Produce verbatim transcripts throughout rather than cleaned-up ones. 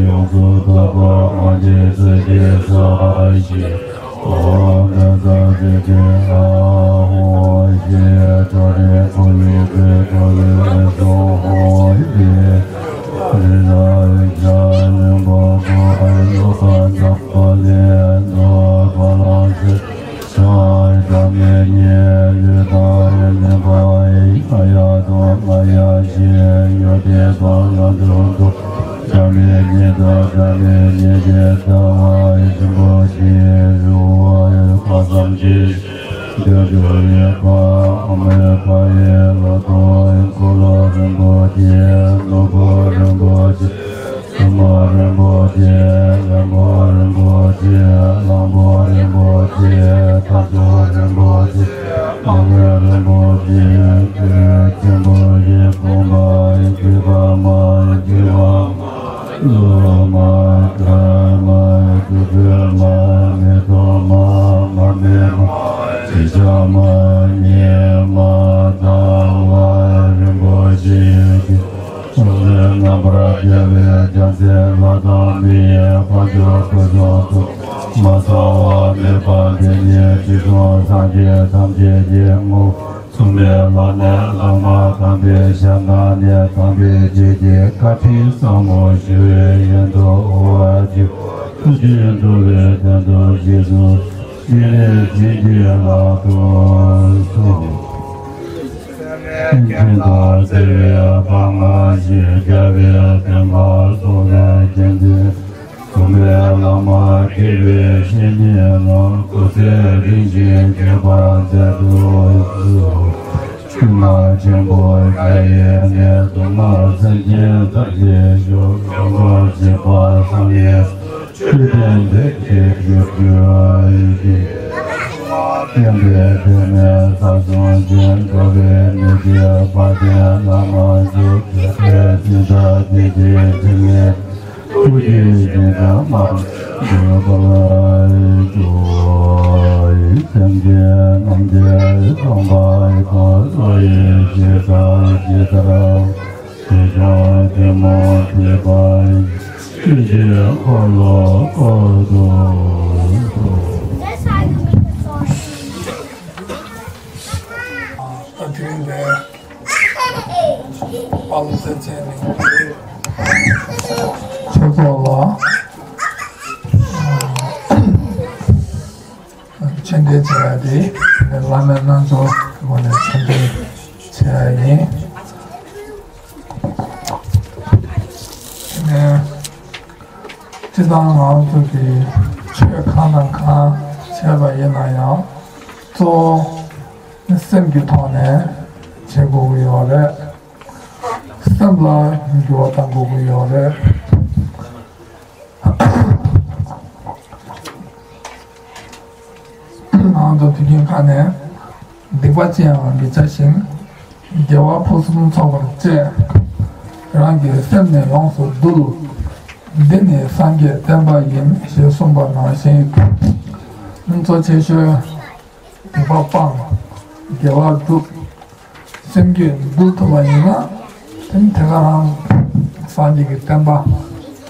ཡོངས་སུ་དག་པ་སངས་རྒྱས་སའི་ས་ཞིག་ཨོཾ་ཏདྱ་ཐཱ། ཨོཾ་ཞེས་ཐོ་རེ་ཁོར་ཡུག་གི་ཐོ་རེ་སོ་ཧོ་ཡེ་རི་ར་ཡ་ནི་བ་བོ་ཨ་ཡོ་ག་ད་པ་ལེ་ནོ་བ་ལ་སེ་ཤ་ཡ་མེ་ཉེ་ལུ་ད་ཡ་ནི་བ་ཡ་ཡ་དོ་མ་ཡ་ཞེས་ཡོ་དེ་དོ་ཡ་དོ་དོ། ཤ་མེད་ཉེ་དང་ཤ་མེད་ཉེ་ཞེས་ལྟ་བ་རིན་པོ་ཆེའི་རི་བོ་ཡོད་པ་ཙམ་གྱིས་འདོད་དུ་ཡོད་པ་ཨ་མོའི་ཕ་ཡུལ་ལོ་ཏོག་འཁོར་ལོ་རིན་པོ་ཆེ་ནོར་བུ་རིན་པོ་ཆེ་སྲུང་མ་རིན་པོ་ཆེ་ལྷ་མོ་རིན་པོ་ཆེ་གླང་པོ་རིན་པོ་ཆེ་ཐབ་ཆུ་རིན་པོ་ཆེ་མ་མོ་རིན་པོ་ཆེ་ཆེན་པོ་ཞེས་དགོངས་པ་ཡིན་གྱི་པ་མ་ཡིན་གྱི་པ། ལོ་མ་དགྲ་མ་དུད་འགྲོ་མ་མེ་ཏོག་མ་མར་མེ་མ་ཤེས་བྱ་མ་ཉིད་མ་ལྟ་བ་རིན་པོ་ཆེ་ཡོད་ཀྱི་སོ་སོའི་རྣམ་པར་རྒྱལ་བའི་བྱང་སེམས་ལྷ་དང་མིའི་དཔལ་འབྱོར་སྐུ་གསུམ་དུ་མ་ཚང་བ་མེད་པ་དེ་ཉིད་དུས་གསུམ་སངས་རྒྱས་ཐམས་ཅད་ཀྱི་ངོ་བོ། གསུངས་པའི་ལམ་ནས་བླ་མ་དམ་པའི་ཞལ་སྔ་ནས་དམ་པའི་ཆོས་ཀྱི་བཀའ་དྲིན་ཟབ་མོ་ཞུ་བའི་ཡོན་དུ་འོ་བ་ཅིག་ཐུགས་རྗེ་འགྲོ་བའི་དོན་དུ་རྗེས་སུ་བྱིན་ནས་བྱིན་གྱིས་བརླབ་ཏུ་གསོལ། སེམས་ཅན་དང་བརྩེ་བའི་དཔའ་ངར་ཞིང་རྒྱ་བའི་བསྟན་པ་སྲུང་བའི་མཁྱེན་བརྩེ། གསུངས་པའི་བླ་མ་དགེ་བའི་བཤེས་གཉེན་རྣམས་སྐུ་ཚེ་རིང་ཞིང་རྒྱས་པར་མཛད་དུ་གསོལ། ཆོས་རྒྱལ་ཆེན་པོ་འགའ་ཡི་ནས་སྡུག་བསྔལ་སེམས་ཅན་ཐམས་ཅད་སྐྱོབ། སྐྱོབ་པར་བྱེད་པ་བསམ་ཡས་མཆོད་རྟེན་འདི་ཞིག་གྱུར་ཅིག་སྟོན་པའི་དོན་མེད་ས་སྲུང་ཅན། འགྲོ་བའི་མི་ཚེ་བར་དོའི་བླ་མ་མཆོག་གི་སྲས་སྲིད་མཐའ་དེ་ཀའི་ཕྲིན་ལས། ཐུགས་རྗེ་ཆེན་དང་མ་འགྲོ་བར་ཤོག་སེམས་ཅན་རྣམས་ཀྱི་ཚངས་པའི་འཁོར་ལོ་ཡི་ཞིང་དང་ཇི་ལྟར་ཞིང་སྐྱོང་ཐུན་མོང་ཐེག་པ་ཡི་ཆོས་ཀྱི་འཁོར་ལོ་བསྐོར་དུ་གསོལ། ད་དུས་འདིར་དཔལ་ལུང་སེང་ཆེན་གླིང་གི་ཆོས་ཚོགས་ལ་ཆོས་འབྲེལ་བྱས་ཡ་དེ་བླ་མའི་རྣལ་འབྱོར་སྒོ་ནས་ཆོས་འབྲེལ་བྱས་ཡ་ཡིན། དེ་ནས་སྤྱིར་བཏང་ང་ཚོ་གིས་ཆོས་གང་དང་གང་བྱས་པ་ཡིན་ན་ཡང་གཙོ་བོ་སེམས་ཀྱི་ཐོག་ནས་བྱེད་དགོས་ཀྱི་ཡོད་རེད། སེམས་ལ་འགྱུར་བ་གཏང་དགོས་ཀྱི་ཡོད་རེད། ང་ཚོ་དུས་རྒྱུན་ཁ་ནས་སྡིག་པ་ཅི་ཡང་མི་བྱ་ཞིང་། དགེ་བ་ཕུན་སུམ་ཚོགས་པར་སྤྱད། རང་གི་སེམས་ནི་ཡོངས་སུ་འདུལ། འདི་ནི་སངས་རྒྱས་བསྟན་པ་ཡིན། ཞེས་གསུངས་པ་ནང་བཞིན། གཙོ་ཆེ་ཤོས་སྡིག་པ་སྤང་། དགེ་བ་སྒྲུབ། སེམས་རྒྱུད་འདུལ་ཐུབ་པ་ཡིན་ན། དེ་ནི་དེ་ག་རང་སངས་རྒྱས་ཀྱི་བསྟན་པ་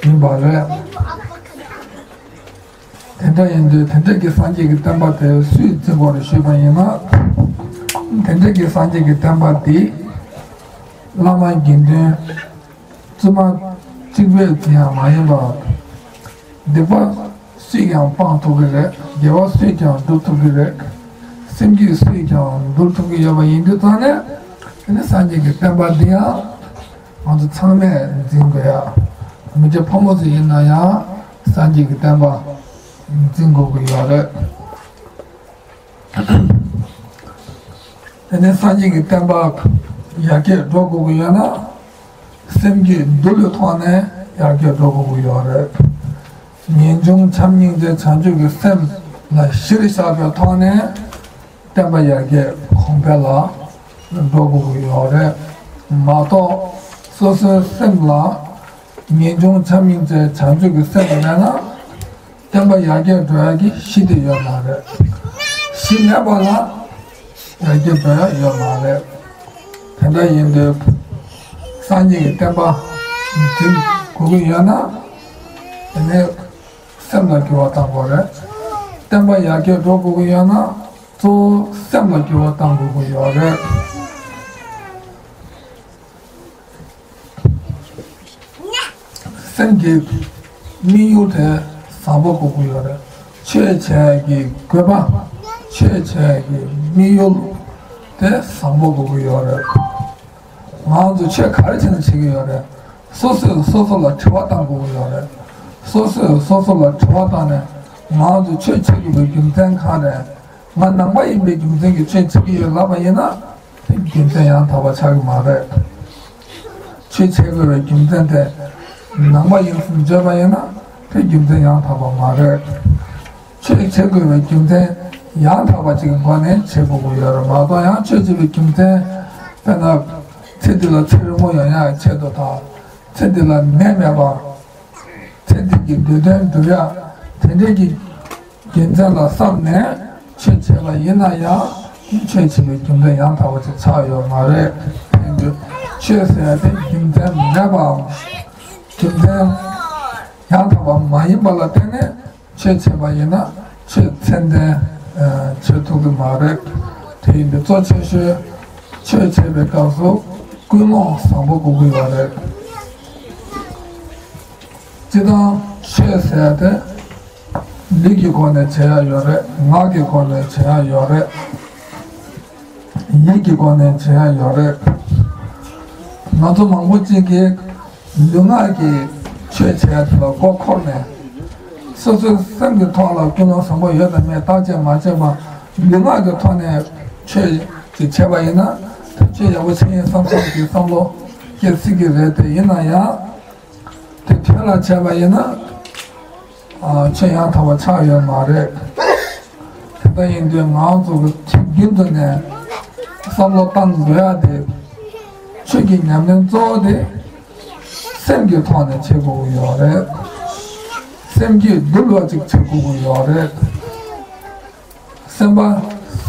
ཡིན་པ་རེད། དེ་འདྲ་ཡིན་དུས་དེ་འདྲ་གི་སངས་རྒྱས་ཀྱི་བསྟན་པ་དེ་སུས་འཛིན་དགོས་རེད་ཞུས་པ་ཡིན་ན། དེ་འདྲ་གི་སངས་རྒྱས་ཀྱི་བསྟན་པ་དེ་བླ་མ་དགེ་འདུན་བཙུན་མ་གཅིག་པུས་འཛིན་ཡ་མ་ཡིན་པར། སྡིག་པ་སུས་ཀྱང་སྤང་ཐུབ་ཀྱི་རེད། དགེ་བ་སུས་ཀྱང་སྒྲུབ་ཐུབ་ཀྱི་རེད། སེམས་རྒྱུད་སུས་ཀྱང་འདུལ་ཐུབ་ཀྱི་ཡོད་པ་ཡིན་དུས་ཙང་ནས། དེ་ནི་སངས་རྒྱས་ཀྱི་བསྟན་པ་འདི་ཡང་ང་ཚོ་ཚང་མས་འཛིན་དགོས་ཡ། མི་སྐྱ་ཕོ་མོ་ཚོ་ཡིན་ན་ཡང་སངས་རྒྱས་ཀྱི་བསྟན་པ་འཛིན་དགོས་ཀྱི་ཡོད་རེད། དེ་ནས་སངས་རྒྱས་ཀྱི་བསྟན་པ་ཡར་རྒྱས་འགྲོ་དགོས་ཀྱི་ཡོད་ན། སེམས་རྒྱུད་འདུལ་བའི་ཐོག་ནས་ཡར་རྒྱས་འགྲོ་དགོས་ཀྱི་ཡོད་རེད། ངེས་འབྱུང་བྱམས་སྙིང་རྗེ་བྱང་ཆུབ་ཀྱི་སེམས་ལ་གཞིར་བཞག་པའི་ཐོག་ནས་བསྟན་པ་ཡར་རྒྱས་གོང་འཕེལ་ལ་འགྲོ་དགོས་ཀྱི་ཡོད་རེད། མ་གཏོགས་སོ་སོའི་སེམས་ལ་ངེས་འབྱུང་བྱམས་སྙིང་རྗེ་བྱང་ཆུབ་ཀྱི་སེམས་མེད་ན། བསྟན་པ་ཡར་རྒྱས་འགྲོ་ཡག་གི་གཞི་དེ་ཡོད་མ་རེད། གཞི་མེད་པ་ལ་ཡར་རྒྱས་འགྲོ་ཡག་ཡོད་མ་རེད། དེ་འདྲ་ཡིན་དུས་ སངས་རྒྱས་ཀྱི་བསྟན་པ་འཛིན་དགོས་ཀྱི་ཡོད་ན། དེ་ནས་སེམས་ལ་འགྱུར་བ་གཏང་དགོས་རེད། བསྟན་པ་ཡར་རྒྱས་འགྲོ་དགོས་ཀྱི་ཡོད་ན། གཙོ་བོ་སེམས་ལ་འགྱུར་བ་གཏང་དགོས་ཀྱི་ཡོད་རེད། སེམས་ཀྱི་དམིགས་ཡུལ་དེ་བཟང་པོ་དགོས་ཀྱི་ཡོད་རེད། ཆོས་བྱེད་ཀྱི་དགོས་པ། ཆོས་བྱེད་ཀྱི་དམིགས་ཡུལ་དེ་བཟང་པོ་དགོས་ཀྱི་ཡོད་རེད། ང་ཚོ་ཆོས་ག་རེ་བྱས་ནས་བྱེད་ཀྱི་ཡོད་རེད། སོ་སོས་སོ་སོ་ལ་དྲི་བ་བཏང་དགོས་ཀྱི་ཡོད་རེད། སོ་སོས་སོ་སོ་ལ་དྲི་བ་བཏང་ནས། ང་ཚོ་ཆོས་བྱེད་དགོས་པའི་རྒྱུ་མཚན་གང་རེད། ང་ནང་པ་ཡིན་པའི་རྒྱུ་མཚན་གྱིས་ཆོས་བྱེད་ཀྱི་ཡོད་ལབ་པ་ཡིན་ན། དེ་རྒྱུ་མཚན་ཡང་དག་པ་ཆགས་ཀྱི་མ་རེད། ཆོས་བྱེད་དགོས་པའི་རྒྱུ་མཚན་དེ་ནང་པ་ཡིན་ཟེར་བརྗོད་པ་ཡིན་ན། དེ་རྒྱུ་མཚན་ཡང་དག་པ་མ་རེད། ཆོས་བྱེད་དགོས་པའི་རྒྱུ་མཚན་ཡང་དག་པ་ཅིག་གི་སྒོ་ནས་བྱེད་དགོས་ཀྱི་ཡོད་རེད་མ་གཏོགས། ཡང་ཆོས་བྱེད་པའི་རྒྱུ་མཚན། དཔེར་ན། ཚེ་འདི་ལ་ཚེ་རིང་པོ་ཡོང་ཡག་ཆེད་དུ་དང་། ཚེ་འདི་ལ་ནད་མེད་པ། ཚེ་འདི་གི་འདོད་དོན་འགྲུབ་ཡག་དེ་འདྲའི་གི་རྒྱུ་མཚན་ལ་བསམ་ནས་ཆོས་བྱས་པ་ཡིན་ན་ཡང་། ཆོས་བྱེད་པའི་རྒྱུ་མཚན་ཡང་དག་པ་ཅིག་ཆགས་ཡོད་མ་རེད། དེ་ཡིན་དུས་ཆོས་ཟེར་ཡག་དེ་རྒྱུ་མཚན་མེད་པའམ། རྒྱུ་མཚན་ཡང་དག་པ་མ་ཡིན་པ་ལ་བརྟེན་ནས་ཆོས་བྱས་པ་ཡིན་ན་ཆོས་ཚད་ལྡན་བྱེད་ཐུབ་ཀྱི་མ་རེད། དེ་ཡིན་དུས་གཙོ་ཆེ་ཤོས་ཆོས་བྱེད་པའི་སྐབས་སུ་ཀུན་སློང་བཟང་པོ་དགོས་ཀྱི་ཡོད་རེད། སྤྱིར་བཏང་ཆོས་ཟེར་ཡག་དེ་ལུས་ཀྱི་སྒོ་ནས་བྱེད་ཡག་ཡོད་རེད། ངག་གི་སྒོ་ནས་བྱེད་ཡག་ཡོད་རེད། ཡིད་ཀྱི་སྒོ་ནས་བྱེད་ཡག་ཡོད་རེད། ང་ཚོ་མང་པོ་ཅིག་གིས་ལུས་ངག་གི་ཆོས་བྱེད་ཡག་དེ་ལ་མགོ་འཁོར་ནས། སོ་སོའི་སེམས་ཀྱི་ཐོག་ལ་ཀུན་སློང་བཟང་པོ་ཡོད་དང་མེད་བརྟག་དཔྱད་མ་བྱས་པར། ལུས་ངག་གི་ཐོག་ནས་ཆོས་ཅིག་བྱས་པ་ཡིན་ན། ད་ཆོས་ཡག་པོ་བྱས་ཡིན་བསམ་བསམ་གྱི་བསམ་བློ་སྐྱེ་སྲིད་ཀྱི་རེད། དེ་ཡིན་ན་ཡང་། དེ་དོན་ལ་བྱས་པ་ཡིན་ན། ཨ། ཆོས་ཡང་དག་པ་ཆགས་ཡོད་མ་རེད། དེ་ལྟ་ཡིན་དུས་ང་ཚོ་གི་ཆོས་རྒྱུན་དུ་ནས་བསམ་བློ་བཏང་དགོས་ཡག་དེ། ཆོས་ཀྱི་ཉམས་ལེན་གཙོ་བོ་དེ་སེམས་ཀྱི་ཐོག་ནས་བྱེད་དགོས་ཀྱི་ཡོད་རེད། སེམས་རྒྱུད་འདུལ་བ་ཅིག་བྱེད་དགོས་ཀྱི་ཡོད་རེད། སེམས་པ་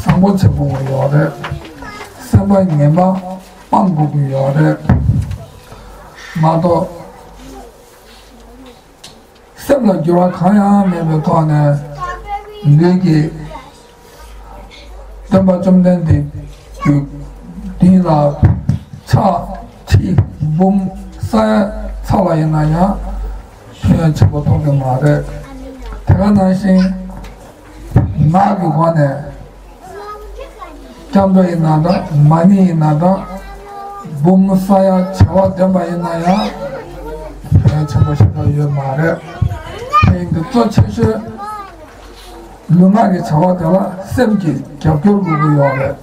བཟང་པོ་བྱེད་དགོས་ཀྱི་ཡོད་རེད། སེམས་པ་ངན་པ་སྤང་དགོས་ཀྱི་ཡོད་རེད། མ་གཏོགས། སེམས་ལ་འགྱུར་བ་གང་ཡང་མེད་པའི་ཐོག་ནས། ལུས་ཀྱི་སྟོན་པ་བཅོམ་ལྡན་འདས་ཀྱི་མདུན་ལ་ཕྱག་ཁྲིད་འབུམ་བསགས་ཚར་བ་ཡིན་ན་ཡང་ཕན་ཡོན་ཆེན་པོ་ཐོགས་ཀྱི་མ་རེད། དེ་ག་ནང་བཞིན་ངག་གི་སྒོ་ནས། སྐྱབས་འགྲོ་ཡིན་ན་འདྲ། མ་ཎི་ཡིན་ན་འདྲ། འབུམ་བསགས་ཡག་བྱ་བ་འདོན་པ་ཡིན་ན་ཡང་ཕན་ཡོན་ཆེན་པོ་ཞིག་ཡོད་མ་རེད། དེ་ཡིན་དུས་གཙོ་ཆེ་ཤོས་ལུས་ངག་གི་བྱ་བ་དེ་ལ་སེམས་ཀྱི་རྒྱབ་སྐྱོར་དགོས་ཀྱི་ཡོད་རེད།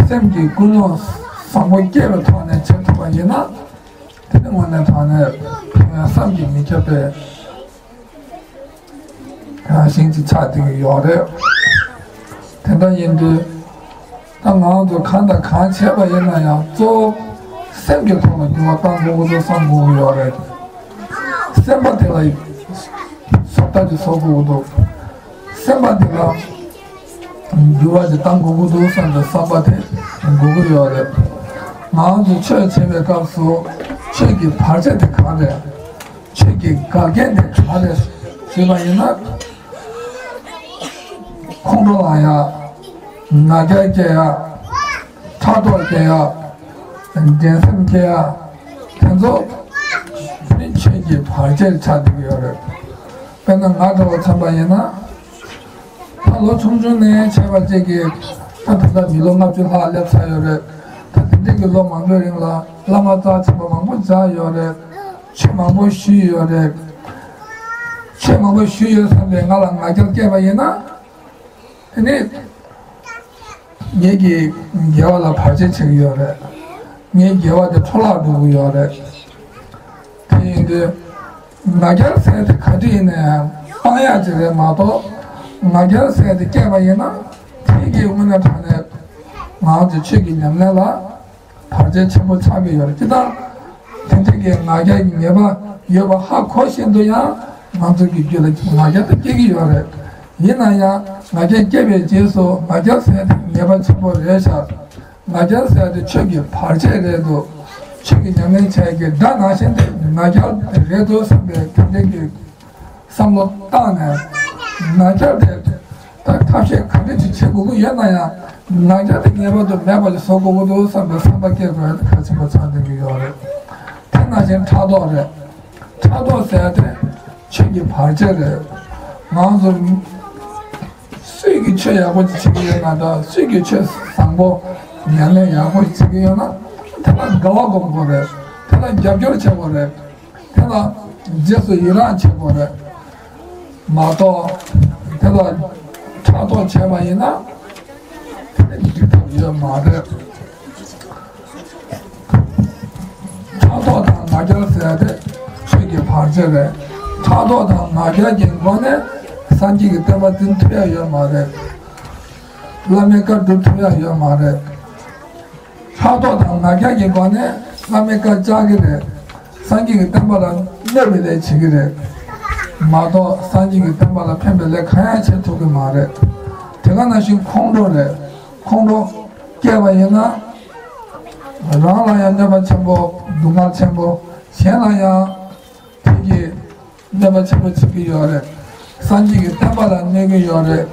སེམས་ཀྱི་ཀུན་སློང་བཟང་པོ་སྐྱེས་པའི་ཐོག་ནས་བྱེད་ཐུབ་པ་ཡིན་ན། དེ་ནི་དངོས་གནས་དྲང་གནས་ཕན་ཡོན་བསམ་གྱིས་མི་ཁྱབ་པའི་རང་བཞིན་ཅིག་ཆགས་བསྡད་ཀྱི་ཡོད་རེད། དེ་འདྲ་ཡིན་དུས། ད་ང་ཚོ་གང་དང་གང་བྱས་པ་ཡིན་ན་ཡང་གཙོ་བོ་སེམས་ཀྱི་ཐོག་ལ་འགྱུར་བ་གཏང་དགོས་ཀྱི་འདུག་བསམ་དགོས་ཀྱི་ཡོད་རེད། སེམས་པ་དེ་ལ་བཟོ་ལྟ་ཅིག་བཟོ་དགོས་ཀྱི་འདུག་སེམས་པ་དེ་ལ་འགྱུར་བ་ཅིག་གཏང་དགོས་ཀྱི་འདུག་བསམ་པའི་བསམ་པ་དེ་འགོས་ཀྱི་ཡོད་རེད། ང་ཚོ་ཆོས་བྱེད་པའི་སྐབས་སུ་ཆོས་ཀྱི་བར་ཆད་དེ་ག་རེ་རེད། ཆོས་ཀྱི་འགལ་རྐྱེན་དེ་ག་རེ་རེད་ཞུས་པ་ཡིན་ན། ཁོང་ཁྲོ་ལངས་ཡག་ང་རྒྱལ་སྐྱེ་ཡག་ཕྲག་དོག་སྐྱེ་ཡག་འགྲན་སེམས་སྐྱེ་ཡག་དེ་ཚོ་ཆོས་ཀྱི་བར་ཆད་ཆགས་བསྡད་ཀྱི་ཡོད་རེད། དཔེར་ན་ང་འདྲ་བོ་མཚོན་པ་ཡིན་ན། ད་ལོ་ཆུང་ཆུང་ནས་བྱས་པ་ཅིག་གིས་ད་ད་ལྟ་མི་ལོ་ལྔ་བཅུ་ལྷག་སླེབས་ཚར་ཡོད་རེད། ད་དེ་འདྲའི་གི་ལོ་མང་པོའི་རིང་ལ་བླ་མ་རྩ་ཆེན་པོ་མང་པོ་མཇལ་ཡོད་རེད། ཆོས་མང་པོ་ཞུས་ཡོད་རེད། ཆོས་མང་པོ་ཞུས་ཡོད་བསམ་པའི་ང་ལ་ང་རྒྱལ་སྐྱེས་པ་ཡིན་ན། དེ་ནི་ངེད་ཀྱི་དགེ་བ་ལ་བར་ཆད་བྱེད་ཀྱི་ཡོད་རེད། ངའི་དགེ་བ་དེ་འཕྲོ་བརླག་འགྲོ་གི་ཡོད་རེད། དེ་ཡིན་དུས་ང་རྒྱལ་ཟེར་དེ་ག་དུས་ཡིན་ན་ཡང་སྤང་ཡག་ཅིག་རེད་མ་གཏོགས། ང་རྒྱལ་ཟེར་དེ་སྐྱེས་པ་ཡིན་ན་དེ་གི་དངོས་གནས་དྲང་གནས་ང་ཚོའི་ཆོས་ཀྱི་ཉམས་ལེན་ལ་བར་ཆད་ཆེན་པོ་ཆགས་ཀྱི་ཡོད་རེད། སྤྱིར་བཏང་དེ་འདྲའི་གི་ང་རྒྱལ་གྱི་ཉེས་པ་ཡོད་པ་ཧ་གོ་བཞིན་དུ་ཡང་ང་ཚོ་གི་རྒྱུད་ལ་ང་རྒྱལ་དེ་སྐྱེ་གི་ཡོད་རེད། ཡིན་ན་ཡང་ང་རྒྱལ་སྐྱེས་པའི་རྗེས་སུ་ང་རྒྱལ་ཟེར་དེ་ཉེས་པ་ཆེན་པོ་རེད་ཤག་ང་རྒྱལ་ཟེར་དེ་ཆོས་ཀྱི་བར་ཆད་རེད་འདུག་ཆོས་ཀྱི་ཉམས་ལེན་བྱས་ཀྱི་དགྲ་ནང་བཞིན་དེ་ང་རྒྱལ་རེད་འདུག་བསམ་པའི་དེ་འདྲའི་གི་བསམ་བློ་བཏང་ནས། ང་རྒྱལ་དེ་ད་ཐབས་ཤེས་ག་འདྲ་ཅིག་བྱེད་དགོས་ཀྱི་ཡོད་ན་ཡང་། ང་རྒྱལ་དེ་ངེས་པར་དུ་མེད་པ་ཅིག་བཟོ་དགོས་ཀྱི་འདུག་བསམ་པའི་བསམ་པ་སྐྱེ་དགོས་ཡ་དེ་གལ་ཆེན་པོ་ཆགས་བསྡད་ཀྱི་ཡོད་རེད། དེ་ནང་བཞིན་ཕྲག་དོག་རེད། ཕྲག་དོག་ཟེར་ཡ་དེ་ཆོས་ཀྱི་བར་ཆད་རེད། ང་ཚོ་སུས་ཀྱི་ཆོས་ཡག་པོ་ཅིག་བྱེད་ཀྱི་ཡོད་ན་དང་། སུས་ཀྱི་ཆོས་བཟང་པོ་ཉམས་ལེན་ཡག་པོ་ཅིག་བྱེད་ཀྱི་ཡོད་ན། དེ་ལ་དགའ་བ་སྒོམ་དགོས་རེད། དེ་ལ་རྒྱབ་སྐྱོར་བྱེད་དགོས་རེད། དེ་ལ་རྗེས་སུ་ཡི་རང་བྱེད་དགོས་རེད་མ་གཏོགས། དེ་ལ་ཕྲག་དོག་བྱས་པ་ཡིན་ན། དེ་ལ་འགྲིག་ཐབས་ཡོད་མ་རེད། ཕྲག་དོག་དང་ང་རྒྱལ་ཟེར་ཏེ་ཆོས་ཀྱི་བར་ཆད་རེད། ཕྲག་དོག་དང་ང་རྒྱལ་གྱི་སྒོ་ནས་སངས་རྒྱས་ཀྱི་བསྟན་པ་འཛིན་ཐུབ་ཡ་ཡོད་མ་རེད། བླ་མའི་བཀའ་སྒྲུབ་ཐུབ་ཡ་ཡོད་མ་རེད། ཕྲག་དོག་དང་ང་རྒྱལ་གྱི་སྒོ་ནས་བླ་མའི་བཀའ་བཅག་གི་རེད། སངས་རྒྱས་ཀྱི་བསྟན་པ་ལ་གནོད་པའི་ལས་བྱེད་ཀྱི་རེད་མ་གཏོགས། སངས་རྒྱས་ཀྱི་བསྟན་པ་ལ་ཕན་པའི་ལས་གང་ཡང་བྱེད་ཐུབ་ཀྱི་མ་རེད། དེ་ག་ནང་བཞིན་ཁོང་ཁྲོ་རེད། ཁོང་ཁྲོ་སྐྱེས་པ་ཡིན་ན། རང་ལ་ཡང་གནོད་པ་ཆེན་པོ། སྡུག་བསྔལ་ཆེན་པོ། གཞན་ལ་ཡང་དེ་གི་གནོད་པ་ཆེན་པོ་བྱེད་ཀྱི་ཡོད་རེད། སངས་རྒྱས་ཀྱི་བསྟན་པ་ལ་གནོད་ཀྱི་ཡོད་རེད།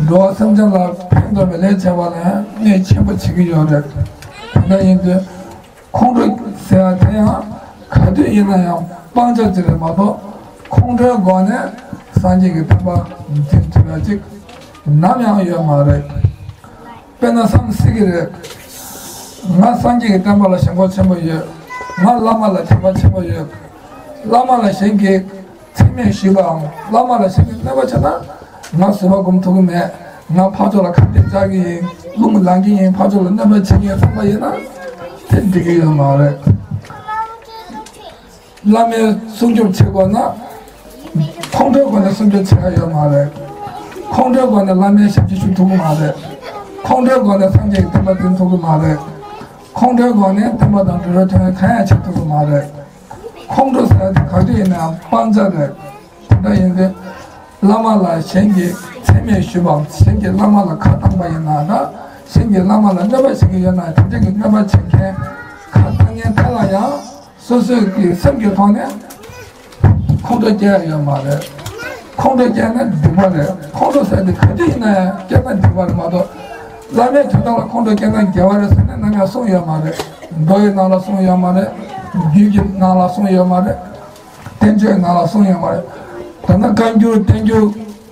འགྲོ་བ་སེམས་ཅན་ལ་ཕན་ཐོགས་པའི་ལས་བྱས་པ་ལ་ཡང་གནོད་ཆེན་པོ་བྱེད་ཀྱི་ཡོད་རེད། དེ་འདྲ་ཡིན་དུས་ཁོང་ཁྲོ་ཟེར་བ་དེ་ཡང་ག་དུས་ཡིན་ན་ཡང་སྤང་བྱ་ཅིག་རེད་མ་གཏོགས། ཁོང་ཁྲོའི་སྒོ་ནས་སངས་རྒྱས་ཀྱི་བསྟན་པ་འཛིན་ཐུབ་ཡ་ཅིག་ནམ་ཡང་ཡོད་མ་རེད། དཔེར་ན་བསམ་སྲིད་ཀྱི་རེད། ང་སངས་རྒྱས་ཀྱི་བསྟན་པ་ལ་ཞེན་ཁོག་ཆེན་པོ་ཡོད། ང་བླ་མ་ལ་དད་པ་ཆེན་པོ་ཡོད། བླ་མ་ལ་གཞན་གྱིས་མཚན་སྨད་ཞུས་པའམ། བླ་མ་ལ་གཞན་གྱིས་གནོད་པ་བྱས་ན། ང་བཟོད་པ་སྒོམ་ཐུབ་ཀྱི་མེད། ང་ཕར་ཕྱོགས་ལ་ཁ་གཏད་བཅག་གི་ཡིན། རླུང་ལངས་ཀྱི་ཡིན། ཕར་ཕྱོགས་ལ་གནོད་པ་བྱེད་ཀྱི་ཡིན་བསམ་པ་ཡིན་ན། དེ་འགྲིག་གི་ཡོད་མ་རེད། བླ་མའི་སྲུང་སྐྱོབ་བྱེད་དགོས་ན། ཁོང་ཁྲོའི་སྒོ་ནས་སྲུང་སྐྱོབ་བྱེད་ཡ་ཡོད་མ་རེད། ཁོང་ཁྲོའི་སྒོ་ནས་བླ་མའི་ཞབས་ཕྱི་ཞུ་ཐུབ་ཀྱི་མ་རེད། ཁོང་ཁྲོའི་སྒོ་ནས་སངས་རྒྱས་ཀྱི་བསྟན་པ་འཛིན་ཐུབ་ཀྱི་མ་རེད། ཁོང་ཁྲོའི་སྒོ་ནས་བསྟན་པ་དང་འབྲེལ་བའི་དོན་གང་ཡང་བྱེད་ཐུབ་ཀྱི་མ་རེད། ཁོང་ཁྲོ་ཟེར་ཡ་དེ་ག་དུས་ཡིན་ནའང་སྤང་བྱ་རེད། དེ་འདྲ་ཡིན་དུས། བླ་མ་ལ་གཞན་གྱིས་མཚན་སྨད་ཞུས་པའམ། གཞན་གྱིས་བླ་མ་ལ་ཁ་བཏང་པ་ཡིན་ན་ད། གཞན་གྱིས་བླ་མ་ལ་གནོད་པ་བྱེད་ཀྱི་ཡོད་ན། དེ་འདྲ་གི་གནོད་པ་བྱེད་མཁན། ཁ་བཏང་མཁན་དེ་ལ་ཡང་སོ་སོའི་གི་སེམས་ཀྱི་ཐོག་ནས་ཁོང་ཁྲོ་སྐྱེ་ཡ་ཡོད་མ་རེད། ཁོང་ཁྲོ་སྐྱེས་ན་སྡིག་པ་རེད། ཁོང་ཁྲོ་ཟེར་དེ་ག་དུས་ཡིན་ན་ཡང་སྐྱེས་ན་སྡིག་པ་རེད་མ་གཏོགས། བླ་མའི་དོན་དག་ལ་ཁོང་ཁྲོ་སྐྱེས་ན་དགེ་བ་རེད་ཟེར་ནས་ནམ་ཡང་གསུངས་ཡོད་མ་རེད། མདོ་ཡི་ནང་ལ་གསུངས་ཡོད་མ་རེད། རྒྱུད་ཀྱི་ནང་ལ་གསུངས་ཡོད་མ་རེད། བསྟན་བཅོས་ནང་ལ་གསུངས་ཡོད་མ་རེད། ད་ནི་བཀའ་འགྱུར་བསྟན་འགྱུར་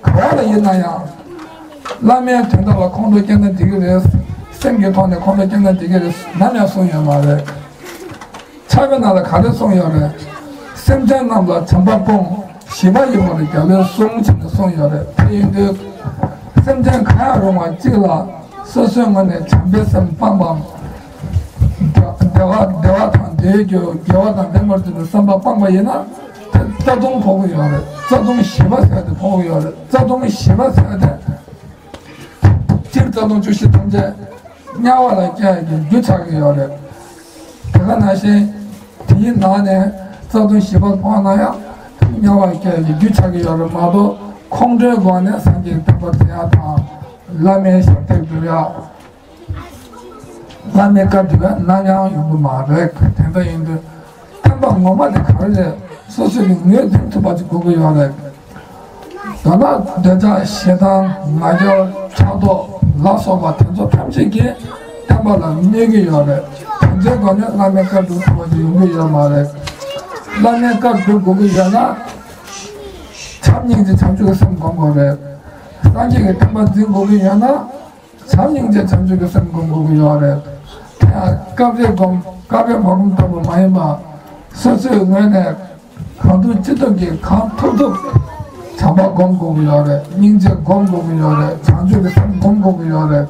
ག་བ་ལ་ཡིན་ན་ཡང་། བླ་མའི་དོན་དག་ལ་ཁོང་ཁྲོ་སྐྱེས་ན་འགྲིག་གི་རེད། སེམས་ཀྱི་ཐོག་ནས་ཁོང་ཁྲོ་སྐྱེས་ན་འགྲིག་གི་རེད། ནམ་ཡང་གསུངས་ཡོད་མ་རེད། ཕྱག་དཔེ་ནང་ལ་ག་རེ་གསུངས་ཡོད་རེད། སེམས་ཅན་རྣམས་ལ་བྱམས་པ་སྤོངས། ཞི་བ་ཡི་ངོ་ལ་རྒྱལ་བས་གསུངས་བྱས་ནས་གསུངས་ཡོད་རེད། དེ་ཡིན་དུས། སེམས་ཅན་གང་ཡང་རུང་བ་གཅིག་ལ་སོ་སོའི་ངོས་ནས་བྱམས་པའི་སེམས་སྤངས་པའམ། བདེ་བ་བདེ་བ་དང་བདེ་བའི་རྒྱུ། དགེ་བ་དང་ལྡན་པར་འཛིན་པའི་བསམ་པ་སྤངས་པ་ཡིན་ན། དེ་རྩ་ལྟུང་ཕོག་གི་ཡོད་རེད། རྩ་ལྟུང་བཞི་པ་ཟེར་དེ་ཕོག་གི་ཡོད་རེད། རྩ་ལྟུང་བཞི་པ་ཟེར་དེ། སྤྱིར་རྩ་ལྟུང་བཅུ་བཞི་ཐམས་ཅད་དམྱལ་བ་ལ་སྐྱེ་ཡག་གི་རྒྱུ་ཆགས་ཀྱི་ཡོད་རེད། དེ་ག་ནང་བཞིན་དེའི་ནང་ནས་རྩ་ལྟུང་བཞི་པ་སྤངས་ན་ཡང་དམྱལ་བ་སྐྱེ་ཡག་གི་རྒྱུ་ཆགས་ཀྱི་ཡོད་རེད་མ་གཏོགས། ཁོང་ཁྲོའི་སྒོ་ནས་སངས་རྒྱས་ཀྱི་བསྟན་པ་འཛིན་ཡག་དང་། བླ་མའི་ཞབས་སྟེགས་སྒྲུབ་ཡག་བླ་མའི་བཀའ་སྒྲུབ་ཡག་ནམ་ཡང་ཡོང་གི་མ་རེད། དེ་འདྲ་ཡིན་དུས། བསྟན་པ་ངོ་མ་དེ་ག་རེ་རེད། སོ་སོས་ཀྱི་ངོས་འཛིན་ཐུབ་པ་ཅིག་དགོས་ཀྱི་ཡོད་རེད། ད་ལྟ་འདོད་ཆགས་ཞེ་སྡང་ང་རྒྱལ་ཕྲག་དོག་ལ་སོགས་པ་དེ་ཚོ་ཐམས་ཅད་ཀྱིས་བསྟན་པ་ལ་གནོད་ཀྱི་ཡོད་རེད། དེ་ཚོའི་སྒོ་ནས་བླ་མའི་བཀའ་སྒྲུབ་ཐུབ་པ་ཅིག་ཡོང་གི་ཡོད་མ་རེད། བླ་མའི་བཀའ་སྒྲུབ་དགོས་ཀྱི་ཡོད་ན། བྱམས་སྙིང་རྗེ་བྱང་ཆུབ་ཀྱི་སེམས་སྒོམ་དགོས་རེད། སངས་རྒྱས་ཀྱི་བསྟན་པ་འཛིན་དགོས་ཀྱི་ཡོད་ན། བྱམས་སྙིང་རྗེ་བྱང་ཆུབ་ཀྱི་སེམས་སྒོམ་དགོས་ཀྱི་ཡོད་རེད། དེ་ཡང་སྐབས་རེ་སྒོམ། སྐབས་རེ་མ་སྒོམ་ལྟ་བུ་མ་ཡིན་པ། སོ་སོའི་ངོས་ནས་གང་ཐུབ་ཅི་ཐུབ་ཀྱིས་གང་ཐུབ་ཐུབ་བྱམས་པ་སྒོམ་དགོས་ཀྱི་ཡོད་རེད། སྙིང་རྗེ་སྒོམ་དགོས་ཀྱི་ཡོད་རེད། བྱང་ཆུབ་ཀྱི་སེམས་སྒོམ་དགོས་ཀྱི་ཡོད་རེད།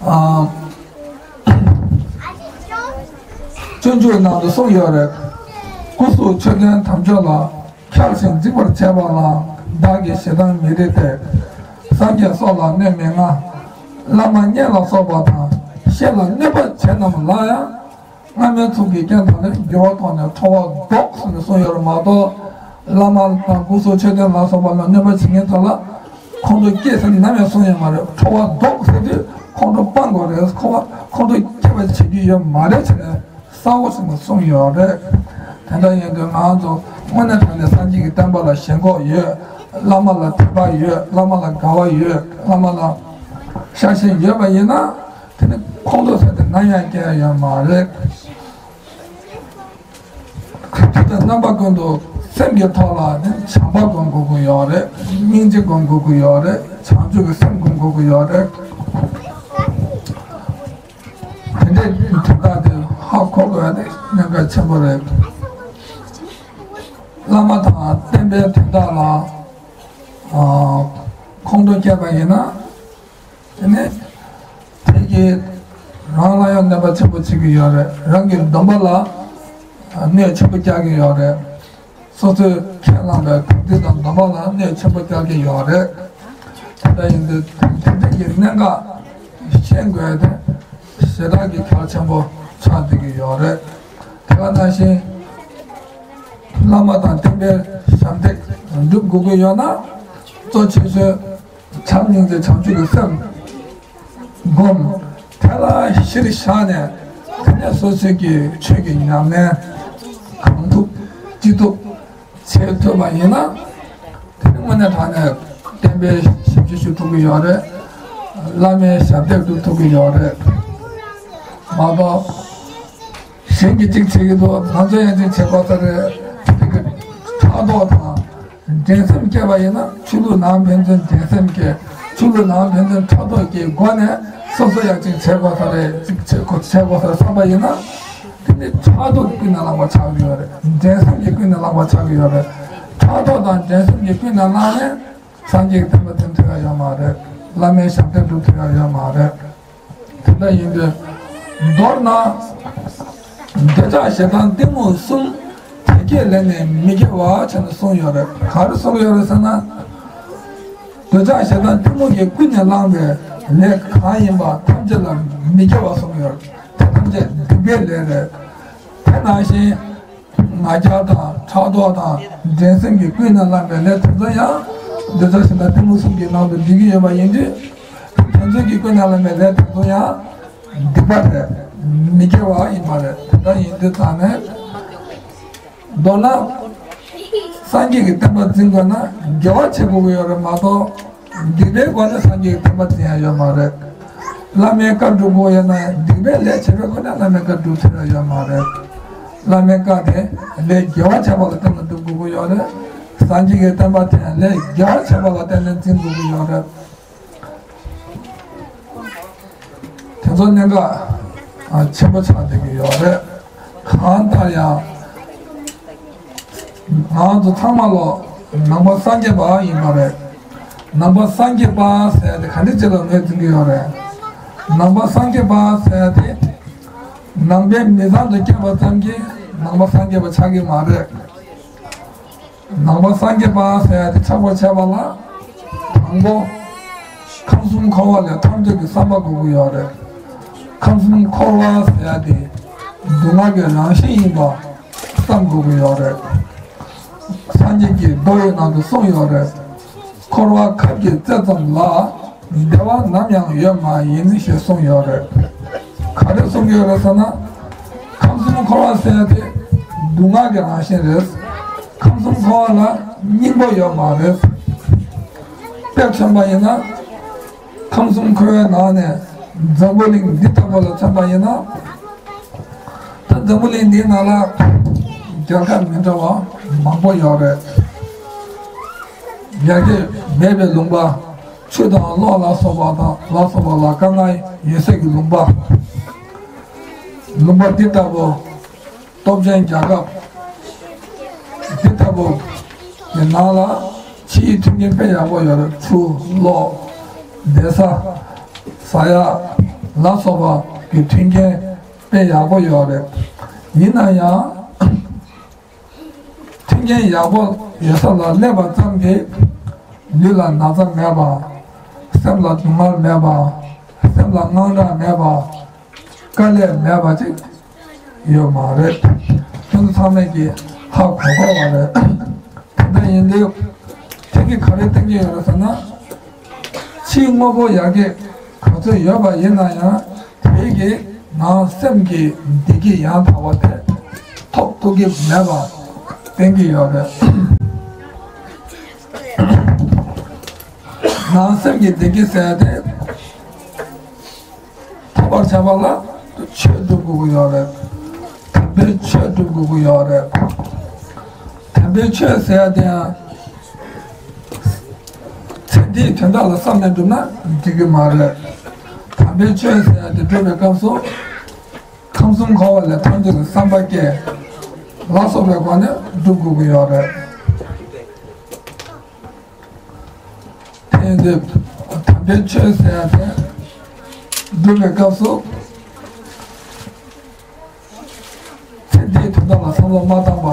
ཨ། སྤྱོད་འཇུག་ནང་དུ་གསུངས་ཡོད་རེད། སྐུ་གཟུགས་མཆོད་རྟེན་དམ་ཆོས་ལ། འཁྱགས་ཤིང་འཇིག་པར་བྱེད་པ་ལ། བདག་གིས་ཞེ་སྡང་མི་རིགས་ཏེ། སངས་རྒྱས་སོགས་ལ་གནོད་མི་མངའ། བླ་མ་གཉེན་ལ་སོགས་པ་དང་། བཤེས་ལ་གནོད་པ་བྱེད་རྣམས་ལ་ཡང་། སྔ་མའི་ཚུལ་གྱིས་རྐྱེན་དང་ནི། འགྱུར་བ་ཐོགས་ནས་ཁྲོ་བ་བཟློག་ཟེར་ནས་གསུངས་ཡོད་རེད་མ་གཏོགས། བླ་མ་དང་སྐུ་གཟུགས་མཆོད་རྟེན་ལ་སོགས་པ་ལ་གནོད་པ་བྱེད་མཁན་ཚོ་ལ་ཁོང་ཁྲོ་སྐྱེས་ཟེར་ནས་ནམ་ཡང་གསུངས་ཡོད་མ་རེད། ཁྲོ་བ་བཟློག་ཟེར་དུས་ཁོང་ཁྲོ་སྤང་དགོས་རེད། ཁོ་བ་ཁོང་ཁྲོ་སྐྱེ་ བྱེད་རྒྱུ་ཡོད་མ་རེད་ཟེར་ནས་གསལ་པོ་ཞིག་གསུངས་ཡོད་རེད། དེ་འདྲ་ཡིན་དུས་ང་ཚོ་དངོས་གནས་དྲང་གནས་སངས་རྒྱས་ཀྱི་བསྟན་པ་ལ་ཞེན་ཁོག་ཡོད། བླ་མ་ལ་དད་པ་ཡོད། བླ་མ་ལ་དགའ་བ་ཡོད། བླ་མ་ལ་ཤ་ཞེན་ཡོད་པ་ཡིན་ན། དེ་ནི་ཁོང་ཁྲོ་ཟེར་དེ་ནམ་ཡང་སྐྱེ་ཡ་ཡོད་མ་རེད། དེ་ལྟར་རྣམ་པ་ཀུན་ཏུ་སེམས་ཀྱི་ཐོག་ལ་ནི་བྱམས་པ་སྒོམ་དགོས་ཀྱི་ཡོད་རེད། སྙིང་རྗེ་སྒོམ་དགོས་ཀྱི་ཡོད་རེད། བྱང་ཆུབ་ཀྱི་སེམས་སྒོམ་དགོས་ཀྱི་ཡོད་རེད། དེ་འདྲའི་དོན་དག་དེ་ཧ་གོ་དགོས་ཡ་དེ་གནད་འགག་ཆེན་པོ་རེད། བླ་མ་དང་བསྟན་པའི་དོན་དག་ལ་ཨ་ཁོང་ཁྲོ་སྐྱེས་པ་ཡིན་ན། དེ་ནས་དེ་གིས་རང་ལ་ཡང་གནོད་པ་ཆེན་པོ་བྱེད་ཀྱི་ཡོད་རེད། རང་གི་སྡོམ་པ་ལ་གནོད་ཆེན་པོ་རྒྱག་གི་ཡོད་རེད། སོ་སོའི་ཁས་བླངས་པའི་དམ་ཚིག་དང་སྡོམ་པ་ལ་གནོད་ཆེན་པོ་རྒྱག་གི་ཡོད་རེད། དེ་འདྲ་ཡིན་དུས་དེ་འདྲ་གི་གནད་འགག་ཤེས་དགོས་ཏེ། ཞེ་དྲག་གི་གལ་ཆེན་པོ་ཆགས་བསྡད་ཀྱི་ཡོད་རེད། དེ་ག་ནང་བཞིན་བླ་མ་དང་བསྟན་པའི་ཞབས་འདེགས་སྒྲུབ་དགོས་ཀྱི་ཡོད་ན། གཙོ་ཆེ་ཤོས་བྱམས་སྙིང་རྗེ་བྱང་ཆུབ་ཀྱི་སེམས་སྒོམ། དེ་ལ་གཞིར་བཞག་ནས། དེ་ནས་སོ་སོའི་གི་ཆོས་ཀྱི་ཉམས་ལེན་གང་ཐུབ་ཅི་ཐུབ་བྱེད་ཐུབ་པ་ཡིན་ན། དེ་ནི་དངོས་གནས་དྲང་གནས་བསྟན་པའི་ཞབས་ཕྱི་ཞུ་ཐུབ་ཀྱི་ཡོད་རེད། བླ་མའི་ཞབས་འདེགས་སྒྲུབ་ཐུབ་ཀྱི་ཡོད་རེད། མ་གཏོགས་གཞན་གྱིས་གཅིག་བྱེད་ཀྱི་འདུག་ང་ཚོ་ཡང་གཅིག་བྱེད་དགོས་ས་རེད། དེ་གི་ཕྲག་དོག་དང་འགྲན་སེམས་སྐྱེས་པ་ཡིན་ན། ཆོས་ལུགས་ནང་ཕན་ཚུན་འགྲན་སེམས་སྐྱེས། ཆོས་ལུགས་ནང་ཕན་ཚུན་ཕྲག་དོག་གི་སྒོ་ནས་སོ་སོ་ཡང་གཅིག་བྱེད་དགོས་ས་རེད། གཅིག་བྱེད་དགོས་བྱེད་དགོས་ས་རེད་བསམ་པ་ཡིན་ན། དེ་ནི་ཕྲག་དོག་གི་ཀུན་ནས་བསླངས་པ་ཆགས་ཀྱི་ཡོད་རེད། འགྲན་སེམས་ཀྱི་ཀུན་ནས་བསླངས་པ་ཆགས་ཀྱི་ཡོད་རེད། ཕྲག་དོག་དང་འགྲན་སེམས་ཀྱི་ཀུན་ནས་བསླངས་ནས་སངས་རྒྱས་ཀྱི་བསྟན་པ་དེ་ཐོན་ཡ་ཡོད་མ་རེད། བླ་མའི་ཞབས་འདེགས་སྒྲུབ་ཐུབ་ཡ་ཡོད་མ་རེད། དེ་འདྲ་ཡིན་དུས། མདོར་ན། འདོད་ཆགས་ཞེ་སྡང་གཏི་མུག་གསུམ། དེ་སྐྱེས་ལས་ནི་མི་དགེ་བ་བྱས་ནས་གསུངས་ཡོད་རེད། ག་རེ་གསུངས་ཡོད་རེད་ཟེར་ན། འདོད་ཆགས་ཞེ་སྡང་གཏི་མུག་གིས་ཀུན་ནས་བསླངས་པའི་ལས་གང་ཡིན་པ་ཐམས་ཅད་ལ་མི་དགེ་བ་གསུངས་ཡོད་རེད། དེ་ཐམས་ཅད་སྡིག་པའི་ལས་རེད། དེ་ནང་བཞིན། ང་རྒྱལ་དང་ཕྲག་དོག་དང་འགྲན་སེམས་ཀྱིས་ཀུན་ནས་བསླངས་པའི་ལས་དེ་ཚོ་ཡང་། འདོད་ཆགས་ཞེ་སྡང་གཏི་མུག་གསུམ་གྱི་ནང་དུ་འདུས་ཀྱི་ཡོད་པ་ཡིན་དུས། དེ་ཚོ་གིས་ཀུན་ནས་བསླངས་པའི་ལས་དེ་ཚོ་ཡང་སྡིག་པ་རེད། མི་དགེ་བ་ཡིན་པ་རེད། དེ་ལྟར་ཡིན་དུས་ཙང་ནས། མདོར་ན། སངས་རྒྱས་ཀྱི་བསྟན་པ་འཛིན་དགོས་ན་དགེ་བ་བྱེད་དགོས་ཀྱི་ཡོད་རེད་མ་གཏོགས། སྡིག་པའི་སྒོ་ནས་སངས་རྒྱས་ཀྱི་བསྟན་པ་འཛིན་ཡ་ཡོད་མ་རེད། བླ་མའི་བཀའ་སྒྲུབ་དགོས་ཡོད་ན་སྡིག་པའི་ལས་བྱས་པའི་སྒོ་ནས་བླ་མའི་བཀའ་སྒྲུབ་ཐུབ་ཡ་ཡོད་མ་རེད། བླ་མའི་བཀའ་དེ་ལས་དགེ་བ་བྱས་པ་ལ་བརྟེན་ནས་སྒྲུབ་དགོས་ཀྱི་ཡོད་རེད། སངས་རྒྱས་ཀྱི་བསྟན་པ་དེ་ལས་དགེ་བ་བྱས་པ་ལ་བརྟེན་ནས་འཛིན་དགོས་ཀྱི་ཡོད་རེད། དེ་ཚོ་གནད་འགག་ཆེན་པོ་ཆགས་བསྡད་ཀྱི་ཡོད་རེད། གང་ལྟར་ཡང་། ང་ཚོ་ཚང་མ་ལོ་ནང་པ་སངས་རྒྱས་པ་ཡིན་པ་རེད། ནང་པ་སངས་རྒྱས་པ་ཟེར་ཡ་དེ་ག་འདྲ་ཅིག་ལ་ངོས་འཛིན་གྱི་ཡོད་རེད། ནང་པ་སངས་རྒྱས་པ་ཟེར་ཡ་དེ། ནང་པའི་མི་ཚང་དུ་སྐྱེས་པ་ཙམ་གྱིས་ནང་པ་སངས་རྒྱས་པ་ཆགས་ཀྱི་མ་རེད། ནང་པ་སངས་རྒྱས་པ་ཟེར་ཡ་དེ་ཆགས་པར་བྱས་པ་ལ། དང་པོ། ཁམས་གསུམ་འཁོར་བ་ལས་ཐར་འདོད་ཀྱི་བསམ་པ་དགོས་ཀྱི་ཡོད་རེད། ཁམས་གསུམ་འཁོར་བ་ཟེར་ཡ་དེ་སྡུག་བསྔལ་གྱི་རང་བཞིན་ཡིན་པ་བསམ་དགོས་ཀྱི་ཡོད་རེད། སངས་རྒྱས་ཀྱིས་མདོ་ཡི་ནང་དུ་གསུངས་ཡོད་རེད། འཁོར་བ་ཁབ་ཀྱི་རྩེ་ཙམ་ལ། བདེ་བ་ནམ་ཡང་ཡོད་མ་ཡིན་ཞེས་གསུངས་ཡོད་རེད། ག་རེ་གསུངས་ཡོད་རེད་ཟེར་ན། ཁམས་གསུམ་འཁོར་བ་ཟེར་ཡ་དེ་སྡུག་བསྔལ་གྱི་རང་བཞིན་རེད། ཁམས་གསུམ་འཁོར་བ་ལ་སྙིང་པོ་ཡོད་མ་རེད། དཔེ་མཚོན་པ་ཡིན་ན། ཁམས་གསུམ་འཁོར་བའི་ནང་ནས་འཛམ་བུ་གླིང་འདི་ལྟ་བུ་ལ་མཚོན་པ་ཡིན་ན། ད་འཛམ་བུ་གླིང་འདིའི་ནང་ལ་རྒྱལ་ཁབ་མི་འདྲ་བ་མང་པོ་ཡོད་རེད། ཡར་རྒྱས་མེད་པའི་ལུང་པ། ཆུ་དང་གློག་ལ་སོགས་པ་དང་ལ་སོགས་པ་ལ་དཀའ་ངལ་ཡོད་སའི་གི་ལུང་པ། ལུང་པ་འདི་ལྟ་བུ། སྟོབས་ཆེན་རྒྱལ་ཁབ་འདི་ལྟ་བུ་གི་ནང་ལ་ཕྱིའི་མཐུན་རྐྱེན་དཔེ་ཡག་པོ་ཡོད་རེད། ཆུ་གློག་བསྡད་ས་ཟ་ཡག་ལ་སོགས་པ་གི་མཐུན་རྐྱེན་དཔེ་ཡག་པོ་ཡོད་རེད། ཡིན་ན་ཡང་། མཐུན་རྐྱེན་ཡག་པོ་ཡོད་ས་ལ་སླེབས་པ་ཙམ་གྱིས་ལུས་ལ་ན་ཚ་མེད་པ། སེམས་ལ་སྡུག་བསྔལ་མེད་པ། སེམས་ལ་དངངས་སྐྲག་མེད་པ། དཀའ་ལས་མེད་པ་ཅིག་ཡོད་མ་རེད། ཁྱོད་ཚོ་ཚང་མས་ཀྱིས་ཧ་གོ་གོ་བ་རེད། དེ་འདྲ་ཡིན་དུས་དེ་གིས་ག་རེ་བསྟན་གྱི་ཡོད་རེད་ཟེར་ན། ཕྱིའི་དངོས་པོ་ཡར་རྒྱས་ག་ཚོད་ཡོད་པ་ཡིན་ན་ཡང་དེ་གིས་ ནང་སེམས་ཀྱི་བདེ་སྐྱིད་ཡང་དག་པ་དེ་ཐོབ་ཐུབ་ཀྱི་མེད་པ་བསྟན་གྱི་ཡོད་རེད། ནང་སེམས་ཀྱི་བདེ་སྐྱིད་ཟེར་ཏེ། ཐོབ་པར་བྱ་བ་ལ་ཆོས་སྒྲུབ་དགོས་ཀྱི་ཡོད་རེད། དམ་པའི་ཆོས་སྒྲུབ་དགོས་ཀྱི་ཡོད་རེད། དམ་པའི་ཆོས་ཟེར་ཡ་དེ་ཡང་ཚེ་འདིའི་དོན་དག་ལ་བསམ་ནས་བསྒྲུབ་ན་འགྲིག་གི་མ་རེད། དམ་པའི་ཆོས་ཟེར་ཡ་དེ་སྒྲུབ་པའི་སྐབས་སུ་ཁམས་གསུམ་འཁོར་བ་ལས་ཐར་འདོད་ཀྱི་བསམ་པ་སྐྱེ་ལ་སོགས་པའི་སྒོ་ནས་སྒྲུབ་དགོས་ཀྱི་ཡོད་རེད། དེ་ཡིན་དུས་དམ་པའི་ཆོས་ཟེར་ཡ་དེ་སྒྲུབ་པའི་སྐབས་སུ་ཚེ་འདིའི་དོན་དག་ལ་བསམ་བློ་མ་བཏང་པ།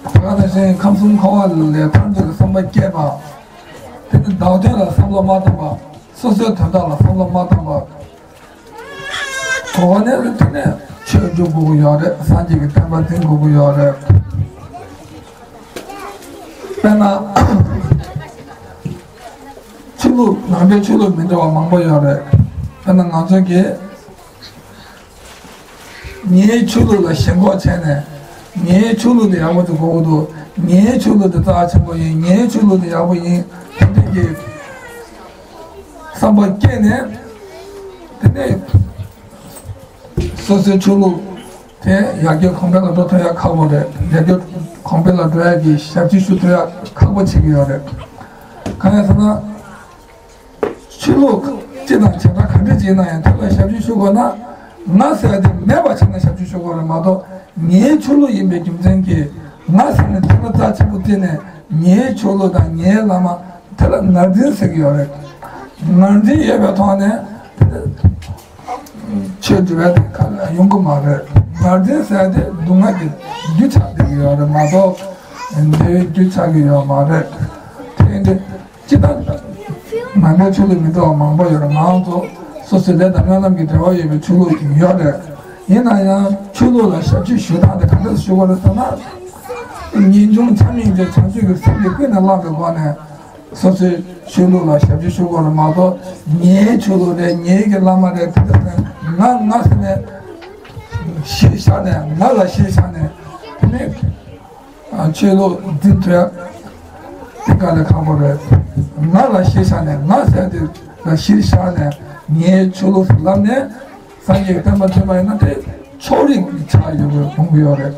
དེ་ག་ནང་བཞིན་ཁམས་གསུམ་འཁོར་བ་ལས་ཐར་འདོད་ཀྱི་བསམ་པ་སྐྱེས་པ། དེ་ནི་བདག་དོན་ལ་བསམ་བློ་མ་བཏང་པ། སོ་སོའི་དོན་དག་ལ་བསམ་བློ་མ་བཏང་པ། གོ་བ་ནས་དེ་ནས་ཆོས་སྒྲུབ་དགོས་ཀྱི་ཡོད་རེད། སངས་རྒྱས་ཀྱི་བསྟན་པ་འཛིན་དགོས་ཀྱི་ཡོད་རེད། དཔེར་ན། ཆོས་ལུགས་ནང་པའི་ཆོས་ལུགས་མི་འདྲ་བ་མང་པོ་ཡོད་རེད། དཔེར་ན་ང་ཚོ་གིས་ངའི་ཆོས་ལུགས་ལ་ཞེན་ཁོག་བྱས་ནས། ངའི་ཆོས་ལུགས་དེ་ཡག་པོ་དེ་དགོས་ཀྱི་འདུག་ངའི་ཆོས་ལུགས་དེ་རྩ་ཆེན་པོ་ཡིན། ངའི་ཆོས་ལུགས་དེ་ཡག་པོ་ཡིན། དེ་འདྲ་གི་བསམ་པ་སྐྱེས་ནས། དེ་ནས་སོ་སོའི་ཆོས་ལུགས་དེ་ཡར་རྒྱས་གོང་འཕེལ་ལ་འགྲོ་ཐུབ་ཡ་ཁག་པོ་རེད། ཡར་རྒྱས་གོང་འཕེལ་ལ་འགྲོ་ཡ་གི་ཞབས་ཕྱི་ཞུ་ཐུབ་ཡ་ཁག་པོ་བྱེད་ཀྱི་ཡོད་རེད། གང་ཡིན་ཟེར་ན། ཆོས་ལུགས་སྤྱི་དང་བྱེ་བྲག་ག་འདྲ་ཅིག་ཡིན་ན་ཡང་དེ་ལ་ཞབས་ཕྱི་ཞུ་དགོས་ན། ང་ཟེར་ཡ་དེ་མེད་པ་བྱས་ན་ཞབས་ཕྱི་ཞུ་དགོས་རེད་མ་གཏོགས། ངའི་ཆོས་ལུགས་ཡིན་པའི་རྒྱུ་མཚན་གྱིས་ང་ཟེར་ནས་དེ་ལ་རྩ་ཆེན་པོ་བརྩིས་ནས་ངའི་ཆོས་ལུགས་དང་ངའི་བླ་མ་དེ་ལ་ངར་འཛིན་ཟེར་གྱི་ཡོད་རེད། ངར་འཛིན་ཡོད་པའི་ཐོག་ནས་ཆོས་སྒྲུབ་ཡ་དེ་ག་ལ་ཡོང་གི་མ་རེད། ངར་འཛིན་ཟེར་ཡ་དེ་སྡུག་བསྔལ་གྱི་རྒྱུ་ཆགས་བསྡད་ཀྱི་ཡོད་རེད་མ་གཏོགས། བདེ་བའི་རྒྱུ་ཆགས་ཀྱི་ཡོད་མ་རེད། དེ་འདི། སྤྱི་དང་། ནང་པའི་ཆོས་ལུགས་མི་འདྲ་བ་མང་པོ་ཡོད་རེད། ང་ཚོ་སོ་སོའི་ལས་དང་སྨོན་ལམ་གྱི་འབྲེལ་བ་ཡོད་པའི་ཆོས་ལུགས་ཡོད་རེད། ཡིན་ན་ཡང་ཆོས་ལུགས་ལ་ཞབས་ཕྱི་ཞུ་སྟངས་དེ་ག་འདྲ་ཞུ་དགོས་རེད་ཟེར་ན། ངེས་འབྱུང་ཆ་མིན་གྱི་བྱང་ཆུབ་ཀྱི་སེམས་ཀྱིས་ཀུན་ནས་བསླངས་པའི་སྒོ་ནས་སོ་སོའི་ཆོས་ལུགས་ལ་ཞབས་ཕྱི་ཞུ་དགོས་རེད་མ་གཏོགས། ངའི་ཆོས་ལུགས་རེད། ངའི་གི་བླ་མ་རེད། དེ་འདྲ་ཟེར་ང་ང་ཟེར་ནས་གཞི་བཞག་ནས། ང་ལ་གཞི་བཞག་ནས་དེ་ནས། ཆོས་ལུགས་འཛིན་ཐུབ་ཡ་དེ་དཀའ་ལས་ཁག་པོ་རེད། ང་ལ་གཞི་བཞག་ནས། ང་ཟེར་དེ་ལ་གཞི་བཞག་ནས་ངའི་ཆོས་ལུགས་སུ་ལབ་ནས་སངས་རྒྱས་ཀྱི་བསྟན་པ་འཛིན་པ་ཡིན་ན་དེ་ཕྱོགས་རིས་ཀྱི་ཆ་ཡོད་པའི་གོང་གི་ཡོད་རེད།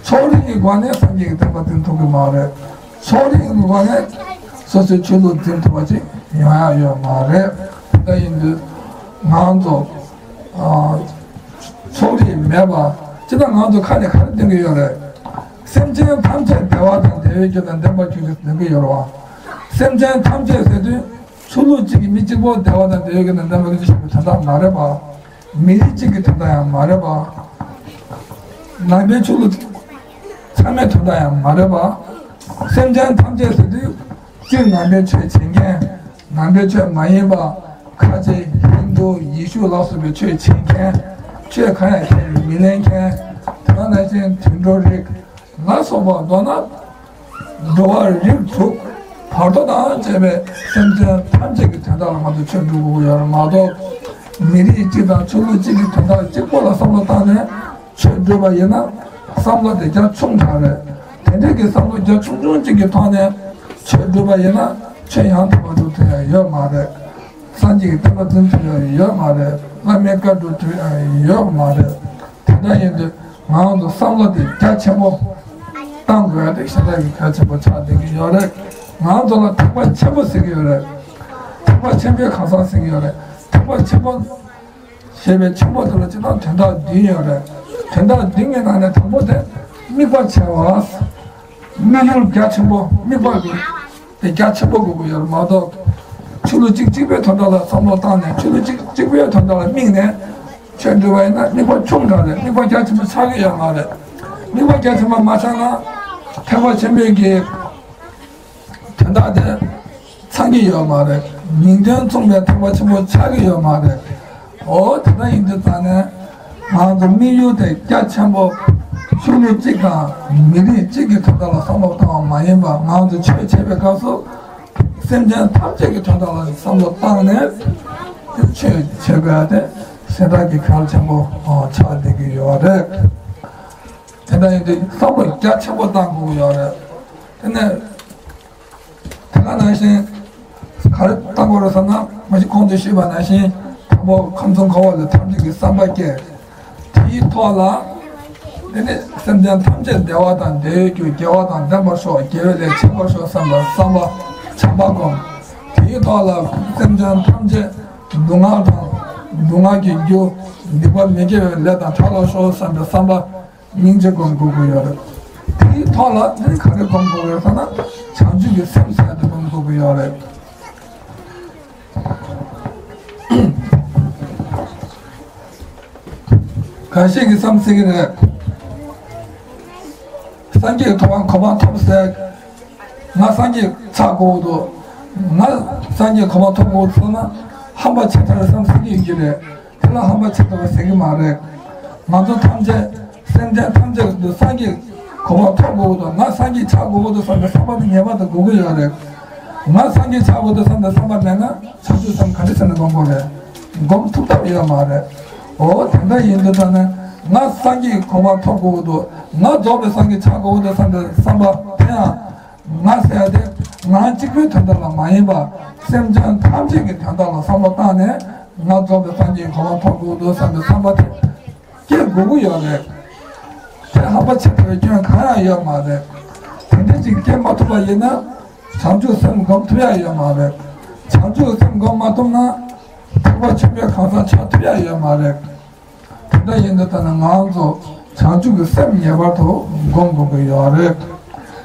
ཕྱོགས་རིས་ཀྱི་སྒོ་ནས་སངས་རྒྱས་ཀྱི་བསྟན་པ་འཛིན་ཐུབ་ཀྱི་མ་རེད། ཕྱོགས་རིས་ཀྱི་སྒོ་ནས་སོ་སོའི་ཆོས་ལུགས་འཛིན་ཐུབ་པ་ཅིག་ཡོང་ཡ་ཡོད་མ་རེད། དེ་འདྲ་ཡིན་དུས་ང་ཚོ། ཕྱོགས་རིས་མེད་པ། སྤྱིར་བཏང་ང་ཚོ་ཁ་ནས་ག་རེ་འདོན་གྱི་ཡོད་རེད། སེམས་ཅན་ཐམས་ཅད་བདེ་བ་དང་བདེ་བའི་རྒྱུ་དང་ལྡན་པར་གྱུར་ཅིག་འདོན་གྱི་ཡོད་རེད་བ། སེམས་ཅན་ཐམས་ཅད་ཟེར་དུས་ཆོས་ལུགས་གཅིག་གི་མི་གཅིག་པོ་བདེ་བ་དང་བདེ་བའི་རྒྱུ་དང་ལྡན་པར་གྱུར་ཅིག་ཞེས་པའི་དོན་དག་མ་རེད་པ། མི་རིགས་གཅིག་གི་དོན་དག་ཡང་མ་རེད་པ། ནང་པའི་ཆོས་ལུགས་ཚང་མའི་དོན་དག་ཡང་མ་རེད་པ། སེམས་ཅན་ཐམས་ཅད་ཟེར་དུས། སྤྱིར་ནང་པའི་ཆོས་བྱེད་མཁན། ནང་པའི་ཆོས་མ་ཡིན་པ། ཁ་ཆེ། ཧིན་རྡུ། ཡེ་ཤུ་ལ་སོགས་པའི་ཆོས་བྱེད་མཁན། ཆོས་གང་ཡང་ཁས་མི་ལེན་མཁན། དེ་ནང་བཞིན་དུད་འགྲོ་རིགས་ལ་སོགས་པ། མདོར་ན་འགྲོ་བ་རིགས་དྲུག་བར་དོ་དང་བཅས་པའི་སེམས་ཅན་ཐམས་ཅད་ཀྱི་དོན་དག་ལ་ང་ཚོས་ཆོས་སྒྲུབ་དགོས་ཀྱི་ཡོད་རེད་མ་གཏོགས། མི་རིགས་གཅིག་དང་ཆོས་ལུགས་གཅིག་གི་དོན་དག་གཅིག་པོ་ལ་བསམ་བློ་བཏང་ནས། ཆོས་སྒྲུབ་པ་ཡིན་ན་བསམ་བློ་དེ་རྒྱ་ཆུང་དྲགས་རེད། དེ་འདྲའི་གི་བསམ་བློ་རྒྱ་ཆུང་ཆུང་གཅིག་གི་ཐོག་ནས་ཆོས་སྒྲུབ་པ་ཡིན་ན་ཆོས་ཡང་དག་པར་སྒྲུབ་ཐུབ་ཡ་ཡོད་མ་རེད། སངས་རྒྱས་ཀྱི་བསྟན་པ་འཛིན་ཐུབ་ཡ་ཡོད་མ་རེད། བླ་མའི་བཀའ་སྒྲུབ་ཐུབ་ཡ་ཡོད་མ་རེད། དེ་འདྲ་ཡིན་དུས་ང་ཚོ་བསམ་བློ་དེ་རྒྱ་ཆེན་པོ་བཏང་དགོས་ཡ་དེ་ཤ་སྟག་གི་གལ་ཆེན་པོ་ཆགས་བསྡད་ཀྱི་ཡོད་རེད། ང་ཚོ་ལ་ཐེག་པ་ཆེན་པོ་ཟེར་གྱི་ཡོད་རེད། ཐེག་པ་ཆེན་པོའི་གང་ཟག་ཟེར་གྱི་ཡོད་རེད། ཐེག་པ་ཆེན་པོ་ཞེས་པའི་ཆེན་པོ་དེ་ལ་སྤྱིར་བཏང་དོན་དག་བདུན་ཡོད་རེད། དོན་དག་བདུན་གྱི་ནང་ནས་དང་པོ་དེ་དམིགས་པ་ཆེ་བ། དམིགས་ཡུལ་རྒྱ་ཆེན་པོ། དམིགས་པ་གི་དེ་རྒྱ་ཆེན་པོ་དགོས་ཀྱི་ཡོད་རེད་མ་གཏོགས། ཆོས་ལུགས་གཅིག་གཅིག་པའི་དོན་དག་ལ་བསམ་བློ་བཏང་ནས། ཆོས་ལུགས་གཅིག་གཅིག་པའི་དོན་དག་ལ་དམིགས་ནས་ཆོས་སྒྲུབ་པ་ཡིན་ན་དམིགས་པ་ཆུང་དྲགས་རེད། དམིགས་པ་རྒྱ་ཆེན་པོ་ཆགས་ཀྱི་ཡོད་མ་རེད། དམིགས་པ་རྒྱ་ཆེན་པོ་མ་ཆགས་ན་ཐེག་པ་ཆེན་པོའི་གི་དོན་དག་དེ་ཚང་གི་ཡོད་མ་རེད། མིང་དོན་མཚུངས་པའི་ཐེག་པ་ཆེན་པོ་ཆགས་ཀྱི་ཡོད་མ་རེད། འོ་དེ་འདྲ་ཡིན་དུས་ཙང་ནས་ང་ཚོ་དམིགས་ཡུལ་དེ་རྒྱ་ཆེན་པོ། ཆོས་ལུགས་གཅིག་དང་མི་རིགས་གཅིག་གི་དོན་དག་ལ་བསམ་བློ་བཏང་བ་མ་ཡིན་པར། ང་ཚོ་ཆོས་བྱེད་པའི་སྐབས་སུ་ སེམས་ཅན་ཐམས་ཅད་ཀྱི་དོན་དག་ལ་བསམ་བློ་བཏང་ནས་ཆོས་བྱེད་དགོས་ཏེ་ཞེ་དྲག་གི་གལ་ཆེན་པོ་ཆགས་བསྡད་ཀྱི་ཡོད་རེད། དེ་འདྲ་ཡིན་དུས་བསམ་བློ་རྒྱ་ཆེན་པོ་བཏང་དགོས་ཀྱི་ཡོད་རེད། དེ་ནས་དེ་ག་ནང་བཞིན་ག་རེ་བཏང་དགོས་རེད་ཟེར་ན། མ་གཞི་གོང་དུ་ཞུས་པ་ནང་བཞིན་དང་པོ་ཁམས་གསུམ་འཁོར་བ་ལས་ཐར་འདོད་ཀྱི་བསམ་པ་སྐྱེ། དེའི་ཐོག་ལ་དེ་ནས་སེམས་ཅན་ཐམས་ཅད་བདེ་བ་དང་བདེ་བའི་རྒྱུ་དགེ་བ་དང་ལྡན་པར་ཤོག་དགེ་བའི་ལས་བྱེད་པར་ཤོག་བསམ་པའི་བསམ་པ་བྱམས་པ་སྒོམ། དེའི་ཐོག་ལ་སེམས་ཅན་ཐམས་ཅད་སྡུག་བསྔལ་དང་སྡུག་བསྔལ་གྱི་རྒྱུ་སྡིག་པ་མི་དགེ་བའི་ལས་དང་བྲལ་བར་ཤོག་བསམ་པའི་བསམ་པ་སྙིང་རྗེ་སྒོམ་དགོས་ཀྱི་ཡོད་རེད། དེའི་ཐོག་ལ་དེ་ག་རེ་སྒོམ་དགོས་ཀྱི་ཡོད་ཟེར་ན། བྱང་ཆུབ་ཀྱི་སེམས་ཟེར་དེ་སྒོམ་དགོས་ཀྱི་ཡོད་རེད། འགའ་ཞིག་གིས་བསམ་སྲིད་ཀྱི་རེད། སངས་རྒྱས་ཐོབ་པའི་གོ་འཕང་ཐོབ་ཟེར། ང་སངས་རྒྱས་ཆགས་དགོས་འདུག་ང་སངས་རྒྱས་གོ་འཕང་ཐོབ་དགོས་ཚུལ་ན་ཧམ་པ་ཆེ་དྲགས་བསམ་སྲིད་ཀྱི་ཡོད་ཀྱི་རེད། དེ་ལ་ཧམ་པ་ཆེ་དྲགས་ཟེར་གྱི་མ་རེད། ང་ཚོ་ཐམས་ཅད་སེམས་ཅན་ཐམས་ཅད་དུ་སངས་རྒྱས་གོ་འཕང་ཐོབ་དགོས་འདུག་ང་སངས་རྒྱས་ཆགས་དགོས་འདུག་བསམ་པའི་བསམ་པ་དེ་ངེས་པར་དུ་དགོས་ཀྱི་ཡོད་རེད། ང་སངས་རྒྱས་ཆགས་དགོས་འདུག་བསམ་པའི་བསམ་པ་མེད་ན། བྱང་ཆུབ་སེམས་ག་འདྲ་བྱས་ནས་སྒོམ་དགོས་རེད། སྒོམ་ཐུབ་ཐབས་ཡོད་མ་རེད། འོ་དེ་འདྲ་ཡིན་དུས་ད་ནི་ང་སངས་རྒྱས་གོ་འཕང་ཐོབ་དགོས་འདུག་ང་རྫོགས་པའི་སངས་རྒྱས་ཆགས་དགོས་འདུག་བསམ་པའི་བསམ་པ་དེ་ཡང་ང་ཟེར་ཡ་དེ་ང་གཅིག་པུའི་དོན་དག་ལ་མ་ཡིན་པ། སེམས་ཅན་ཐམས་ཅད་ཀྱི་དོན་དག་ལ་བསམ་བློ་བཏང་ནས་ང་རྫོགས་པའི་སངས་རྒྱས་གོ་འཕང་ཐོབ་དགོས་འདུག་བསམ་པའི་བསམ་པ་དེ་སྐྱེ་དགོས་ཀྱི་ཡོད་རེད། དེ་ཧམ་པ་ཆེ་དྲགས་སྐྱོན་གང་ཡང་ཡོད་མ་རེད། དེ་འདྲ་ཅིག་སྐྱེ་མ་ཐུབ་པ་ཡིན་ན། བྱང་ཆུབ་སེམས་སྒོམ་ཐུབ་ཡ་ཡོད་མ་རེད། བྱང་ཆུབ་སེམས་སྒོམ་མ་ཐུབ་ན། ཐེག་པ་ཆེན་པོའི་གང་ཟག་ཆགས་ཐུབ་ཡ་ཡོད་མ་རེད། དེ་འདྲ་ཡིན་དུས་ད་ནི་ང་ཚོ་བྱང་ཆུབ་ཀྱི་སེམས་ངེས་པར་དུ་སྒོམ་དགོས་ཀྱི་ཡོད་རེད།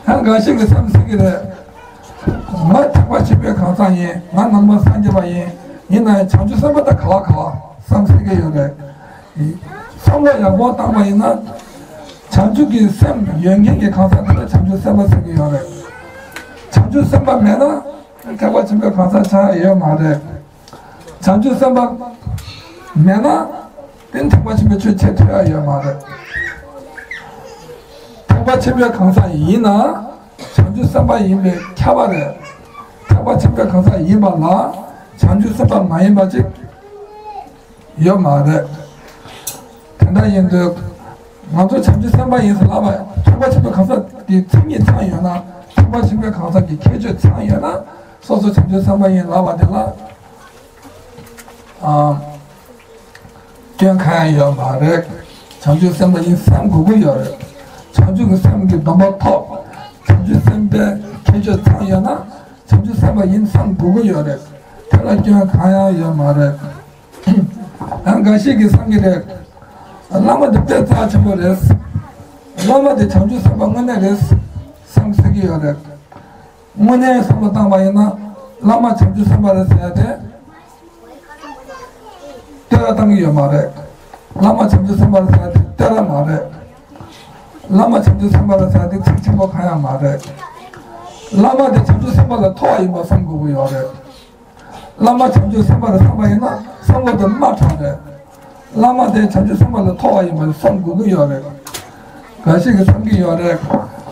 ཡང་འགའ་ཞིག་གིས་བསམ་སྲིད་ཀྱི་རེད། ང་ཐེག་པ་ཆེན་པོའི་གང་ཟག་ཡིན། ང་ནང་པ་སངས་རྒྱས་པ་ཡིན། ཡིན་ན་ཡང་བྱང་ཆུབ་སེམས་དཔའ་དེ་ག་བ་ག་བ་བསམ་སྲིད་ཀྱི་ཡོད་རེད། བསམ་བློ་ཡག་པོ་བཏང་པ་ཡིན་ན། བྱང་ཆུབ་ཀྱི་སེམས་ཡོད་མཁན་གྱི་གང་ཟག་དེ་ལ་བྱང་ཆུབ་སེམས་དཔའ་ཟེར་གྱི་ཡོད་རེད། བྱང་ཆུབ་སེམས་དཔའ་མེད་ན་ཐེག་པ་ཆེན་པོའི་གང་ཟག་ཆགས་ཡོད་མ་རེད། བྱང་ཆུབ་སེམས་དཔའ་མེད་ན་དེ་ཐེག་པ་ཆེན་པོའི་ཆོས་བྱེད་ཐུབ་ཡ་ཡོད་མ་རེད། ཐེག་པ་ཆེན་པོའི་གང་ཟག་ཡིན་ན་བྱང་ཆུབ་སེམས་དཔའ་ཡིན་པས་ཁྱབ་པ་རེད། ཐེག་པ་ཆེན་པོའི་གང་ཟག་ཡིན་པ་ལ་བྱང་ཆུབ་སེམས་དཔའ་མ་ཡིན་པ་ཅིག་ཡོད་མ་རེད། དེ་འདྲ་ཡིན་དུས་ང་ཚོ་བྱང་ཆུབ་སེམས་དཔའ་ཡིན་ཟེར་ལབ་པ། ཐེག་པ་ཆེན་པོའི་གང་ཟག་གི་མཚན་ཉིད་ཚང་ཡོད་ན། ཐེག་པ་ཆེན་པོའི་གང་ཟག་གི་ཁྱད་ཆོས་ཚང་ཡོད་ན། སོ་སོ་བྱང་ཆུབ་སེམས་དཔའ་ཡིན་ལབ་པ་དེ་ལ་ཨ་སྐྱོན་གང་ཡང་ཡོད་མ་རེད། བྱང་ཆུབ་སེམས་དཔའ་ཡིན་བསམ་དགོས་ཀྱི་ཡོད་རེད། བྱང་ཆུབ་ཀྱི་སེམས་ཀྱི་སྡོམ་པ་ཐོབ། བྱང་ཆུབ་སེམས་དཔའི་ཁྱད་ཆོས་ཚང་ཡོད་ན་བྱང་ཆུབ་སེམས་དཔའ་ཡིན་བསམ་དགོས་ཀྱི་ཡོད་རེད། དེ་ལ་སྐྱོན་གང་ཡང་ཡོད་མ་རེད། ཡང་འགའ་ཞིག་གིས་བསམ་གྱི་རེད། བླ་མ་དེ་དཔེ་རྩ་ཆེན་པོ་རེད། བླ་མ་དེ་བྱང་ཆུབ་སེམས་དཔའ་དངོས་གནས་རེད་བསམ་སྲིད་ཀྱི་ཡོད་རེད། དངོས་གནས་བསམ་བློ་བཏང་བ་ཡིན་ན་བླ་མ་བྱང་ཆུབ་སེམས་དཔའ་རེད་ཟེར་ཡ་དེ་བསྟོད་ར་བཏང་གི་ཡོད་མ་རེད། བླ་མ་བྱང་ཆུབ་སེམས་དཔའ་རེད་ཟེར་ཡ་དེ་བསྟོད་ར་མ་རེད། བླ་མ་བྱང་ཆུབ་སེམས་དཔའ་རེད་ཟེར་ཡ་དེ་ཚིག་ཆེན་པོ་གང་ཡང་མ་རེད། བླ་མ་དེ་བྱང་ཆུབ་སེམས་དཔའ་ལས་མཐོ་བ་ཡིན་པ་བསམ་དགོས་ཀྱི་ཡོད་རེད། བླ་མ་བྱང་ཆུབ་སེམས་དཔའ་རེད་བསམ་པ་ཡིན་ན་བསམ་བློ་དེ་དམའ་དྲགས་རེད། བླ་མ་དེ་བྱང་ཆུབ་སེམས་དཔའ་ལས་མཐོ་བ་ཡིན་པ་བསམ་དགོས་ཀྱི་ཡོད་རེད། འགའ་ཞིག་གིས་བསམ་གྱི་ཡོད་རེད།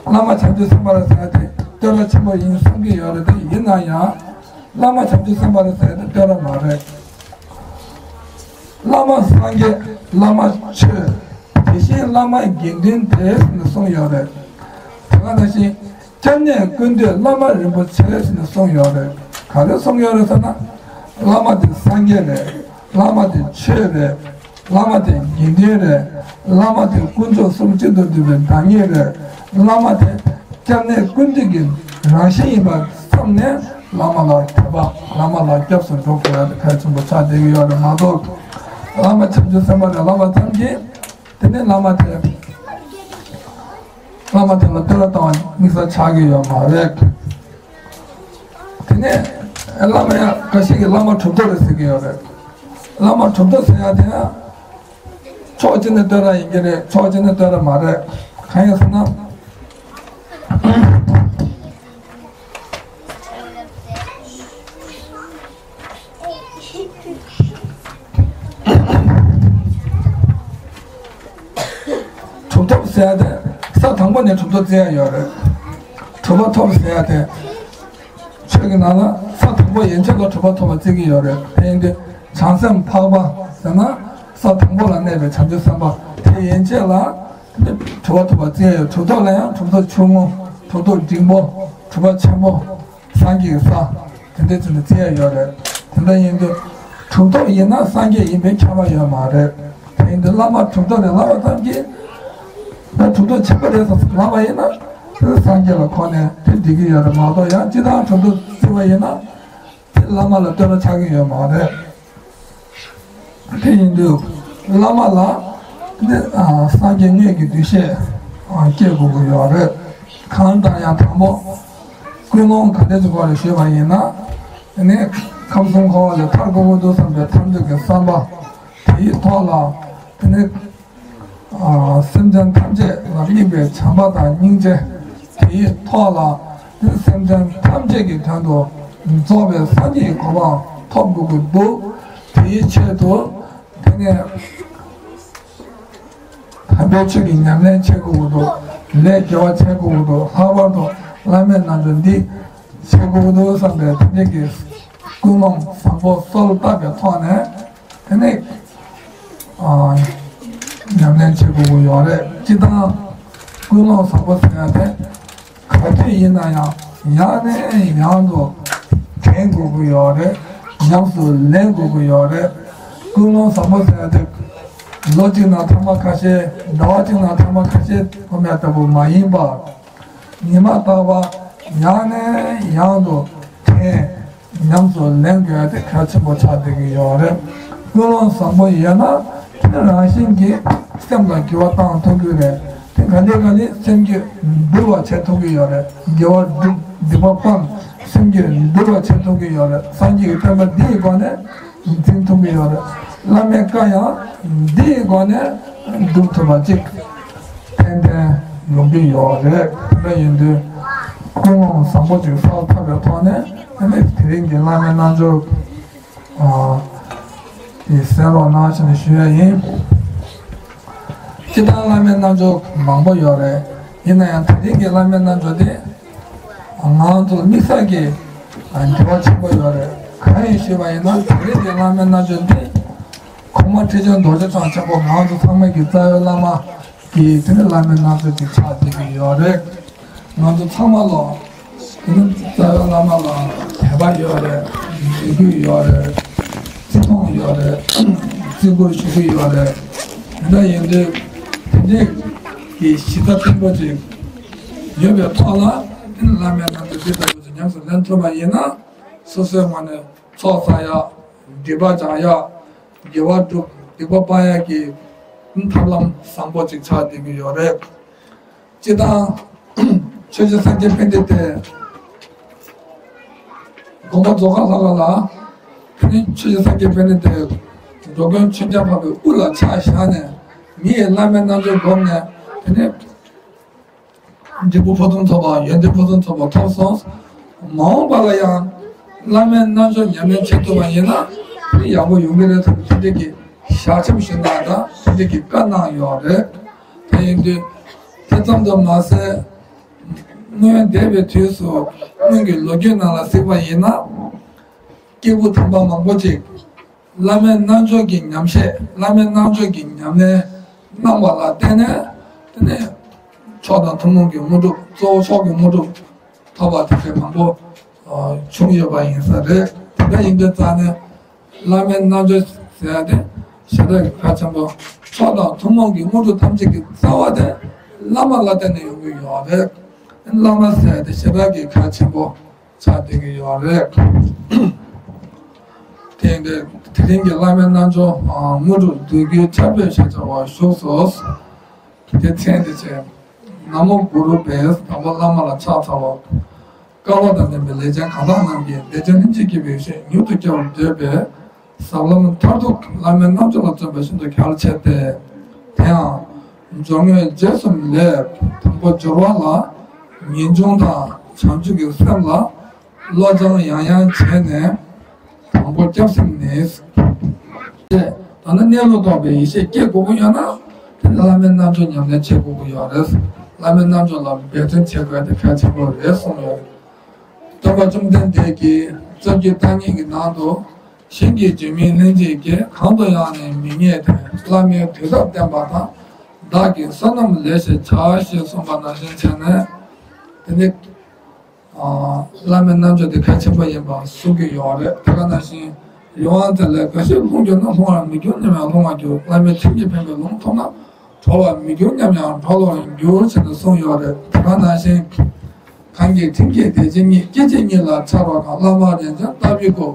བླ་མ་བྱང་ཆུབ་སེམས་དཔའ་རེད་ཟེར་ཡ་དེ་བསྟོད་ར་ཆེན་པོ་ཡིན་བསམ་གྱི་ཡོད་རེད། དེ་ཡིན་ན་ཡང་བླ་མ་བྱང་ཆུབ་སེམས་དཔའ་རེད་ཟེར་ཡ་དེ་བསྟོད་ར་མ་རེད། བླ་མ་སངས་རྒྱས། བླ་མ་ཆོས། དེ་བཞིན་བླ་མ་དགེ་འདུན་ཏེ་ཟེར་ནས་གསུངས་ཡོད་རེད། དེ་ག་ནང་བཞིན། སྐྱབས་གནས་ཀུན་འདུས་བླ་མ་རིན་པོ་ཆེ་ཟེར་ནས་གསུངས་ཡོད་རེད། ག་རེ་གསུངས་ཡོད་རེད་ཟེར་ན། བླ་མ་དེ་སངས་རྒྱས་རེད། བླ་མ་དེ་ཆོས་རེད། བླ་མ་དེ་དགེ་འདུན་རེད། བླ་མ་དེ་དཀོན་མཆོག་གསུམ་གཅིག་ཏུ་བསྡུས་པའི་བདག་ཉིད་རེད། བླ་མ་དེ་སྐྱབས་གནས་ཀུན་འདུས་ཀྱི་རང་བཞིན་ཡིན་པ་བསམ་ནས་བླ་མ་ལ་དད་པ། བླ་མ་ལ་སྐྱབས་སུ་འགྲོ་དགོས་ཡ་དེ་གལ་ཆེན་པོ་ཆགས་བསྡད་ཀྱི་ཡོད་རེད་མ་གཏོགས། བླ་མ་བྱང་ཆུབ་སེམས་དཔའ་རེད་ལབ་པ་ཙམ་གྱིས། དེ་ནས་བླ་མ་དེ། བླ་མ་དེ་ལ་བསྟོད་ར་བཏང་བ་དམིགས་བསལ་ཆགས་ཀྱི་ཡོད་མ་རེད། དེ་ནས་བླ་མ་ཡང་འགའ་ཞིག་གིས་བླ་མ་གྲུབ་ཐོབ་རེད་ཟེར་གྱི་ཡོད་རེད། བླ་མ་གྲུབ་ཐོབ་ཟེར་ཡ་དེ་ཡང་ཕྱོགས་གཅིག་ནས་བསྟོད་ར་ཡིན་གྱི་རེད། ཕྱོགས་གཅིག་ནས་བསྟོད་ར་མ་རེད། གང་ཡིན་ཟེར་ན། གྲུབ་ཐོབ་ཟེར་ཡ་དེ་ས་དང་པོ་ནས་གྲུབ་ཐོབ་བཙལ་ཡ་ཡོད་རེད། གྲུབ་པ་ཐོབ་ཟེར་ཡ་དེ་ཕྱོགས་ ཆོས་ཀྱི་ནང་ལ་ས་དང་པོ་ཡན་ཆད་ལ་གྲུབ་པ་ཐོབ་པ་བརྩི་གི་ཡོད་རེད། དེ་ཡིན་དུས་བྱང་སེམས་འཕགས་པ་ཟེར་ན་ས་དང་པོ་ལ་གནས་པའི་བྱང་ཆུབ་སེམས་དཔའ་དེ་ཡན་ཆད་ལ་གྲུབ་པ་ཐོབ་པ་བརྩི་ཡ་ཡོད། གྲུབ་ཐོབ་ལ་ཡང་གྲུབ་ཐོབ་ཆུང་ངུ། གྲུབ་ཐོབ་འབྲིང་པོ། གྲུབ་པ་ཆེན་པོ། སངས་རྒྱས་ཀྱི་ས། དེ་འདྲ་ཅིག་ལ་བརྩི་ཡ་ཡོད་རེད། དེ་འདྲ་ཡིན་དུས་གྲུབ་ཐོབ་ཡིན་ན་སངས་རྒྱས་ཡིན་པའི་ཁྱབ་པ་ཡོད་མ་རེད། དེ་ཡིན་དུས་བླ་མ་གྲུབ་ཐོབ་ནས་བསླབ་པ་ཐམས་ཅད་ད་གྲུབ་ཐོབ་ཆེན་པོ་རེད་ཟེར་ལབ་པ་ཡིན་ན་དེ་སངས་རྒྱས་ལ་གོ་ནས་དེ་འགྲིག་གི་ཡོད་རེད་མ་གཏོགས། ཡང་སྤྱིར་བཏང་གྲུབ་ཐོབ་བརྩི་བ་ཡིན་ན་དེ་བླ་མ་ལ་ལྟོས་པ་ཆགས་ཀྱི་ཡོད་མ་རེད། དེ་ཡིན་དུས་བླ་མ་ལ་ནི་ཨ་སངས་རྒྱས་དངོས་ཀྱི་འདུ་ཤེས་ཨ་སྐྱེ་དགོས་ཀྱི་ཡོད་རེད། གང་ལྟར་ཡང་དང་པོ་ཀུན་སློང་ག་འདྲ་ཅིག་སྐོར་ལ་ཞུས་པ་ཡིན་ན། དེ་ནས་ཁམས་གསུམ་འཁོར་བ་ལས་ཐར་དགོས་ཀྱི་འདུག་བསམ་པའི་ཐར་འདོད་ཀྱི་བསམ་པ་དེའི་ཐོག་ལ། དེ་ནས་ཨ་སེམས་ཅན་ཐམས་ཅད་ལ་དམིགས་པའི་བྱམས་པ་དང་སྙིང་རྗེ། དེའི་ཐོག་ལ་དེ་སེམས་ཅན་ཐམས་ཅད་ཀྱི་དོན་དུ་རྫོགས་པའི་སངས་རྒྱས་ཀྱི་གོ་འཕང་ཐོབ་དགོས་ཀྱི་འདུག་དེའི་ཆེད་དུ་དེ་ནས་དམ་པའི་ཆོས་ཀྱི་ཉམས་ལེན་བྱེད་དགོས་ཀྱི་འདུག་ལས་དགེ་བ་བྱེད་དགོས་ཀྱི་འདུག་ལྷག་པར་དུ་བླ་མའི་རྣལ་འབྱོར་འདི་བྱེད་དགོས་ཀྱི་འདུག་བསམ་པའི་དེ་འདྲ་གི་ཀུན་སློང་བཟང་པོ་གསལ་བཏབ་པའི་ཐོག་ནས། དེ་ནས་ཨ་ཉམས་ལེན་བྱེད་དགོས་ཀྱི་ཡོད་རེད། སྤྱིར་བཏང་ཀུན་སློང་བཟང་པོ་ཟེར་ཡ་དེ་ག་དུས་ཡིན་ན་ཡང་ཡང་ནས་ཡང་དུ་དྲན་དགོས་ཀྱི་ཡོད་རེད། ཉམས་སུ་ལེན་དགོས་ཀྱི་ཡོད་རེད། ཀུན་སློང་བཟང་པོ་ཟེར་ཡ་དེ་ལོ་གཅིག་ནང་ཐེངས་མ་ཁ་ཤས། ཟླ་བ་གཅིག་ནང་ཐེངས་མ་ཁ་ཤས་སྒོམ་ཡ་ལྟ་བུ་མ་ཡིན་པར། ཉི་མ་རྟག་པར་ཡང་ནས་ཡང་དུ་དྲན། ཉམས་སུ་ལེན་དགོས་ཡ་དེ་གལ་ཆེན་པོ་ཆགས་བསྡད་ཀྱི་ཡོད་རེད། ཀུན་སློང་བཟང་པོ་ཡོད་ན་དེ་རང་བཞིན་གྱིས་སེམས་ལ་འགྱུར་བ་བཏང་ཐུབ་ཀྱི་རེད། དེ་ག་ལེ་ག་ལེ་སེམས་རྒྱུད་འདུལ་བ་བྱེད་ཐུབ་ཀྱི་ཡོད་རེད། དགེ་བ་སྒྲུབ། སྡིག་པ་སྤང་། སེམས་རྒྱུད་འདུལ་བ་བྱེད་ཐུབ་ཀྱི་ཡོད་རེད། སངས་རྒྱས་ཀྱི་བསྟན་པ་འདི་ཡི་སྒོ་ནས་འཛིན་ཐུབ་ཀྱི་ཡོད་རེད། བླ་མའི་བཀའ་ཡང་འདི་ཡི་སྒོ་ནས་སྒྲུབ་ཐུབ་པ་ཅིག་ཏན་ཏན་ཡོང་གི་ཡོད་རེད། དེ་འདྲ་ཡིན་དུས་ཀུན་སློང་བཟང་པོ་ཅིག་གསལ་ཐུབ་པའི་ཐོག་ནས། ཨ་ནི་དེ་རིང་གི་བླ་མའི་རྣལ་འབྱོར་ཨ་དེ་གསན་རོགས་གནང་ཞེས་ནས་ཞུ་ཡ་ཡིན། སྤྱིར་བཏང་བླ་མའི་རྣལ་འབྱོར་མང་པོ་ཡོད་རེད། ཡིན་ན་ཡང་དེ་རིང་གི་བླ་མའི་རྣལ་འབྱོར་དེ་ང་ཚོ་དམིགས་བསལ་གྱི་ཨ་འབྲེལ་བ་ཆེན་པོ་ཡོད་རེད། གང་ཡིན་ཞུས་པ་ཡིན་ན་དེ་རིང་གི་བླ་མའི་རྣལ་འབྱོར་འདི་གོང་མ་ཁྲི་ཆེན་རྡོ་རྗེ་འཆང་ཆེན་པོ་ང་ཚོ་ཚང་མ་གི་རྩ་བའི་བླ་མ་གི་དེ་ནི་བླ་མའི་རྣལ་འབྱོར་ཅིག་ཆགས་བསྡད་ཀྱི་ཡོད་རེད། ང་ཚོ་ཚང་མ་ལ་དེ་ནི་རྩ་བའི་བླ་མ་ལ་དད་པ་ཡོད་རེད། མོས་གུས་ཡོད་རེད། བརྩི་མཐོང་ཡོད་རེད། བརྩི་བཀུར་ཞུ་གི་ཡོད་རེད། དེ་འདྲ་ཡིན་དུས་དེ་འདྲའི་གི་གཞི་རྩ་བརྟན་པོ་ཅིག་ཡོད་པའི་ཐོག་ལ་དེ་ནི་བླ་མའི་རྣལ་འབྱོར་འདི་ལྟ་བུ་ཅིག་ཉམས་སུ་ལེན་ཐུབ་པ་ཡིན་ན་སོ་སོའི་ངོས་ནས་ཚོགས་བསགས་ཡག་སྒྲིབ་པ་སྦྱང་ཡག་དགེ་བ་སྒྲུབ། སྡིག་པ་སྤང་ཡག་གི་ཐབས་ལམ་བཟང་པོ་ཅིག་ཆགས་བསྡད་ཀྱི་ཡོད་རེད། སྤྱིར་བཏང་ཆོས་རྗེ་སངས་རྒྱས་པཎྜི་ཏས་དགོངས་པ་རྫོགས་ཁ་ལྷག་ལྷག་ལ། དེ་ནས་ཆོས་རྗེ་སངས་རྒྱས་པཎྜི་ཏས་འགྲོ་མགོན་ཆོས་རྒྱལ་འཕགས་པའི་དབུ་ལ་ཕྱག་བཞག་ནས། མི་ཡིས་བླ་མའི་རྣལ་འབྱོར་བསྒོམས་ནས་དེ་ནས་འབྲས་བུ་ཕུན་སུམ་ཚོགས་པ། ཡོན་ཏན་ཕུན་སུམ་ཚོགས་པ་ཐོབ་སོང་། མ་འོངས་པ་ལ་ཡང་བླ་མའི་རྣལ་འབྱོར་ཉམས་ལེན་བྱེད་ཐུབ་པ་ཡིན་ན་དེ་ཡག་པོ་ཡོང་གི་རེད་ཟེར་དེ་འདྲ་གི་ཞལ་ཆེམས་ཞུ་གནང་དང་དེ་འདྲ་གི་བཀའ་གནང་ཡོད་རེད། དེ་ཡིན་དུས་དེ་ཙམ་དུ་མ་ཟད། སྔོན་འདས་པའི་དུས་སུ་སྔོན་གྱི་ལོ་རྒྱུས་ནང་ལ་གཟིགས་པ་ཡིན་ན། སྐྱེས་བུ་དམ་པ་མང་པོ་ཅིག་བླ་མའི་རྣལ་འབྱོར་གྱི་ཉམས་བཞེས། བླ་མའི་རྣལ་འབྱོར་གྱི་ཉམས་ལེན་གནང་བ་ལ་བརྟེན་ནས། དེ་ནས་མཆོག་དང་ཐུན་མོང་གི་དངོས་གྲུབ། གཙོ་བོ་མཆོག་གི་དངོས་གྲུབ་ཐོབ་པ་དེ་འདྲ་མང་པོ་བྱུང་ཡོད་པ་ཡིན་ས་རེད། དེ་འདྲ་ཡིན་དུས་ཙང་ནས་བླ་མའི་རྣལ་འབྱོར་ཟེར་ཡ་དེ་ཞེ་དྲག་གལ་ཆེན་པོ། མཆོག་དང་ཐུན་མོང་གི་དངོས་གྲུབ་ཐམས་ཅད་ཀྱི་རྩ་བ་དེ་བླ་མ་ལ་བརྟེན་ནས་ཡོང་གི་ཡོད་རེད། བླ་མ་ཟེར་ཡ་དེ་ཞེ་དྲག་གི་གལ་ཆེན་པོ་ཆགས་བསྡད་ཀྱི་ཡོད་རེད། དེ་ཡིན་དུས་དེ་རིང་གི་བླ་མའི་རྣལ་འབྱོར་དངོས་གྲུབ་འདོད་རྒྱུའི་ཆར་འབེབས་ཞེས་བྱ་བ་བཞུགས་སོ། དེ་མཚན་དེ་བྱས། ན་མོ་གུ་རུ་བྷྱཿ། དང་པོ་བླ་མ་ལ་ཕྱག་འཚལ་ལོ། སྐལ་བ་དང་ལྡན་པའི་ལས་ཅན་གང་དག་རྣམས་ཀྱིས། བདེ་སྐྱིད་ལྷུན་གྱིས་སྐྱེད་པའི་ཡེ་ཤེས་མྱུར་དུ་སྐྱེ་བར་འདོད་པས། ཟབ་ལམ་མཐར་ཐུག་བླ་མའི་རྣལ་འབྱོར་ལ་བརྩོན་པ་ཤིན་ཏུ་གལ་ཆེ་སྟེ། དེའང་སྦྱོར་དངོས་རྗེས་གསུམ་ལས་དང་པོ་སྦྱོར་བ་ལ་ངེས་འབྱུང་དང་བྱང་ཆུབ་ཀྱི་སེམས་ལ་བློ་སྦྱང་ཡང་ཡང་བྱས་ནས། དང་པོ་སྐྱབས་སེམས་ནི། ད་ནི་གནས་ལུགས་རྟོགས་པའི་ཡེ་ཤེས་སྐྱེ་དགོས་ཀྱི་ཡོད་ན། དེ་ནི་བླ་མའི་རྣལ་འབྱོར་ཉམས་ལེན་བྱེད་དགོས་ཀྱི་ཡོད་རེད། བླ་མའི་རྣལ་འབྱོར་ལ་འབད་བརྩོན་བྱེད་དགོས་ཡ་དེ་གལ་ཆེན་པོ་རེད་གསུངས་ཡོད་རེད། ད་ སྟོན་པ་བཅོམ་ལྡན་འདས་ཀྱིས་རྩ་བརྒྱུད་བརྟག་གཉིས་ཀྱི་ནང་དུ། གཞན་གྱིས་བརྗོད་མིན་ལྷན་ཅིག་སྐྱེས། གང་དུ་ཡང་ནི་མི་རྙེད་དེ། བླ་མའི་དུས་ཐབས་བསྟན་པ་དང་། བདག་གིས་བསོད་ནམས་ལེགས་ཤེས་བྱ། ཞེས་གསུངས་པ་ནང་བཞིན་བྱས་ནས། དེ་ནི་བླ་མའི་རྣམ་དཔྱོད་དེ་གལ་ཆེན་པོ་ཡིན་པ་གསུང་གི་ཡོད་རེད། དེ་ག་ནང་བཞིན་ཡོན་ཏན་ལས་འགའ་ཞིག་ལྷུང་གྱུར་ན། ལྷུང་བར་མི་འགྱུར་སྙམ་ཡང་ལྷུང་བར་འགྱུར། བླ་མའི་ཁྲིམས་ཀྱིས་ཕན་པའི་ལུང་མཐོང་ན། གྲོལ་བར་མི་འགྱུར་སྙམ་ཡང་གྲོལ་བར་འགྱུར་ཟེར་ནས་གསུངས་ཡོད་རེད། དེ་ག་ནང་བཞིན། གང་གི་དྲིན་གྱིས་དད་ཅན་ཉིད། སྐྱེ་མཆེད་གཉིས་ལ་འཆར་བ་གང་། བླ་མ་རིན་ཆེན་ལྟ་བུའི་སྐུ།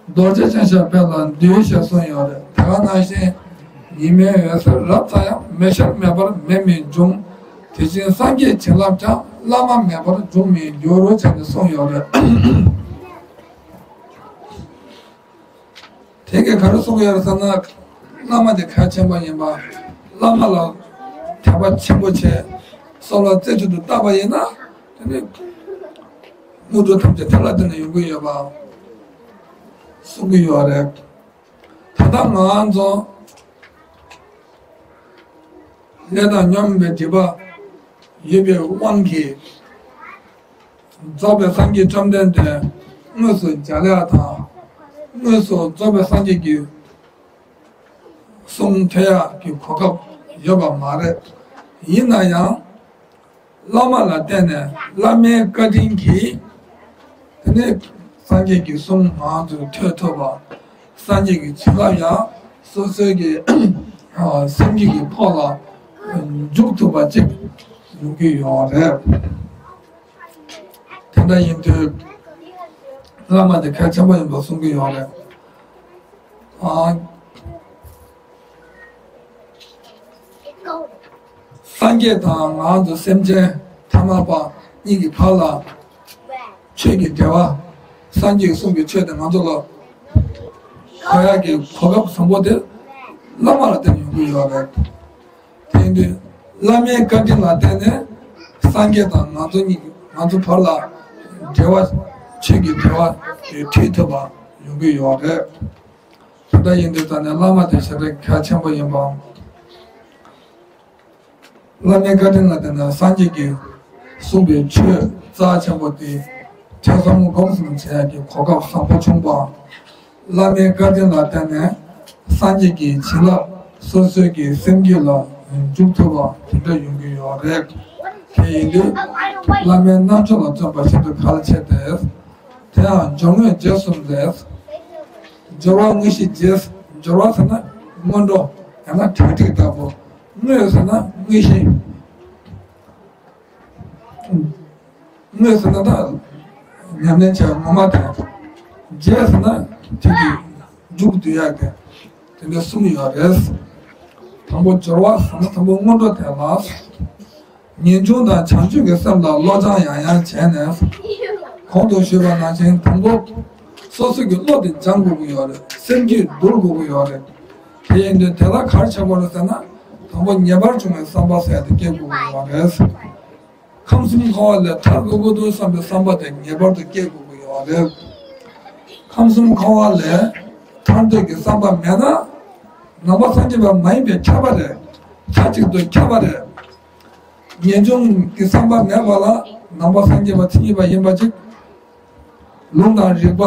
རྡོ་རྗེ་ཅན་ཞེས་པ་ལ་འདུད་ཞེས་གསུངས་ཡོད་རེད། དེ་ག་ནང་བཞིན། ཉི་མའི་འོད་ཟེར་རབ་ཚ་ཡང་། མེ་ཤར་མེ་འབར་མེ་མི་འབྱུང་། དེ་བཞིན་སངས་རྒྱས་བྱིན་རླབས་ཀྱང་། བླ་མ་མེད་པར་འབྱུང་མི་འགྱུར་རོ་བྱས་ནས་གསུངས་ཡོད་རེད། དེ་གས་ག་རེ་གསུང་གི་ཡོད་རེད་ཟེར་ན། བླ་མ་དེ་གལ་ཆེན་པོ་ཡིན་པ། བླ་མ་ལ་དད་པ་ཆེན་པོ་བྱས། བསམ་བློ་རྩེ་གཅིག་ཏུ་བཏབ་པ་ཡིན་ན། དེ་ནི་དངོས་གྲུབ་ཐམས་ཅད་དེ་ལ་བརྟེན་ནས་ཡོང་གི་ཡོད་པ་གསུང་གི་ཡོད་རེད། ད་ལྟ་ང་ཚོ་ལས་དང་སྙོམས་པའི་སྒྲིབ་པ་ཡོད་པའི་དབང་གིས། རྫོགས་པའི་སངས་རྒྱས་བཅོམ་ལྡན་འདས་དངོས་སུ་མཇལ་ཡ་དང་། དངོས་སུ་རྫོགས་པའི་སངས་རྒྱས་ཀྱི་གསུང་ཐོས་ཡ་གི་གོ་སྐབས་ཡོད་པ་མ་རེད། ཡིན་ན་ཡང་། བླ་མ་ལ་བརྟེན་ནས་བླ་མའི་བཀའ་དྲིན་གྱིས། དེ་ནས་སངས་རྒྱས་ཀྱི་གསུང་ང་ཚོས་ཐོས་ཐུབ་པ། སངས་རྒྱས་ཀྱི་བྱིན་རླབས་ཡང་སོ་སོའི་གི་སེམས་རྒྱུད་ཀྱི་ཕོགས་ལ་འཇུག་ཐུབ་པ་ཅིག་ཡོང་གི་ཡོད་རེད། དེ་འདྲ་ཡིན་དུས་བླ་མ་དེ་གལ་ཆེན་པོ་ཡིན་པ་གསུང་གི་ཡོད་རེད། ཨ། སངས་རྒྱས་དང་ང་ཚོ་སེམས་ཅན་ཐ་མལ་པ་གཉིས་ཀྱི་བར་ལ་ཆོས་ཀྱི་འབྲེལ་བ། སངས་རྒྱས་གསུང་གི་ཆོས་དེ་ང་ཚོ་ལ་གོ་ཡག་གི་གོ་སྐབས་བཟང་པོ་དེ་བླ་མ་ལ་བརྟེན་ཡོང་གི་ཡོད་རེད། དེ་ཡིན་དུས་བླ་མའི་བཀའ་དྲིན་ལ་བརྟེན་ནས་སངས་རྒྱས་དང་ང་ཚོ་གཉིས་ང་ཚོ་བར་ལ་འབྲེལ་བ། ཆོས་ཀྱི་འབྲེལ་བ་དེ་མཐུད་ཐུབ་པ་ཡོང་གི་ཡོད་རེད། དེ་འདྲ་ཡིན་དུས་ད་ནི་བླ་མ་དེ་ཞེ་དྲག་གལ་ཆེན་པོ་ཡིན་པའམ། བླ་མའི་བཀའ་དྲིན་ལ་བརྟེན་ནས་སངས་རྒྱས་ཀྱིས་གསུངས་པའི་ཆོས་རྩ་ཆེན་པོ་དེ་ཐོས་བསམ་སྒོམ་གསུམ་བྱེད་ཡག་གི་གོ་སྐབས་བཟང་པོ་བྱུང་བ། བླ་མའི་བཀའ་དྲིན་ལ་བརྟེན་ནས་སངས་རྒྱས་ཀྱི་བྱིན་རླབས་སོ་སོའི་གི་སེམས་རྒྱུད་ལ་འཇུག་ཐུབ་པ་དེ་འདྲ་ཡོང་གི་ཡོད་རེད། དེ་ཡིན་དུས་བླ་མའི་རྣམ་དཔྱོད་ལ་བརྩོན་པ་ཞིག་ཏུ་གལ་ཆེ་སྟེ། དེ་ཡང་སྦྱོར་དངོས་རྗེས་གསུམ་ལས། སྦྱོར་བ་དངོས་གཞི་རྗེས། སྦྱོར་བ་ཟེར་ན་སྔོན་འགྲོ་ཡང་ན་གྲ་སྒྲིག་ལྟ་བུ། དངོས་ཟེར་ན་དངོས་གཞི། དངོས་ཟེར་ན་ད་ཉམས་ལེན་བྱས་ངོ་མ་དང་། རྗེས་ཟེར་ན་དེ་གི་མཇུག་བསྡུ་ཡག་གི་དེ་འདྲ་གསུམ་ཡོད་རེད། དང་པོ་སྦྱོར་བ་ཟེར་ན་དང་པོ་སྔོན་འགྲོ་དེ་ལ། ངེས་འབྱུང་དང་བྱང་ཆུབ་ཀྱི་སེམས་ལ་བློ་སྦྱང་ཡང་ཡང་བྱས་ནས། གོང་དུ་ཞུས་པ་ནང་བཞིན་དང་པོ་སོ་སོ་གི་བློ་དེ་སྦྱང་དགོས་ཀྱི་ཡོད་རེད། སེམས་རྒྱུད་འདུལ་དགོས་ཀྱི་ཡོད་རེད། དེ་ཡིན་དུས་དེ་ལ་ག་རེ་བྱེད་དགོས་རེད་ཟེར་ན། དང་པོ་ངེས་པར་འབྱུང་བའི་བསམ་པ་ཟེར་དེ་སྐྱེ་དགོས་ཀྱི་ཡོད་རེད། ཁམས་གསུམ་འཁོར་བ་ལས་ཐར་དགོས་ཀྱི་འདུག་བསམ་པའི་བསམ་པ་དེ་ངེས་པར་དུ་སྐྱེ་དགོས་ཀྱི་ཡོད་རེད། ཁམས་གསུམ་འཁོར་བ་ལས་ཐར་འདོད་ཀྱི་བསམ་པ་མེད་ན། ནང་པ་སངས་རྒྱས་པ་མ་ཡིན་པས་ཁྱབ་པ་རེད། མཐའ་གཅིག་ཏུ་ཁྱབ་པ་རེད། ངེས་འབྱུང་གི་བསམ་པ་མེད་པ་ལ་ནང་པ་སངས་རྒྱས་པ་མཚན་ཉིད་པ་ཡིན་པ་ཅིག་ལུང་དང་རིགས་པ།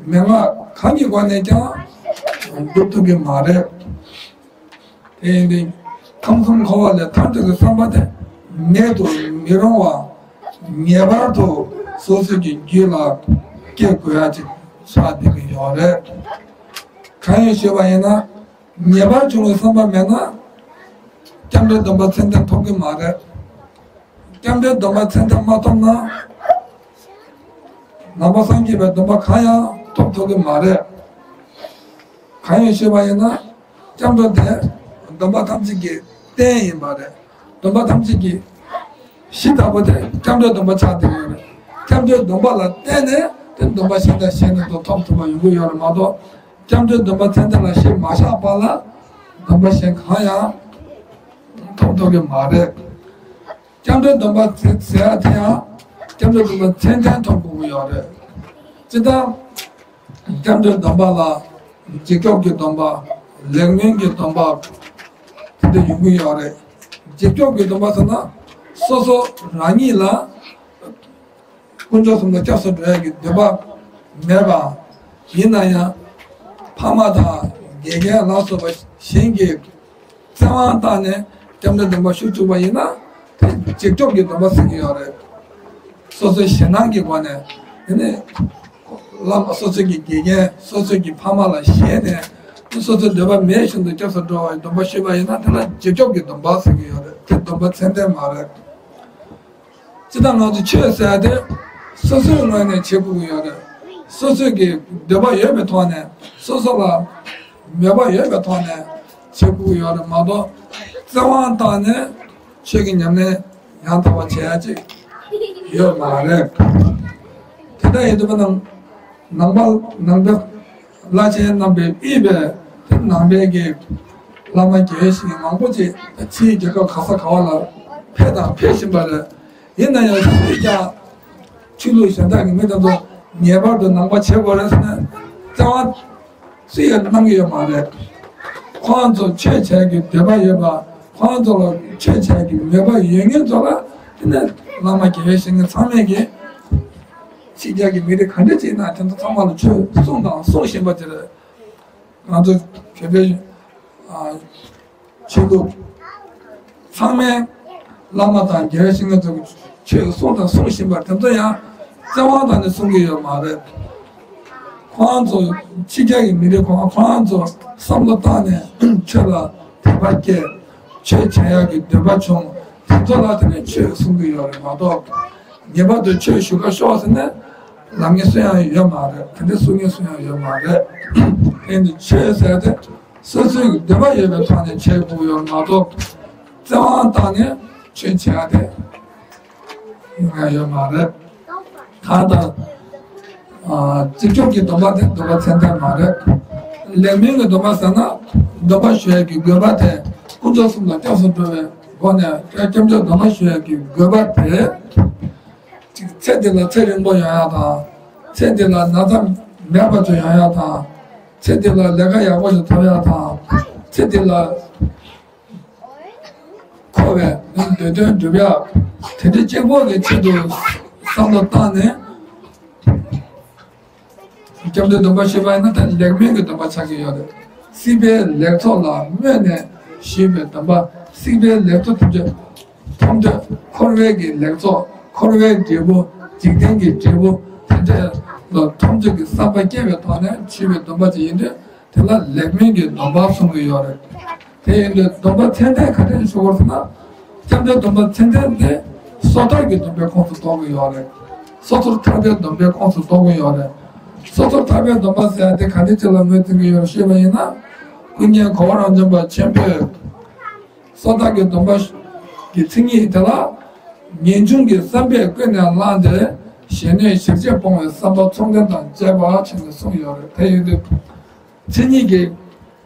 མན་ངག་གང་གི་སྒོ་ནས་ཀྱང་སྒྲུབ་ཐུབ་ཀྱི་མ་རེད། དེ་ཡིན་དུས་ཁམས་གསུམ་འཁོར་བ་ལས་ཐར་འདོད་ཀྱི་བསམ་པ་དེ་མེད་དུ་མི་རུང་བ། ངེས་པར་དུ་སོ་སོ་གི་རྒྱུད་ལ་སྐྱེ་དགོས་ཡ་ཅིག་ཆགས་བསྡད་ཀྱི་ཡོད་རེད། གང་ཡིན་ཞུས་པ་ཡིན་ན། ངེས་པར་འབྱུང་བའི་བསམ་པ་མེད་ན། སྐྱབས་འགྲོའི་སྡོམ་པ་ཚད་ལྡན་ཐོབ་ཀྱི་མ་རེད། སྐྱབས་འགྲོའི་སྡོམ་པ་ཚད་ལྡན་མ་ཐོབ་ན། ནང་པ་སངས་རྒྱས་པའི་སྡོམ་པ་གང་ཡང་ཐོབ་ཐུབ་ཀྱི་མ་རེད། གང་ཡིན་ཞུས་པ་ཡིན་ན། སྐྱབས་འགྲོ་དེ་སྡོམ་པ་ཐམས་ཅད་ཀྱི་རྟེན་ཡིན་པ་རེད། སྡོམ་པ་ཐམས་ཅད་ཀྱི་གཞི་ལྟ་བུ་དེ་སྐྱབས་འགྲོའི་སྡོམ་པ་ཆགས་བསྡད་ཀྱི་ཡོད་རེད། སྐྱབས་འགྲོའི་སྡོམ་པ་ལ་བརྟེན་ནས་དེ་སྡོམ་པ་གཞན་དང་གཞན་དུ་ཐོབ་ཐུབ་པ་ཡོང་གི་ཡོད་རེད་མ་གཏོགས། སྐྱབས་འགྲོའི་སྡོམ་པ་ཚད་ལྡན་ལ་གཞི་མ་བཞག་པ་ལ་སྡོམ་པ་གཞན་གང་ཡང་ཐོབ་ཐུབ་ཀྱི་མ་རེད། སྐྱབས་འགྲོའི་སྡོམ་པ་ཟེར་ཡ་དེ་ཡང་སྐྱབས་འགྲོའི་སྡོམ་པ་ཚད་ལྡན་ཐོབ་དགོས་ཀྱི་ཡོད་རེད། སྤྱིར་བཏང་སྐྱབས་འགྲོའི་སྡོམ་པ་ལ་འཇིགས་སྐྱོབ་ཀྱི་སྡོམ་པ། ལེགས་སྨོན་གྱི་སྡོམ་པ། དེ་འདྲ་ཡོང་གི་ཡོད་རེད། འཇིགས་སྐྱོབ་ཀྱི་སྡོམ་པ་ཟེར་ན་སོ་སོ་རང་ཉིད་ལ་ དཀོན་མཆོག་གསུམ་ལ་སྐྱབས་སུ་འགྲོ་ཡ་གི་འདོད་པ་མེད་པ་ཡིན་ན་ཡང་། ཕ་མ་དང་དགེ་རྒན་ལ་སོགས་པ་གཞན་གྱིས་བཙན་དབང་བཏང་ནས་སྐྱབས་འགྲོའི་སྡོམ་པ་ཞུ་བཅུག་པ་ཡིན་ན། དེ་འཇིགས་སྐྱོབ་ཀྱི་སྡོམ་པ་ཟེར་གྱི་ཡོད་རེད། སོ་སོའི་ཞེད་སྣང་གི་སྒོ་ནས། དེ་ནས་བླ་མ་སོ་སོ་གི་དགེ་རྒན། སོ་སོ་གི་ཕ་མ་ལ་ཞེད་ནས། སོ་སོའི་འདོད་པ་མེད་བཞིན་དུ་སྐྱབས་སུ་འགྲོ་བའི་སྡོམ་པ་ཞུས་པ་ཡིན་ན། དེ་ལ་འཇིགས་སྐྱོབ་ཀྱི་སྡོམ་པ་ཟེར་གྱི་ཡོད་རེད། དེ་སྡོམ་པ་ཚད་ལྡན་མ་རེད། སྤྱིར་བཏང་ང་ཚོ་ཆོས་ཟེར་ཡ་དེ། སོ་སོའི་ངོས་ནས་བྱེད་དགོས་ཀྱི་ཡོད་རེད། སོ་སོ་གི་འདོད་པ་ཡོད་པའི་ཐོག་ནས། སོ་སོ་ལ་མོས་པ་ཡོད་པའི་ཐོག་ནས་བྱེད་དགོས་ཀྱི་ཡོད་རེད་མ་གཏོགས། བཙན་དབང་བཏང་ནས་ཆོས་ཀྱི་ཉམས་ལེན་ཡང་དག་པ་བྱེད་ཡ་ཅིག་ཡོད་མ་རེད། དེ་འདྲ་ཡིན་དུས་ན། ནང་པ། ནང་པའི་བླ་ཆེན་རྣམ་པས་དབུས་པའི་དེ་ནང་པའི་གི་བླ་མ་དགེ་བའི་བཤེས་གཉེན་མང་པོ་ཅིག་ཕྱིའི་རྒྱལ་ཁབ་ག་ས་ག་བ་ལ་ཕེབས་དང་ཕེབས་བཞིན་པ་རེད། ཡིན་ན་ཡང་སུས་ཀྱང་ཆོས་ལུགས་གཞན་དག་གི་མི་དེ་ཚོ་ངེས་པར་དུ་ནང་པ་བྱེད་དགོས་རེད་ཟེར་ནས་བཙན་དབང་སུས་ཀྱང་གནང་གི་ཡོད་མ་རེད། ཁོང་ཚོ་ཆོས་བྱེད་ཀྱི་འདོད་པ་ཡོད་པ། ཁོང་ཚོ་ལ་ཆོས་བྱེད་ཀྱི་མོས་པ་ཡོད་མཁན་ཚོ་ལ། དེ་ནས་བླ་མ་དགེ་བའི་བཤེས་གཉེན་ཚང་མས་ཀྱིས། ཕྱི་རྒྱལ་གྱི་མི་རིགས་ག་འདྲ་ཅིག་ན་དེ་ཚོ་ཚང་མ་ལ་ཆོས་གསུངས་དང་གསུང་བཞིན་པ་དེ་རེད། ང་ཚོ་བོད་པའི་ཨ་ཆོས་ལུགས་ཚང་མའི་བླ་མ་དང་དགེ་བའི་བཤེས་གཉེན་ཚོ་གིས་ཆོས་གསུངས་དང་གསུང་བཞིན་པ་དེ་ཚོ་ཡང་བཙན་དབང་བཏང་ནས་གསུང་གི་ཡོད་མ་རེད། ཁོང་ཚོ་ཕྱི་རྒྱལ་གྱི་མི་རིགས་ཁོང་ཁོང་ཚོ་བསམ་བློ་བཏང་ནས་ཆོས་ལ་དད་པ་སྐྱེས། ཆོས་བྱེད་ཡག་གི་འདོད་པ་བྱུང་། དེ་ཚོ་ལ་དེ་ནས་ཆོས་གསུང་གི་ཡོད་རེད་མ་གཏོགས། ངེས་པར་དུ་ཆོས་ཞུ་ག་ཤོག་ཟེར་ནས་ལབ་མཁན་སུ་ཡང་ཡོད་མ་རེད། དེ་འདྲ་གསུང་མཁན་སུ་ཡང་ཡོད་མ་རེད། དེ་ནི་ཆོས་ཟེར་ཏེ་སོ་སོའི་འདོད་པ་ཡོད་པའི་ཐོག་ནས་བྱེད་དགོས་ཡོད་མ་གཏོགས། བཙན་དབང་བཏང་ནས་ཆོས་བྱེད་ཡ་དེ་ཡོང་ཡ་ཡོད་མ་རེད། གང་ལྟར། ཨ་འཇིགས་སྐྱོབ་ཀྱི་སྡོམ་པ་དེ་སྡོམ་པ་ཚད་ལྡན་མ་རེད། ལེགས་སྨོན་གྱི་སྡོམ་པ་ཟེར་ན། སྡོམ་པ་ཞུ་ཡས་ཀྱི་དགོས་པ་དེ། དཀོན་མཆོག་གསུམ་ལ་སྐྱབས་སུ་འགྲོ་བའི་སྒོ་ནས་སྐྱབས་འགྲོའི་སྡོམ་པ་ཞུ་ཡས་ཀྱི་དགོས་པ་དེ། གཅིག་ཚེ་འདི་ལ་ཚེ་རིང་པོ་ཡོང་ཡ་དང་། ཚེ་འདི་ལ་ན་ཚ་མེད་པ་ཚོ་ཡོང་ཡ་དང་། ཚེ་འདི་ལ་ལས་ཀ་ཡག་པོ་ཞིག་ཐོབ་ཡ་དང་། ཚེ་འདི་ལ་འཁོར་བའི་འདོད་དོན་འགྲུབ་ཡག་དེ་འདྲའི་གཅིག་པོ་གི་ཆེད་དུ་བསམ་བློ་བཏང་ནས། སྐྱབས་འགྲོའི་སྡོམ་པ་ཞུས་པ་ཡིན་ན་ད་ལེགས་སྨོན་གྱི་སྡོམ་པ་ཆགས་ཀྱི་ཡོད་རེད། སྲིད་པའི་ལེགས་ཚོགས་ལ་སྨོན་ནས་ཞུས་པའི་སྡོམ་པ། སྲིད་པའི་ལེགས་ཚོགས་ཐམས་ཅད་ཐོབ་འདོད། འཁོར་བའི་གི་ལེགས་ཚོགས། འཁོར་བའི་འབྲས་བུ། འཇིག་རྟེན་གྱི་འབྲས་བུ་དེ་འདྲ་ལ་ཐོབ་འདོད་ཀྱི་བསམ་པ་སྐྱེ་བའི་ཐོག་ནས་ཞུས་པའི་སྡོམ་པ་ཅིག་ཡིན་དུས། དེ་ལ་ལེགས་སྨོན་གྱི་སྡོམ་པ་གསུང་གི་ཡོད་རེད། དེ་ཡིན་དུས་སྡོམ་པ་ཚད་ལྡན་ག་རེ་ཞུ་དགོས་ཟེར་ན། སྐྱབས་འགྲོའི་སྡོམ་པ་ཚད་ལྡན་དེ་སོ་ཐར་གྱི་སྡོམ་པའི་ཁོངས་སུ་གཏོགས་ཀྱི་ཡོད་རེད། སོ་ཐར་ཐར་པའི་སྡོམ་པའི་ཁོངས་སུ་གཏོགས་ཀྱི་ཡོད་རེད། སོ་ཐར་ཐར་པའི་སྡོམ་པ་ཟེར་ཡ་དེ་ག་འདྲ་ཅིག་ལ་ངོས་འཛིན་གྱི་ཡོད་རེད་ཞུས་པ་ཡིན་ན། ཀུན་མཁྱེན་གོ་བ་རང་བྱོན་པ་ཆེན་པོས། སོ་ཐར་གྱི་སྡོམ་པ་གི་མཚན་ཉིད་དེ་ལ། ངེས་འབྱུང་གི་བསམ་པས་ཀུན་ནས་བསླངས་ཏེ། གཞན་གནོད་གཞན་གཅེས་སྤོང་བའི་བསམ་པ་ཚོགས་ལྡན་དང་བཅས་པ་བྱས་ནས་གསུངས་ཡོད་རེད། དེ་ཡིན་དུས། མཚན་ཉིད་ཀྱི་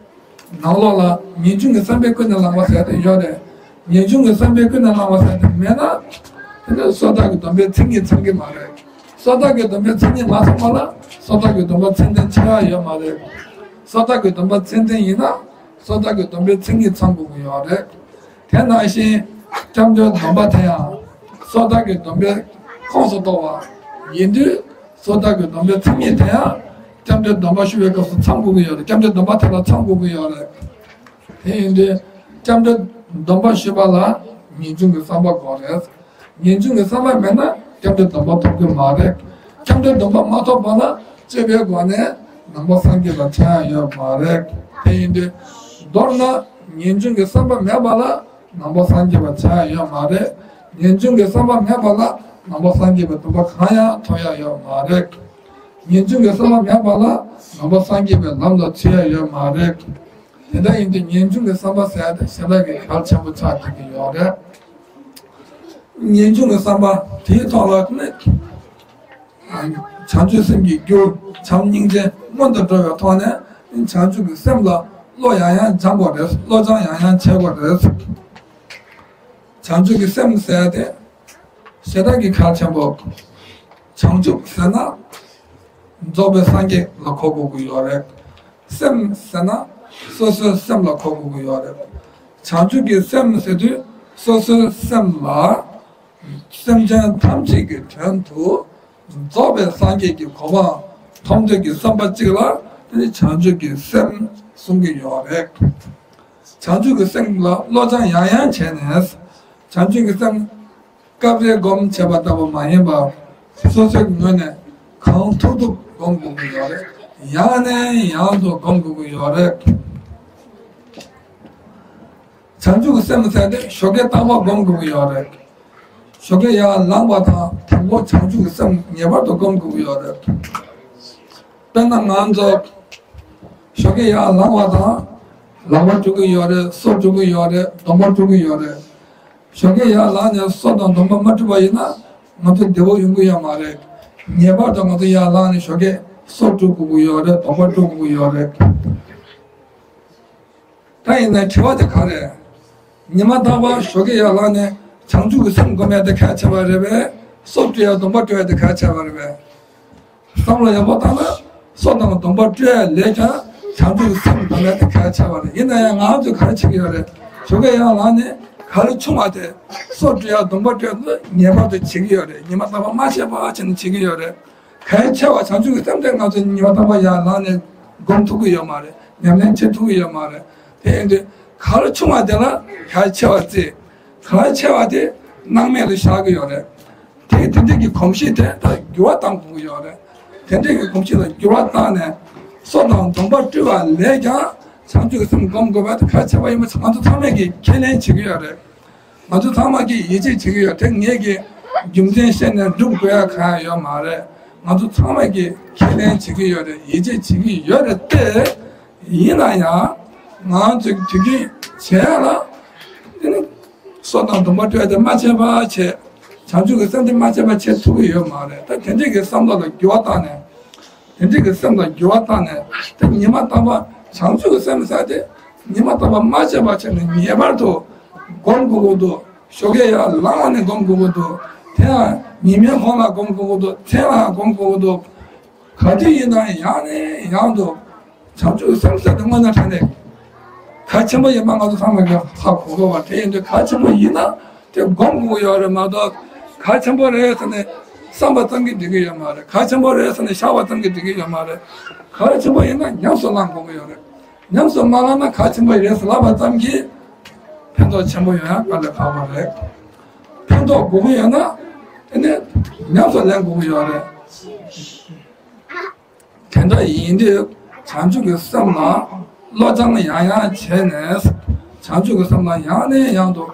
ནང་ལོགས་ལ་ངེས་འབྱུང་གི་བསམ་པས་ཀུན་ནས་བསླངས་པ་ཟེར་ཏེ་ཡོད་རེད། ངེས་འབྱུང་གི་བསམ་པས་ཀུན་ནས་བསླངས་པ་ཟེར་ཏེ་མེད་ན། དེ་ནི་སོ་ཐར་གྱི་སྡོམ་པའི་མཚན་ཉིད་ཚང་གི་མ་རེད། སོ་ཐར་གྱི་སྡོམ་པའི་མཚན་ཉིད་མ་ཚང་བ་ལ་སོ་ཐར་གྱི་སྡོམ་པ་ཚད་ལྡན་ཆགས་ཡ་ཡོད་མ་རེད། སོ་ཐར་གྱི་སྡོམ་པ་ཚད་ལྡན་ཡིན་ན། སོ་ཐར་གྱི་སྡོམ་པའི་མཚན་ཉིད་ཚང་དགོས་ཀྱི་ཡོད་རེད། དེ་ནང་བཞིན་སྐྱབས་འགྲོའི་སྡོམ་པ་དེ་ཡང་སོ་ཐར་གྱི་སྡོམ་པའི་ཁོངས་སུ་གཏོགས་པ་ཡིན་དུས། སོ་ཐར་གྱི་སྡོམ་པའི་མཚན་ཉིད་དེ་ཡང་སྐྱབས་འགྲོའི་སྡོམ་པ་ཞུ་བའི་སྐབས་སུ་ཚང་དགོས་ཀྱི་ཡོད་རེད། སྐྱབས་འགྲོའི་སྡོམ་པ་དེ་ལ་ཚང་དགོས་ཀྱི་ཡོད་རེད། དེ་ཡིན་དུས་སྐྱབས་འགྲོའི་སྡོམ་པ་ཞུ་བ་ལ་ངེས་འབྱུང་གི་བསམ་པ་དགོས་རེད། ངེས་འབྱུང་གི་བསམ་པ་མེད་ན་སྐྱབས་འགྲོའི་སྡོམ་པ་ཐོབ་ཀྱི་མ་རེད། སྐྱབས་འགྲོའི་སྡོམ་པ་མ་ཐོབ་པ་ལ་སྤྱོད་པའི་སྒོ་ནས་ནང་པ་སངས་རྒྱས་པ་ཆགས་ཡ་ཡོད་མ་རེད། དེ་ཡིན་དུས། མདོར་ན་ངེས་འབྱུང་གི་བསམ་པ་མེད་པ་ལ་ནང་པ་སངས་རྒྱས་པ་ཆགས་ཡ་ཡོད་མ་རེད། ངེས་འབྱུང་གི་བསམ་པ་མེད་པ་ལ་ནང་པ་སངས་རྒྱས་པའི་སྡོམ་པ་གང་ཡང་ཐོབ་ཡ་ཡོད་མ་རེད། ངེས་འབྱུང་གི་བསམ་པ་མེད་པ་ལ་ནང་པ་སངས་རྒྱས་པའི་ལམ་ལ་ཚུད་ཡ་ཡོད་མ་རེད། དེ་འདྲ་ཡིན་དུས་ངེས་འབྱུང་གི་བསམ་པ་ཟེར་ཡ་དེ་ཞེ་དྲག་གི་གལ་ཆེན་པོ་ཆགས་བསྡད་ཀྱི་ཡོད་རེད། ངེས་འབྱུང་གི་བསམ་པ་དེའི་ཐོག་ལ་ནི། བྱང་ཆུབ་སེམས་ཀྱི་རྒྱུ་བྱམས་སྙིང་རྗེ་སྔོན་དུ་འགྲོ་བའི་ཐོག་ནས་བྱང་ཆུབ་ཀྱི་སེམས་ལ་བློ་ཡང་ཡང་སྦྱང་དགོས་རེད། བློ་སྦྱང་ཡང་ཡང་བྱེད་དགོས་རེད། བྱང་ཆུབ་ཀྱི་སེམས་ཟེར་ཏེ་ཞེ་དྲག་གི་གལ་ཆེན་པོ། བྱང་ཆུབ་ཟེར་ན་རྫོགས་པའི་སངས་རྒྱས་ལ་གོ་དགོས་ཀྱི་ཡོད་རེད། སེམས་ཟེར་ན་སོ་སོའི་སེམས་ལ་གོ་དགོས་ཀྱི་ཡོད་རེད། བྱང་ཆུབ་ཀྱི་སེམས་ཟེར་དུས་སོ་སོའི་སེམས་ལ། སེམས་ཅན་ཐམས་ཅད་ཀྱི་དོན་དུ་ རྫོགས་པའི་སངས་རྒྱས་ཀྱི་གོ་འཕང་ཐོབ་འདོད་ཀྱི་བསམ་པ་གཅིག་ལ་དེ་ནི་བྱང་ཆུབ་ཀྱི་སེམས་གསུང་གི་ཡོད་རེད། བྱང་ཆུབ་ཀྱི་སེམས་ལ་བློ་སྦྱང་ཡང་ཡང་བྱས་ནས། བྱང་ཆུབ་ཀྱི་སེམས་སྐབས་རེ་སྒོམ་བྱས་པ་ལྟ་བུ་མ་ཡིན་པར། སོ་སོའི་ངོས་ནས་གང་ཐུབ་ཐུབ་སྒོམ་དགོས་ཀྱི་ཡོད་རེད། ཡང་ནས་ཡང་དུ་སྒོམ་དགོས་ཀྱི་ཡོད་རེད། བྱང་ཆུབ་ཀྱི་སེམས་ཟེར་ཏེ་ཞོགས་ཀས་རྟག་པར་སྒོམ་དགོས་ཀྱི་ཡོད་རེད། ཞོགས་ཀས་ཡར་ལངས་པ་དང་དང་པོ་བྱང་ཆུབ་ཀྱི་སེམས་ངེས་པར་དུ་སྒོམ་དགོས་ཀྱི་ཡོད་རེད། དཔེར་ན་ང་ཚོ་ཞོགས་ཀས་ཡར་ལངས་པ་དང་ལག་པ་བཀྲུ་གི་ཡོད་རེད། སོ་བཀྲུ་གི་ཡོད་རེད། གདོང་པ་བཀྲུ་གི་ཡོད་རེད། ཞོགས་ཀས་ཡར་ལངས་ནས་སོ་དང་གདོང་པ་མ་བཀྲུས་པ་ཡིན་ན་ང་ཚོ་བདེ་པོ་ཡོང་གི་ཡོད་མ་རེད། ངེས་པར་དུ་ང་ཚོ་ཡར་ལངས་ནས་ཞོགས་ཀས་སོ་བཀྲུ་དགོས་ཀྱི་ཡོད་རེད། གདོང་པ་བཀྲུ་དགོས་ཀྱི་ཡོད་རེད། ད་ཡིན་ན་དྲི་བ་དེ་ག་རེད། ཉི་མ་རྟག་པར་ཞོགས་ཀས་ཡར་ལངས་ནས་བྱང་ཆུབ་ཀྱི་སེམས་སྒོམ་ཡ་དེ་གལ་ཆེ་བ་རེད་པས། སོ་བཀྲུ་ཡ་གདོང་པ་བཀྲུ་ཡ་དེ་གལ་ཆེ་བ་རེད་པས། བསམ་བློ་ཡག་པོ་བཏང་ན་སོ་དང་གདོང་པ་བཀྲུ་ཡ་ལས་ཀྱང་བྱང་ཆུབ་ཀྱི་སེམས་སྒོམ་ཡ་དེ་གལ་ཆེ་བ་རེད། ཡིན་ན་ཡང་ང་ཚོས་ག་རེ་བྱེད་ཀྱི་ཡོད་རེད། ཞོགས་ཀས་ཡར་ལངས་ནས་ག་རེ་བྱུང་བ་དེ་སོ་བཀྲུ་ཡ་གདོང་པ་བཀྲུ་ཡ་དེ་ངེས་པར་དུ་བྱེད་ཀྱི་ཡོད་རེད། ཉི་མ་རྟག་པར་མ་བྱས་པ་བྱས་ནས་བྱེད་ཀྱི་ཡོད་རེད། གལ་ཆེ་བ་བྱང་ཆུབ་ཀྱི་སེམས་དེ་ང་ཚོ་ཉི་མ་རྟག་པར་ཡར་ལངས་ནས་སྒོམ་ཐུབ་ཀྱི་ཡོད་མ་རེད། ཉམས་ལེན་བྱེད་ཐུབ་ཀྱི་ཡོད་མ་རེད། དེ་ཡིན་དུས་ག་རེ་བྱུང་བ་དེ་ལ་གལ་ཆེ་བ་བརྩི། གལ་ཆེ་བ་དེ་སྣང་མེད་ལ་བཞག་གི་ཡོད་རེད། དེ་དེ་འདྲ་གི་གོམས་གཤིས་དེ་ད་འགྱུར་བ་གཏང་དགོས་ཀྱི་ཡོད་རེད། དེ་འདྲ་གི་གོམས་གཤིས་ལ་འགྱུར་བ་བཏང་ནས་སོ་དང་གདོང་པ་བཀྲུས་པ་ལས་ཀྱང་བྱང་ཆུབ་ཀྱི་སེམས་སྒོམ་དགོས་པ་དེ་གལ་ཆེ་བ་ཡིན་པ་ང་ཚོ་ཚང་མས་ཀྱིས་ཁས་ལེན་བྱེད་ཀྱི་ཡོད་རེད། ང་ཚོ་ཚང་མ་གིས་ཡིད་ཆེས་བྱེད་ཀྱི་ཡོད། དེ་ངེད་ཀྱིས་རྒྱུ་མཚན་བཤད་ནས་སྒྲུབ་དགོས་ཡ་གང་ཡང་ཡོད་མ་རེད། ང་ཚོ་ཚང་མ་གིས་ཁས་ལེན་བྱེད་ཀྱི་ཡོད་རེད། ཡིད་ཆེས་བྱེད་ཀྱི་ཡོད་རེད་དེ། ཡིན་ན་ཡང་ང་ཚོས་དེ་གི་བྱས་ལ་དེ་ནི་སོ་དང་གདོང་པ་བཀྲུས་ཏེ་མ་བྱས་པ་བྱས། བྱང་ཆུབ་ཀྱི་སེམས་དེ་མ་བྱས་པ་བྱེད་ཐུབ་ཀྱི་ཡོད་མ་རེད། ད་དེ་འདྲའི་གི་བསམ་བློ་ལ་འགྱུར་བ་བཏང་ནས། དེ་འདྲའི་གི་སེམས་ལ་འགྱུར་བ་བཏང་ནས་དེ་ཉི་མ་རྟག་པར་བྱང་ཆུབ་ཀྱི་སེམས་ཟེར་དེ་ཉི་མ་རྟག་པར་མ་བྱས་པ་བྱས་ནས་ངེས་པར་དུ་སྒོམ་དགོས་ཀྱི་འདུག་ཞོགས་ཀས་ཡར་ལངས་པ་ནས་སྒོམ་དགོས་ཀྱི་འདུག་དེ་ཡང་ཉི་མའི་གུང་ལ་སྒོམ་དགོས་ཀྱི་འདུག་མཚན་ལ་སྒོམ་དགོས་ཀྱི་འདུག་ག་དུས་ཡིན་ན་ཡང་ནས་ཡང་དུ་བྱང་ཆུབ་སེམས་ཟེར་དེ་དངོས་གནས་དྲང་གནས་གལ་ཆེན་པོ་ཡིན་པ་ང་ཚོ་ཚང་མས་ཀྱང་ཧ་གོ་དགོས་པ་དེ་ཡིན་དུས་གལ་ཆེན་པོ་ཡིན་ན་དེ་སྒོམ་དགོས་ཀྱི་ཡོད་རེད་མ་གཏོགས་གལ་ཆེན་པོ་རེད་ཟེར་ནས་བསམ་པ་ཙམ་གྱིས་འགྲིག་གི་ཡོད་མ་རེད། གལ་ཆེན་པོ་རེད་ཟེར་ནས་བཞག་པ་ཙམ་གྱིས་འགྲིག་གི་ཡོད་མ་རེད། གལ་ཆེན་པོ་ཡིན་ན་ཉམས་སུ་བླང་དགོས་ཀྱི་ཡོད་རེད། ཉམས་སུ་མ་བླངས་ན་གལ་ཆེན་པོ་རེད་ཟེར་ལབ་པ་ཙམ་གྱིས་ཕན་ཐོགས་ཆེན་པོ་ཡོང་ཡ་དཀའ་ལས་ཁག་པོ་རེད། ཕན་ཐོགས་དགོས་ཀྱི་ཡོད་ན་དེ་ནས་ཉམས་སུ་ལེན་དགོས་ཀྱི་ཡོད་རེད། དེ་འདྲ་ཡིན་དུས་བྱང་ཆུབ་ཀྱི་སེམས་ལ་བློ་སྦྱང་ཡང་ཡང་བྱས་ནས་བྱང་ཆུབ་ཀྱི་སེམས་ལ་ཡང་ནས་ཡང་དུ་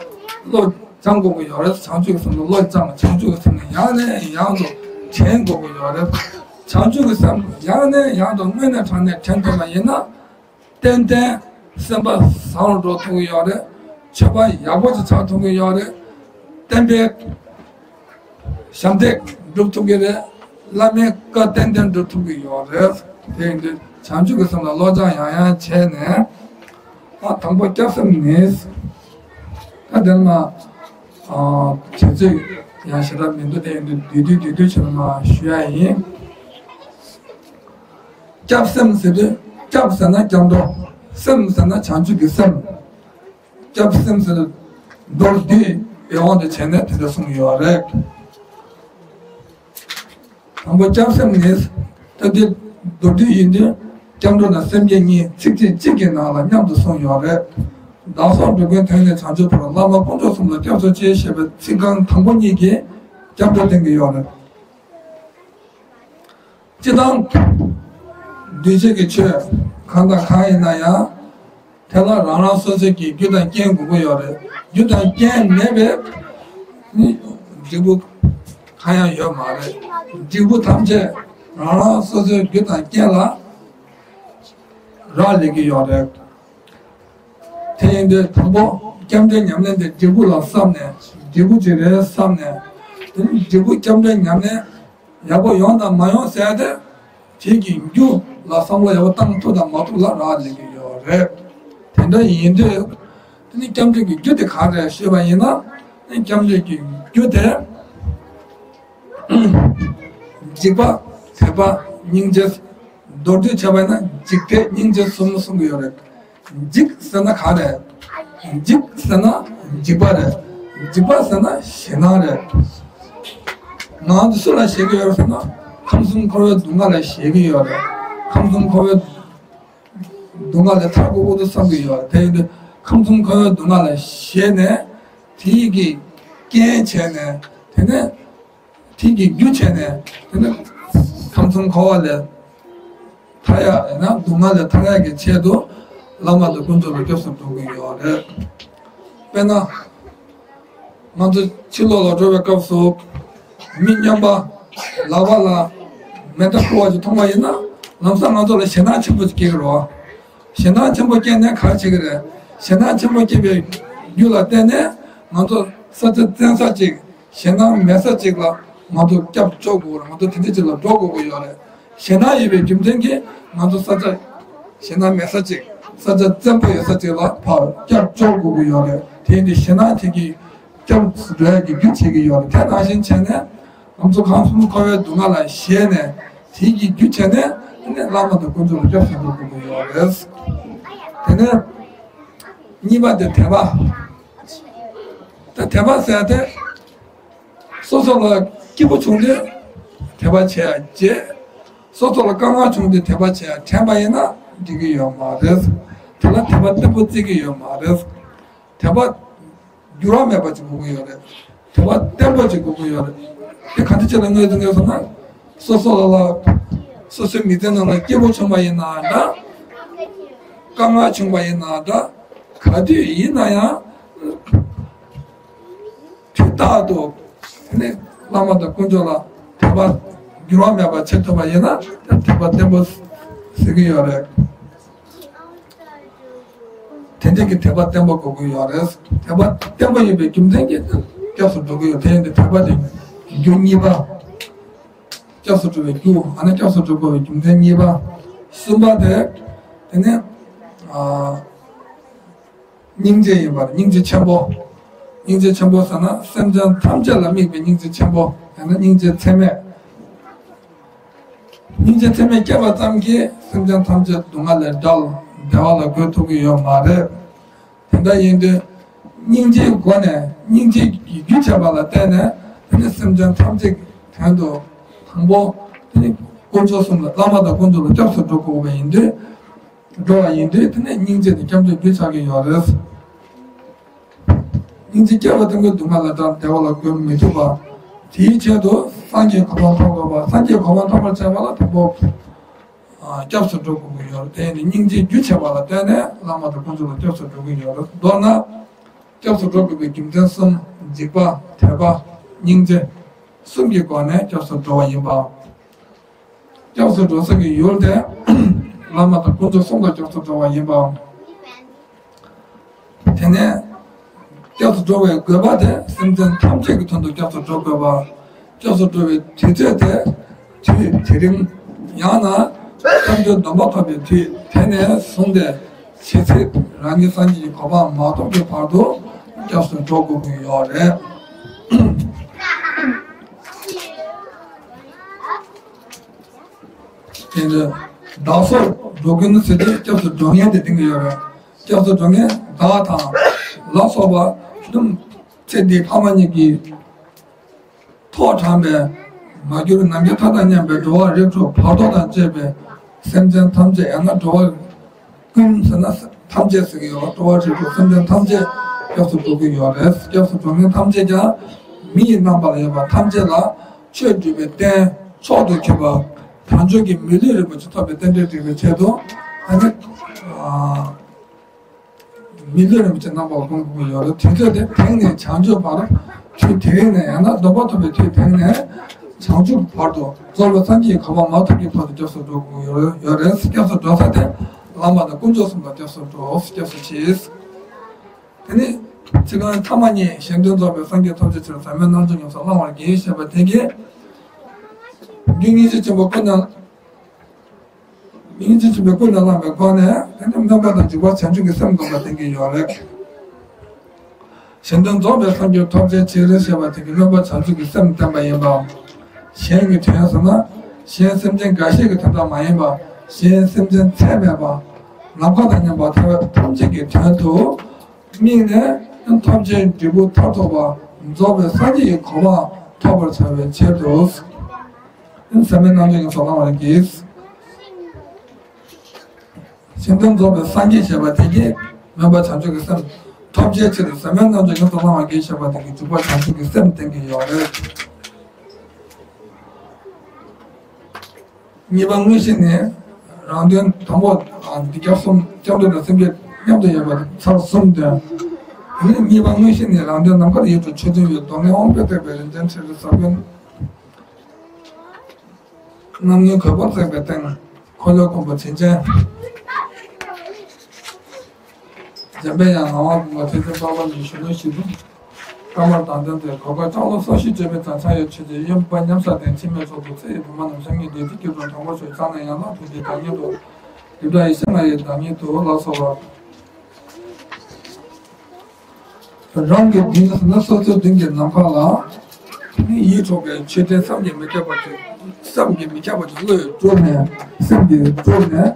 བློ་སྦྱང་དགོས་ཀྱི་ཡོད་རེད། བྱང་ཆུབ་ཀྱི་སེམས་ལ་བློ་སྦྱང་བྱང་ཆུབ་ཀྱི་སེམས་ལ་ཡང་ནས་ཡང་དུ་དྲན་དགོས་ཀྱི་ཡོད་རེད། བྱང་ཆུབ་ཀྱི་སེམས་ཡང་ནས་ཡང་དུ་དངོས་གནས་དྲང་གནས་དྲན་ཐུབ་པ་ཡིན་ན། ཏན་ཏན་སེམས་པ་བཟང་རུ་འགྲོ་ཐུབ་ཀྱི་ཡོད་རེད། སྤྱོད་པ་ཡག་པོ་ཅིག་ཆགས་ཐུབ་ཀྱི་ཡོད་རེད། བསྟན་པའི་ཞབས་འདེགས་སྒྲུབ་ཐུབ་ཀྱི་རེད། བླ་མའི་བཀའ་ཏན་ཏན་སྒྲུབ་ཐུབ་ཀྱི་ཡོད་རེད། དེ་ཡིན་དུས་བྱང་ཆུབ་ཀྱི་སེམས་ལ་བློ་སྦྱང་ཡང་ཡང་བྱས་ནས། ཨ་དང་པོ་སྐྱབས་སེམས་ནི། ད་དེ་ལ་ཨ་བྱེད་ཚུལ་ཡང་ཞེ་དྲག་མི་འདུག་དེ་ཡིན་དུས་བསྡུས་བསྡུས་བསྡུས་བསྡུས་བྱས་ནས་མར་ཞུ་ཡ་ཡིན། སྐྱབས་སེམས་ཟེར་དུས་སྐྱབས་ཟེར་ན་སྐྱབས་འགྲོ། སེམས་ཟེར་ན་བྱང་ཆུབ་ཀྱི་སེམས། སྐྱབས་སེམས་ཟེར་དུས་མདོར་བསྡུས་པའི་དབང་དུ་བྱས་ནས་དེ་འདྲ་གསུངས་ཡོད་རེད། དང་པོ་སྐྱབས་སེམས་ནི་ད་དེ་མདོར་བསྡུས་ཡིན་དུས་སྐྱབས་འགྲོ་དང་སེམས་བསྐྱེད་གཉིས་ཚིགས་བཅད་གཅིག་གི་ནང་ལ་མཉམ་དུ་གསུངས་ཡོད་རེད། བདག་སོགས་འགྲོ་ཀུན་དོན་གཉེར་བྱང་ཆུབ་བར། བླ་མ་དཀོན་མཆོག་གསུམ་ལ་སྐྱབས་སུ་མཆི་ཞེས་པའི་ཚིག་རྐང་དང་པོ་གཉིས་ཀྱིས་སྐྱབས་འགྲོ་བསྟན་གྱི་ཡོད་རེད། སྤྱིར་བཏང་། འདུས་བྱས་ཀྱི་ཆོས་གང་དང་གང་ཡིན་ན་ཡང་། དེ་ལ་རང་རང་སོ་སོའི་གི་རྒྱུ་དང་རྐྱེན་དགོས་ཀྱི་ཡོད་རེད། རྒྱུ་དང་རྐྱེན་མེད་པའི་ནི་འབྲས་བུ་གང་ཡང་ཡོད་མ་རེད། འབྲས་བུ་ཐམས་ཅད་རང་རང་སོ་སོའི་རྒྱུ་དང་རྐྱེན་ལ་རག་ལས་ཀྱི་ཡོད་རེད། དེ་ཡིན་དུས་དང་པོ་སྐྱབས་འགྲོའི་ཉམས་ལེན་དེ་འབྲས་བུ་ལ་བསམ་ནས་འབྲས་བུ་ཅིག་རེད་བསམ་ནས། དེ་ནི་འབྲས་བུ་སྐྱབས་འགྲོའི་ཉམས་ལེན་ཡག་པོ་ཡོང་དང་མ་ཡོང་ཟེར་ཏེ། དེ་གི་རྒྱུ་ལ་བསམ་བློ་ཡག་པོ་བཏང་ཐུབ་དང་མ་ཐུབ་ལ་རག་ལས་ཀྱི་ཡོད་རེད། དེ་འདྲ་ཡིན་དུས། དེ་ནི་སྐྱབས་འགྲོ་གི་རྒྱུ་དེ་ག་རེ་ཞུས་པ་ཡིན་ན། སྐྱབས་འགྲོ་གི་རྒྱུ་དེ། འཇིགས་པ། དད་པ། སྙིང་རྗེ། མདོར་བསྡུས་བྱས་པ་ཡིན་ན་འཇིགས་དད་སྙིང་རྗེ་གསུམ་གསུང་གི་ཡོད་རེད། འཇིགས་ཟེར་ན་ག་རེད། འཇིགས་ཟེར་ན་འཇིགས་པ་རེད། འཇིགས་པ་ཟེར་ན་ཞེད་སྣང་རེད། ང་ཚོ་སུ་ལ་ཞེད་ཀྱི་ཡོད་རེད་ཟེར་ན། ཁམས་གསུམ་འཁོར་བའི་སྡུག་བསྔལ་ལ་ཞེད་ཀྱི་ཡོད་རེད། ཁམས་གསུམ་འཁོར་བའི་སྡུག་བསྔལ་ལས་ཐར་དགོས་ཀྱི་འདུག་བསམ་གྱི་ཡོད་རེད། དེ་ཡིན་དུས་ཁམས་གསུམ་འཁོར་བའི་སྡུག་བསྔལ་ལ་ཞེད་ནས། དེ་གི་རྐྱེན་བྱས་ནས། དེ་ནས་དེ་གི་རྒྱུ་བྱས་ནས། དེ་ནས་ཁམས་གསུམ་འཁོར་བ་ལས་ཐར་ཡག་ཡིན་ན། སྡུག་བསྔལ་ལས་ཐར་ཡག་གི་ཆེད་དུ་བླ་མ་དང་དཀོན་མཆོག་ལ་སྐྱབས་སུ་འགྲོ་གི་ཡོད་རེད། དཔེར་ན། ང་ཚོ་ཕྱི་ལོགས་ལ་འགྲོ་བའི་སྐབས་སུ། མི་སྨྱོན་པ། ལག་པ་ལ་མེ་མདའ་འཁུར་བ་ཞིག་མཐོང་བ་ཡིན་ན། ལམ་སང་ང་ཚོ་ལ་ཞེད་སྣང་ཆེན་པོ་ཞིག་སྐྱེ་གི་རེད་བ། ཞེད་སྣང་ཆེན་པོ་སྐྱེས་ནས་ག་རེ་བྱེད་ཀྱི་རེད། ཞེད་སྣང་ཆེན་པོ་སྐྱེས་པའི་རྒྱུ་ལ་བརྟེན་ནས། ང་ཚོ་ས་ཆ་བཙན་ས་ཅིག་ཞེད་སྣང་མེད་ས་ཅིག་ལ་ང་ཚོ་སྐྱབས་བཅོལ་དགོས་རེད། ང་ཚོ་དེ་འདྲ་ཅིག་ལ་འགྲོ་དགོས་ཀྱི་ཡོད་རེད། ཞེད་སྣང་ཡོད་པའི་རྒྱུ་མཚན་གྱིས་ང་ཚོ་ས་ཆ་ཞེད་སྣང་མེད་ས་ཅིག་ས་ཆ་བཙན་པོ་ཡོད་ས་ཅིག་ལ་ཕར་སྐྱབས་བཅོལ་དགོས་ཀྱི་ཡོད་རེད། དེ་ཡིན་དུས་ཞེད་སྣང་དེ་གིས་སྐྱབས་སུ་འགྲོ་ཡག་གི་རྒྱུ་བྱེད་ཀྱི་ཡོད་རེད། དེ་ནང་བཞིན་བྱས་ནས། ང་ཚོ་ཁམས་གསུམ་འཁོར་བའི་སྡུག་བསྔལ་ལ་ཞེད་ནས། དེ་གི་རྒྱུ་བྱས་ནས། དེ་ནས་བླ་མ་དང་དཀོན་མཆོག་ལ་སྐྱབས་སུ་འགྲོ་དགོས་ཀྱི་ཡོད་རེད། དེ་ནས་གཉིས་པ་དེ་དད་པ། ད་དད་པ་ཟེར་ཏེ། སོ་སོ་ལ་སྐྱིད་པོ་བྱུང་དུས་དད་པ་བྱེད་ཡག་བྱེད། སོ་སོ་ལ་དཀའ་ངལ་བྱུང་དུས་དད་པ་བྱེད་ཡག་དྲན་པ་ཡིན་ན་འགྲིག་གི་ཡོད་མ་རེད། དེ་ལ་དད་པ་བརྟན་པོ་བརྩི་གི་ཡོད་མ་རེད། དད་པ་འགྱུར་བ་མེད་པ་ཅིག་དགོས་ཀྱི་ཡོད་རེད། དད་པ་བརྟན་པོ་ཅིག་དགོས་ཀྱི་ཡོད་རེད། དེ་ག་འདྲ་ཅིག་ལ་ངོས་འཛིན་དགོས་ཟེར་ན། སོ་སོ་ལ་ལ། སོ་སོའི་མི་ཚེ་ནང་ལ་སྐྱིད་པོ་བྱུང་བ་ཡིན་ན་འདྲ། དཀའ་ངལ་བྱུང་བ་ཡིན་ན་འདྲ། ག་དུས་ཡིན་ན་ཡང་། དུས་རྟག་ཏུ་ནི་བླ་མ་དང་དཀོན་མཆོག་ལ་དད་པ་འགྱུར་བ་མེད་པར་བྱེད་ཐུབ་པ་ཡིན་ན། དད་པ་བརྟན་པོ་ཟེར་གྱི་ཡོད་རེད། དེ་འདྲ་གི་དད་པ་བརྟན་པོ་དགོས་ཀྱི་ཡོད་རེད། དད་པ་བརྟན་པོ་ཡིན་པའི་རྒྱུ་མཚན་གྱིས་སྐྱབས་སུ་འགྲོ་གི་ཡོད། དེ་ཡིན་དུས་དད་པ་དེ་རྒྱུ་གཉིས་པ། སྐྱབས་སུ་འགྲོ་བའི་རྒྱུ། ཨ་ནི་སྐྱབས་སུ་འགྲོ་དགོས་པའི་རྒྱུ་མཚན་གཉིས་པ། གསུམ་པ་དེ། དེ་ནི། ཨ། སྙིང་རྗེ་ཡིན་པར། སྙིང་རྗེ་ཆེན་པོ། སྙིང་རྗེ་ཆེན་པོ་ཟེར་ན་སེམས་ཅན་ཐམས་ཅད་ལ་དམིགས་པའི་སྙིང་རྗེ་ཆེན་པོ། ཡང་ན་སྙིང་རྗེ་ཚད་མེད། སྙིང་རྗེ་ཚད་མེད་སྐྱེས་པ་ཙམ་གྱིས་སེམས་ཅན་ཐམས་ཅད་སྡུག་བསྔལ་ལས་བསྒྲལ། བདེ་བ་ལ་འགོད་ཐུབ་ཀྱི་ཡོད་མ་རེད། དེ་འདྲ་ཡིན་དུས། སྙིང་རྗེའི་སྒོ་ནས། སྙིང་རྗེ་ཡིས་རྒྱུ་བྱས་པ་ལ་བརྟེན་ནས། དེ་ནི་སེམས་ཅན་ཐམས་ཅད་ཀྱི་དོན་དུ། དང་པོ། དེ་ནི་དཀོན་མཆོག་གསུམ་ལ། བླ་མ་དང་དཀོན་མཆོག་ལ་སྐྱབས་སུ་འགྲོ་དགོས་པ་ཡིན་དུས། འགྲོ་བ་ཡིན་དུས། དེ་ནས་སྙིང་རྗེ་དེ་སྐྱབས་འགྲོའི་རྒྱུ་ཆགས་ཀྱི་ཡོད་རེད། སྙིང་རྗེ་སྐྱེས་པ་དེ་ཀུན་སྡུག་བསྔལ་ལས་བསྒྲལ། བདེ་བ་ལ་འགོད་མི་ཐུབ་པ། དེའི་ཆེད་དུ་སངས་རྒྱས་གོ་འཕང་ཐོབ་དགོས་པ། སངས་རྒྱས་གོ་འཕང་ཐོབ་པར་བྱ་བ་ལ་དང་པོ། ཨ། སྐྱབས་སུ་འགྲོ་དགོས་ཀྱི་ཡོད་རེད། དེ་ནི་སྙིང་རྗེའི་རྒྱུ་བྱས་པ་ལ་བརྟེན་ནས་བླ་མ་དང་དཀོན་མཆོག་ལ་སྐྱབས་སུ་འགྲོ་གི་ཡོད་རེད། མདོར་ན། སྐྱབས་སུ་འགྲོ་དགོས་པའི་རྒྱུ་མཚན་གསུམ། འཇིགས་པ། དད་པ། སྙིང་རྗེ། གསུམ་གྱི་སྒོ་ནས་སྐྱབས་སུ་འགྲོ་བ་ཡིན་པ། སྐྱབས་སུ་འགྲོ་ས་ཀྱི་ཡུལ་དེ་བླ་མ་དང་དཀོན་མཆོག་གསུམ་ལ་སྐྱབས་སུ་འགྲོ་བ་ཡིན་པའམ། དེ་ནས་སྐྱབས་སུ་འགྲོ་བའི་དགོས་པ་དེ་སེམས་ཅན་ཐམས་ཅད་ཀྱི་དོན་དུ་སྐྱབས་སུ་འགྲོ་དགོས་པ། སྐྱབས་སུ་འགྲོ་བའི་དུས་ཚོད་དེ་དུས་དེ་རིང་། ཡང་ན་སྐྱབས་འགྲོའི་སྡོམ་པ་ཐོབ་པའི་དུས་དེ་ནས་བཟུང་སྟེ། ཇི་སྲིད་རང་ཉིད་སངས་རྒྱས་ཀྱི་གོ་འཕང་མ་ཐོབ་ཀྱི་བར་དུ་སྐྱབས་སུ་འགྲོ་དགོས་ཀྱི་ཡོད་རེད། དེ་ནས་བདག་སོགས་འགྲོ་ཀུན་ཟེར་ཏེ་སྐྱབས་སུ་འགྲོ་མཁན་དེ་འདོན་གྱི་ཡོད་རེད། སྐྱབས་སུ་འགྲོ་མཁན་བདག་དང་ལ་སོགས་པ་དུམ། ཚེ་འདིའི་ཕ་མ་གཉིས་ཀྱིས་ཐོག་དྲངས་པའི་མ་གྱུར་ནམ་མཁའི་མཐའ་དང་མཉམ་པའི་འགྲོ་བ་རིགས་དྲུག་བར་དོ་དང་བཅས་པའི་སེམས་ཅན་ཐམས་ཅད། ཡང་ན་འགྲོ་བ་ཀུན་ཟེར་ན་ཐམས་ཅད་ཟེར་གྱི་ཡོད་པ། འགྲོ་བ་རིགས་དྲུག་སེམས་ཅན་ཐམས་ཅད་སྐྱབས་སུ་འགྲོ་གི་ཡོད་རེད། སྐྱབས་སུ་འགྲོ་མཁན་ཐམས་ཅད་ཀྱང་མི་ཡི་རྣམ་པ་ལ་ཡོད་པ་ཐམས་ཅད་ལ་ཆོས་སྒྲུབ་པའི་རྟེན་མཆོག་ཏུ་གྱུར་པ་དལ་འབྱོར་གྱི་མི་ལུས་རིན་པོ་ཆེ་ཐོབ་པའི་རྟེན་འབྲེལ་སྒྲིག་པའི་ཆེད་དུ། ཨ་ནི། ཨ། མི་ལུས་རིན་པོ་ཆེ་རྣམ་པར་སྒོམ་དགོས་ཀྱི་ཡོད་རེད། དུས་ཚོད་དེ་དེང་ནས་བྱང་ཆུབ་བར། དུས་དེ་རིང་ནས། ཡང་ན་སྡོམ་པ་ཐོབ་པའི་དུས་དེང་ནས་བྱང་ཆུབ་བར་དུ། རྫོགས་པའི་སངས་རྒྱས་ཀྱི་གོ་འཕང་མ་ཐོབ་ཀྱི་བར་དུ་སྐྱབས་སུ་འགྲོ་དགོས་ཀྱི་ཡོད་རེད། སྐྱབས་སུ་འགྲོ་ས་དེ་བླ་མ་དང་དཀོན་མཆོག་གསུམ་ལ་སྐྱབས་སུ་འགྲོ། སྐྱབས་སུ་མཆི། དེ་ནས་ཚིག་རྐང་ཐ་མ་གཉིས། གཞན་དོན་རྫོགས་པའི་སངས་རྒྱས་ཐམས་ཅད་ཕྱིར། ཟབ་མོའི་རྣལ་འབྱོར་ཉམས་སུ་བླང་བར་བགྱི། ཞེས་པ་དེ་གིས་རྒྱུ་སྙིང་རྗེ་ཆེན་པོ་ཀུན་ནས། སྙིང་རྗེ་ཆེན་པོས་ཀུན་ནས་བསླངས་པའི་སྒོ་ནས། དེ་ནི་སྨོན་པ་དང་འཇུག་པ་བྱང་ཆུབ་ཀྱི་སེམས་བསྒོམ་པ་བསྟན་གྱི་ཡོད་རེད། གཞན་དོན་རྫོགས་པའི་སངས་རྒྱས་ཐོབ་བྱའི་ཕྱིར། ཞེས་པ་དེ་གིས་སྨོན་པ་བྱང་ཆུབ་ཀྱི་སེམས་བསྟན་པ་ཡིན་པའམ། གཞན་གྱི་དོན་ཟེར་ན། གཞན་སེམས་ཅན་འགའ་ཤས་ཀྱི་དོན་དག་མ་ཡིན་པ། གཞན་སེམས་ཅན་ཚད་མེད་པ། ནམ་མཁའ་དང་མཉམ་པ་ཐམས་ཅད་ཀྱི་དོན་དུ་དམིགས་ནས། ཐམས་ཅད་འབྲས་བུ་མཐར་ཐུག་པ་རྫོགས་པའི་སངས་རྒྱས་ཀྱི་གོ་འཕང་ ཐོབ་པར་བྱ་བའི་ཕྱིར་དུ། ཟབ་མོའི་རྣལ་འབྱོར་གྱི་ཚོགས་བླང་བར་བགྱི། ཤིང་རྟ་རྫོགས་པའི་སངས་རྒྱས་ཞེས་པ་དེ་གིས་སྨོན་པ་བྱང་ཆུབ་ཀྱི་སེམས་ཐོབ་བྱའི་ཕྱིར་དུ་ཟབ་མོའི་རྣལ་འབྱོར་གྱི་ཚོགས་བླང་བར་བགྱི་ཞེས་པ་དེ་གིས་འཇུག་པ་བྱང་ཆུབ་ཀྱི་སེམས་བསྟན་གྱི་ཡོད་རེད། གཉིས་པ་དངོས་གཞི་ནི། རང་དོན་དང་པོ། འདི་སྐྱབས་གསུམ་སྐྱབས་འགྲོ་དང་སེམས་བསྐྱེད་མཉམ་དུ་ཡོད་པ་ཚར་གསུམ་སྟོན། དེ་ནས་གཉིས་པ་དངོས་གཞི་ནི་རང་དོན་ནམ་མཁའ་ཡུལ་དུ་ཆོས་མཐུན་ཡུལ་སྡུག་བསྔལ་དབང་པོས་བཏེགས་པའི་རིན་ཆེན་ཁྲི་ལ་ཟབ་དོན། རྣམ་ལྔའི་གོས་པར་བརྩེགས་པའི་སྟེང་། འཁོར་ལོའི་མགོན་པོ་དྲིན་ཅན། འཇམ་པའི་དབྱངས་ངག་དབང་ཀུན་དགའ་ཐེག་ཆེན་དཔལ་འབར་གྱི་གཞོན་ནུ་ཞིག་ཏུ། ཀ་མར་དང་ལྡན་ཏེ་གོས་དཀར་ལྕང་ལོ་སོ་བཞི་སྤྲས་པའི་མཛངས་ཆ་ཡོད། ཆོས་རྗེ་གཡོན་པ་མཉམ་བཞག་སྟེང་འཆི་མེད་མཚོ་དུ་ཚེ་ཡི་བུམ་པ་རྣམས་བཤམས་ཀྱིན་བདེ་སྐྱིད་ཀྱི་སྒྲོན་དྲང་པོར་ཞུ། ཕྱག་ནས་ཡན་ལག་དྲུག་ཅུའི་བདག་ཉིད་དུ། རྡེབ་སྒྲ་ཡེ་ཤེས་ལྔ་ཡི་བདག་ཉིད་དུ་ལ་སོགས་པ། རང་གི་མདུན་ན་སོ་སོའི་མདུན་གྱི་ནམ་མཁའ་ལ། ཡིད་འཕྲོག་པའི་མཆོད་རྟེན་བསམ་གྱིས་མི་ཁྱབ་པ་ཅིག་བསམ་གྱིས་མི་ཁྱབ་པ་ཅིག་བློས་སྤྲུལ་ནས་སེམས་ཀྱིས་སྤྲུལ་ནས།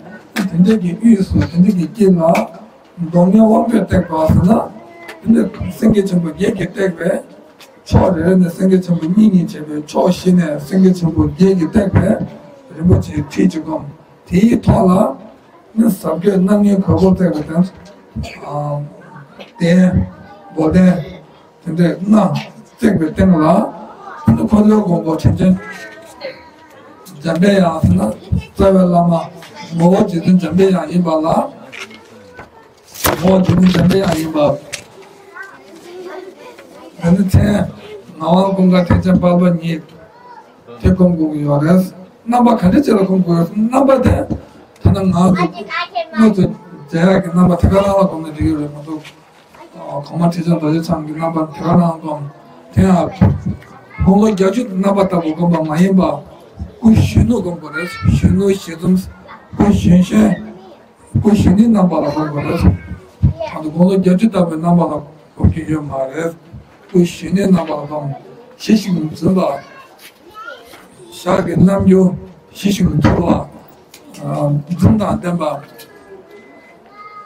དེ་འདྲ་གི་དབུས་སུ་དེ་འདྲ་གི་དཀྱིལ་ལ། སྡུག་བསྔལ་དབང་པོས་བཏེགས་པ་ཟེར་ན། དེ་ནི་སེང་གེ་ཆེན་པོ་བརྒྱད་ཀྱིས་བཏེགས་པའི། ཕྱོགས་རེ་རེ་ནས་སེང་གེ་ཆེན་པོ་གཉིས་གཉིས་བྱས་པའི་ཕྱོགས་བཞི་ནས་སེང་གེ་ཆེན་པོ་བརྒྱད་ཀྱིས་བཏེགས་པའི་རིན་པོ་ཆེའི་ཁྲི་གཅིག་བསྒོམ། དེའི་ཐོག་ལ་ནི་ཟབ་རྒྱས་རྣམ་ལྔའི་གོས་པར་བརྩེགས་པའི་སྟེང་། ཨ། གདན། འབོལ་གདན། དེ་འདྲའི་ལྔ་བརྩེགས་པའི་སྟེང་ལ། ནི་འཁོར་ལོའི་མགོན་པོ་དྲིན་ཅན། འཇམ་པའི་དབྱངས་ཟེར་ན་རྩ་བའི་བླ་མ། ངོ་བོ་རྗེ་བཙུན་འཇམ་པའི་དབྱངས་ཡིན་པ་ལ། འོ་དེ་ནི་འཇམ་པའི་དབྱངས་ཡིན་པ། དེ་ནི་མཚན་ངག་དབང་ཀུན་དགའ་ཐེག་ཆེན་དཔལ་འབར་ཉིད་དེ་སྒོམ་དགོས་ཀྱི་ཡོད་རེད། རྣམ་པ་ག་འདྲ་ཅིག་ལ་སྒོམ་དགོས་རེད། རྣམ་པ་དེ་ཐ་ན་ང་ཚོ་དངོས་སུ་མཇལ་ཡག་གི་རྣམ་པ་དེ་ག་རང་ལ་སྒོམ་ན་འགྲིག་གི་རེད་མ་གཏོགས། གོང་མ་ཁྲི་བྱང་རྡོ་རྗེ་འཆང་གི་རྣམ་པ་དེ་ག་རང་སྒོམ། དེ་ཡང་དགུང་ལོ་བརྒྱད་ཅུ་རྣམ་པ་ལྟ་བུ་སྒོམ་པ་མ་ཡིན་པ། སྐུ་གཞོན་ནུ་སྒོམ་དགོས་རེད། གཞོན་ནུ་གཞི་འཛོམས། སྐུ་གཞོན་གཞོན། སྐུ་གཞོན་ནུའི་རྣམ་པ་ལ་སྒོམ་དགོས་རེད། ད་དུང་དགུང་ལོ་བརྒྱད་ཅུ་ལྟ་བུའི་རྣམ་པ་ལ་སྒོམ་རྒྱུ་ཡོད་མ་རེད། སྐུ་གཞོན་ནུའི་རྣམ་པ་ལ་སྒོམ། ཞི་ཞིང་འཛིན་པ། ཞག་གི་རྣམ་འགྱུར་ཞི་ཞིང་དུལ་བ། འཛུམ་དང་ལྡན་པ།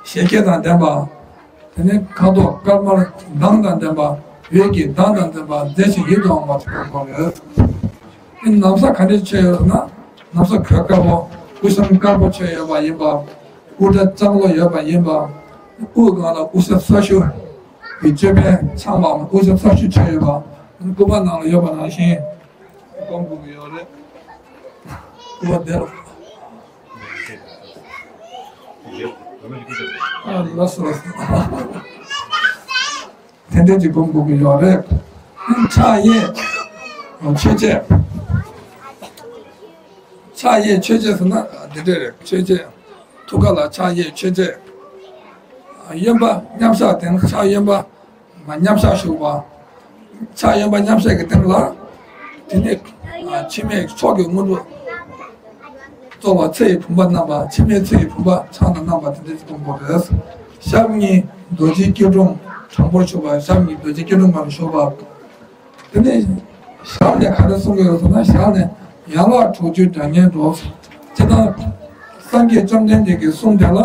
བཞད་གད་དང་ལྡན་པ། དེ་ནས་ཁ་དོག་དཀར་དམར་མདངས་དང་ལྡན་པ། འོད་ཀྱི་མདངས་དང་ལྡན་པ། མཛེས་ཤིང་ཡིད་དུ་འོང་བ་དེ་དགོས་རེད། ཨེ་ན་བཟའ་ག་འདྲས་མཆོད་ཡོད་ན། ན་བཟའ་གོས་དཀར་པོ། སྐུ་ཤམ་དཀར་པོ་མཆོད་ཡོད་པ་ཡིན་པ། དབུ་སྐྲ་ལྕང་ལོ་ཡོད་པ་ཡིན་པ། དབུ་སྒང་ལ་དབུ་ཞྭ་སོ་བཞི་གི་ཅོད་པན་འཕྱང་བའམ་དབུ་ཞྭ་སོ་བཞི་མཆོད་ཡོད་པ། སྐུ་པར་ནང་ལ་ཡོད་པ་ནང་བཞིན་སྒོམ་དགོས་ཀྱི་ཡོད་རེད། སྐུ་པར་དེ་ལ། ཨ། ལགས་སོ་ལགས་སོ། དེ་འདྲ་ཅིག་སྒོམ་དགོས་ཀྱི་ཡོད་རེད། ཕྱག་གཡས་མཆོད་བྱེད། ཕྱག་གཡས་མཆོད་བྱེད་ཟེར་ན་འདི་འདྲ་རེད། མཆོད་བྱེད། ཐུགས་ཀ་ལ་ཕྱག་གཡས་མཆོད་བྱེད། གཡོན་པ་མཉམ་བཞག་སྟེང་ཕྱག་གཡོན་པ། མཉམ་བཞག་བཞུགས་པ། ཕྱག་གཡོན་པ་མཉམ་བཞག་གི་སྟེང་ལ། དེ་ནས་འཆི་མེད་མཆོག་གི་དངོས་གྲུབ་སྩོལ་བ། ཚེ་ཡི་བུམ་པ་བསྣམས་པ། འཆི་མེད་ཚེ་ཡི་བུམ་པ་ཕྱག་ན་བསྣམས་པ་དེ་འདྲ་ཞིག་སྒོམ་དགོས་རེད། ཞབས་གཉིས་རྡོ་རྗེའི་སྐྱིལ་ཀྲུང་དྲང་པོར་བཞུགས་པ། ཞབས་གཉིས་རྡོ་རྗེའི་སྐྱིལ་ཀྲུང་སྒང་ལ་བཞུགས་པ། དེ་ནས་ཞལ་ནས་ག་རེ་གསུང་གི་ཡོད་ཟེར་ན། ཞལ་ནས་ཡན་ལག་དྲུག་ཅུའི་སྒྲ་སྙན་སྒྲོག། སྤྱིར་བཏང་སངས་རྒྱས་བཅོམ་ལྡན་འདས་ཀྱི་གསུང་དེ་ལ།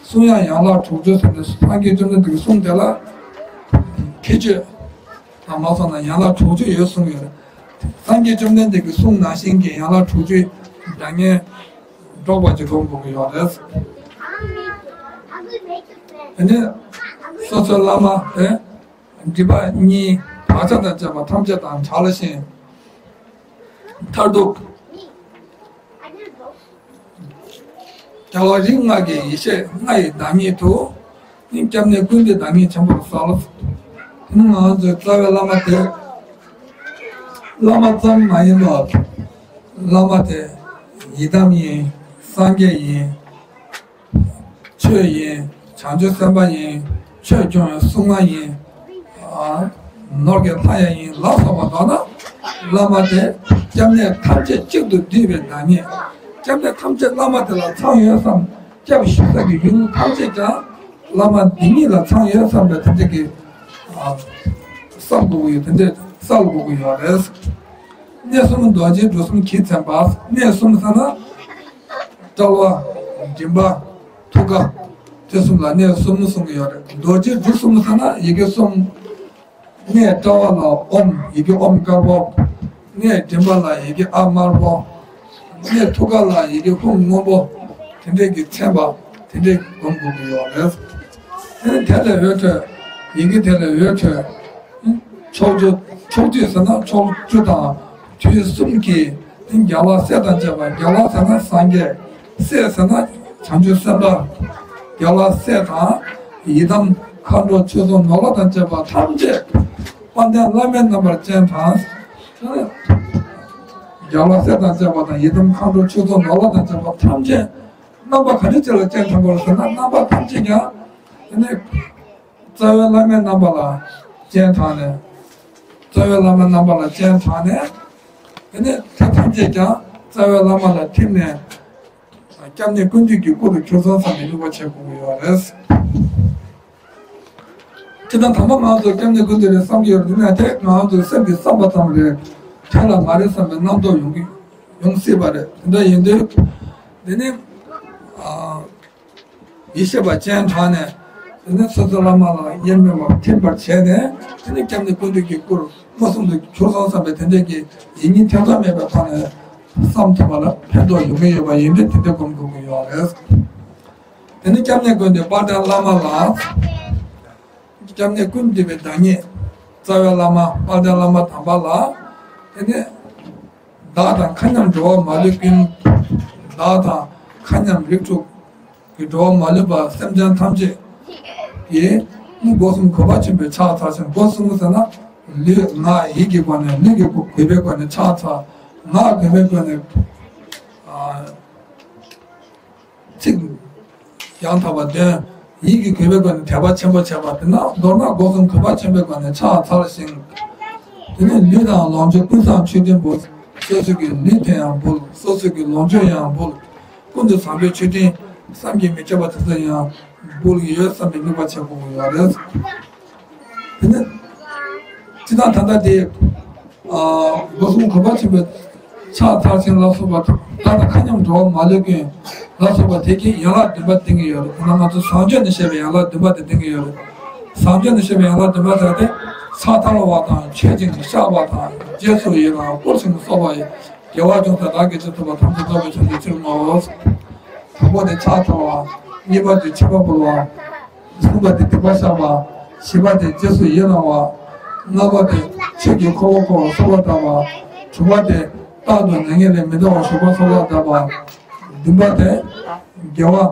གསུང་དབྱངས་ཡན་ལག་དྲུག་ཅུ་ཟེར་ནས་སངས་རྒྱས་བཅོམ་ལྡན་འདས་ཀྱི་གསུང་དེ་ལ་ཁྱད་ཆོས་དང་མ་སོང་ན་ཡན་ལག་དྲུག་ཅུ་ཡོད་གསུངས་ཡོད། སངས་རྒྱས་བཅོམ་ལྡན་འདས་ཀྱི་གསུང་ནང་བཞིན་གྱི་ཡན་ལག་དྲུག་ཅུའི་སྒྲ་སྙན་སྒྲོག་པ་ཅིག་སྒོམ་དགོས་ཀྱི་ཡོད་རེད། དེ་ནས་སོ་སོའི་བླ་མ་དེ། སྒྲིབ་པ་གཉིས་བག་ཆགས་དང་བཅས་པ་ཐམས་ཅད་དང་བྲལ་ཞིང་མཐར་ཐུག་རྒྱལ་བ་རིགས་ལྔ་གི་ཡེ་ཤེས་ལྔ་ཡི་བདག་ཉིད་དུ། སྐྱབས་གནས་ཀུན་འདུས་བདག་ཉིད་ཆེན་པོར་གསལ། ང་ཚོའི་རྩ་བའི་བླ་མ་དེ། བླ་མ་ཙམ་མ་ཡིན་པར། བླ་མ་དེ་ཡི་དམ་ཡིན། སངས་རྒྱས་ཡིན། ཆོས་ཡིན། བྱང་ཆུབ་སེམས་དཔའ་ཡིན། ཆོས་སྐྱོང་བའི་སྲུང་མ་ཡིན། ཨ། ནོར་གྱི་ལྷ་ཡང་ཡིན་ལ་སོགས་པ། མདོར་ན་བླ་མ་དེ་སྐྱབས་གནས་ཐམས་ཅད་གཅིག་ཏུ་བསྡུས་པའི་བདག་ཉིད། སྐྱབས་གནས་ཐམས་ཅད་བླ་མ་དེ་ལ་ཚང་ཡོད་བསམ། སྐྱབས་ཞུ་ས་ཀྱི་ཡུལ་ཐམས་ཅད་ཀྱང་བླ་མ་འདི་ཉིད་ལ་ཚང་ཡོད་བསམ་པའི་དེ་འདྲ་གི། ཨ། བསམ་དགོས་ཀྱི་ཡོད། དེ་འདྲ་གསལ་དགོས་ཀྱི་ཡོད་རེད། གནས་གསུམ་རྡོ་རྗེ་གྲུ་གསུམ་གྱིས་མཚན་པ། གནས་གསུམ་ཟེར་ན། དཔྲལ་བ། མགྲིན་པ། ཐུགས་ཀ། དེ་གསུམ་ལ་གནས་གསུམ་གསུང་གི་ཡོད་རེད། རྡོ་རྗེ་གྲུ་གསུམ་ཟེར་ན་ཡི་གེ་གསུམ། སྣའི་དཔྲལ་བ་ལ་ཨོཾ། ཡི་གེ་ཨོཾ་དཀར་པོ། སྣའི་མགྲིན་པ་ལ་ཡི་གེ་ཨ་དམར་པོ། སྣའི་ཐུགས་ཀ་ལ་ཡི་གེ་ཧཱུྃ་སྔོན་པོ། དེ་འདྲས་ཀྱི་མཚན་པ་དེ་འདྲས་སྒོམ་དགོས་ཀྱི་ཡོད་རེད། དེ་ནས་དེ་ལས་འོད་འཕྲོས། ཡི་གེ་དེ་ལས་འོད་འཕྲོས། ཕྱོགས་བཅུ། ཕྱོགས་བཅུ་ཟེར་ན་ཕྱོགས་བཅུ་དང་དུས་གསུམ་གྱི་རྒྱལ་བ་སྲས་དང་བཅས་པ། རྒྱལ་བ་ཟེར་ན་སངས་རྒྱས། སྲས་ཟེར་ན་བྱང་ཆུབ་སེམས་དཔའ། རྒྱལ་བ་སྲས་དང་། ཡི་དམ་མཁའ་འགྲོ་ཆོས་སྲུང་ནོར་ལྷ་དང་བཅས་པ་ཐམས་ཅད་དཔལ་ལྡན་བླ་མའི་རྣམ་པར་སྤྱན་དྲངས། རྒྱལ་བ་སྲས་དང་བཅས་པ་དང་། ཡི་དམ་མཁའ་འགྲོ་ཆོས་སྲུང་ནོར་ལྷ་དང་བཅས་པ་ཐམས་ཅད་རྣམ་པ་ག་འདྲ་ཅིག་ལ་སྤྱན་དྲངས་པ་ཟེར་ན། རྣམ་པ་ཐམས་ཅད་ཀྱང་དེ་ནས་རྩ་བའི་བླ་མའི་རྣམ་པ་ལ་སྤྱན་དྲངས་ནས། རྩ་བའི་བླ་མའི་རྣམ་པ་ལ་སྤྱན་དྲངས་ནས། དེ་ནས་དེ་ཐམས་ཅད་ཀྱང་རྩ་བའི་བླ་མ་ལ་ཐིམ་ནས། སྐྱབས་གནས་ཀུན་འདུས་ཀྱི་སྐུ་རུ་གྱུར་སོང་བསམ་པའི་དམིགས་པ་བྱེད་དགོས་ཀྱི་ཡོད་རེད། སྤྱིར་བཏང་དང་པོ་ང་ཚོ་སྐྱབས་གནས་ཀུན་འདུས་རེད་བསམ་གྱི་ཡོད་རེད། དེ་ནས་དེ་ང་ཚོའི་སེམས་ཀྱིས་བསམ་པ་ཙམ་རེད། དོན་ལ་མ་རེད་བསམ་པའི་རྣམ་རྟོག་ཡོང་གི་ཡོང་སྲིད་པ་རེད། དེ་འདྲ་ཡིན་དུས། དེ་ནི་ཨ། ཡེ་ཤེས་པ་སྤྱན་དྲངས་ནས། དེ་ནས་སོ་སོའི་བླ་མ་ལ་དབྱེར་མེད་པར་ཐིམ་པར་བྱས་ནས། དེ་ནས་སྐྱབས་གནས་ཀུན་འདུས་ཀྱི་སྐུར་མངོན་སུམ་དུ་གྱུར་སོང་བསམ་པའི་དེ་འདྲའི་གི་ཡིད་གཉིས་ཐེ་ཚོམ་མེད་པའི་ཐོག་ནས་བསམ་ཐུབ་པ་ལ་ཕན་ཐོགས་ཡོང་གི་ཡོད་པ་ཡིན་པས། དེ་འདྲ་སྒོམ་དགོས་ཀྱི་ཡོད་རེད། དེ་ནས་སྐྱབས་གནས་ཀུན་འདུས་དཔལ་ལྡན་བླ་མ་ལ། སྐྱབས་གནས་ཀུན་འདུས་པའི་བདག་ཉིད་རྩ་བའི་བླ་མ་དཔལ་ལྡན་བླ་མ་དམ་པ་ལ། དེ་ནས་བདག་དང་མཁའ་མཉམ་འགྲོ་བ་མ་ལུས་ཀུན། བདག་དང་མཁའ་མཉམ་རིགས་དྲུག་གི་འགྲོ་བ་མ་ལུས་པ་སེམས་ཅན་ཐམས་ཅད་ཀྱི་སྒོ་གསུམ་གུས་པ་ཆེན་པོས་ཕྱག་འཚལ་ཞིང་། སྒོ་གསུམ་ཟེར་ན་ལུས་ངག་ཡིད་ཀྱི་སྒོ་ནས། ལུས་ཀྱི་གུས་པའི་སྒོ་ནས་ཕྱག་འཚལ། ངག་གུས་པའི་སྒོ་ནས། ཨ། ཚིག་ཡང་དག་པ་འདོན། ཡིད་ཀྱི་གུས་པའི་སྒོ་ནས་དད་པ་ཆེན་པོ་བྱས་པ། དེ་ན་མདོར་ན་སྒོ་གསུམ་གུས་པ་ཆེན་པོའི་སྒོ་ནས་ཕྱག་འཚལ་ཞིང་། དེ་ནས་ལུས་དང་ལོངས་སྤྱོད་ཀུན་བཟང་མཆོད་སྤྲིན་འབུལ། སོ་སོ་གི་ལུས་དེ་ཡང་འབུལ། སོ་སོ་གི་ལོངས་སྤྱོད་ཡང་འབུལ། ཀུན་ཏུ་བཟང་པོའི་མཆོད་སྤྲིན་བསམ་གྱིས་མི་ཁྱབ་པ་དེ་ཚོ་ཡང་འབུལ་གྱི་ཡོད་བསམ་པའི་དམིགས་པ་བྱེད་དགོས་ཀྱི་ཡོད་རེད། དེ་ནས་སྤྱིར་བཏང་ད་ལྟ་དེ། ཨ། སྒོ་གསུམ་གུས་པ་ཆེན་པོས་ཕྱག་འཚལ་ཞིང་ལ་སོགས་པ། བདག་དང་མཁའ་མཉམ་འགྲོ་བ་མ་ལུས་ཀུན་ལ་སོགས་པ་དེ་གི་ཡན་ལག་བདུན་པ་འདོན་གྱི་ཡོད་རེད། ད་ང་ཚོ་བཟང་སྤྱོད་ནས་བཤད་པའི་ཡན་ལག་བདུན་པ་དེ་འདོན་གྱི་ཡོད་རེད། བཟང་སྤྱོད་ནས་བཤད་པའི་ཡན་ལག་བདུན་པ་དེ་དེ་ཕྱག་འཚལ་བ་དང་། མཆོད་ཅིང་བཤགས་པ་དང་། རྗེས་སུ་ཡི་རང་བ། བཀུར་ཞིང་གསོལ་བ་ཡི། དགེ་བ་ཅུང་ཟད་བདག་གིས་ཅི་ཐུབ་པ། ཐམས་ཅད་རྫོགས་པའི་བྱང་ཆུབ་ཕྱིར་བསྔོའོ། དང་པོ་དེ་ཕྱག་འཚལ་བ། གཉིས་པ་དེ་མཆོད་པ་འབུལ་བ། གསུམ་པ་དེ་སྡིག་པ་བཤགས་པ། བཞི་པ་དེ་རྗེས་སུ་ཡི་རང་བ། ལྔ་པ་དེ་ཆོས་ཀྱི་འཁོར་ལོ་བསྐོར་བར་གསོལ་བ་བཏབ་པ། དྲུག་པ་དེ་རྟག་ཏུ་མྱ་ངན་ལས་མི་འདའ་བར་བཞུགས་པར་གསོལ་བ་བཏབ་པ། བདུན་པ་དེ་དགེ་བ་ལ་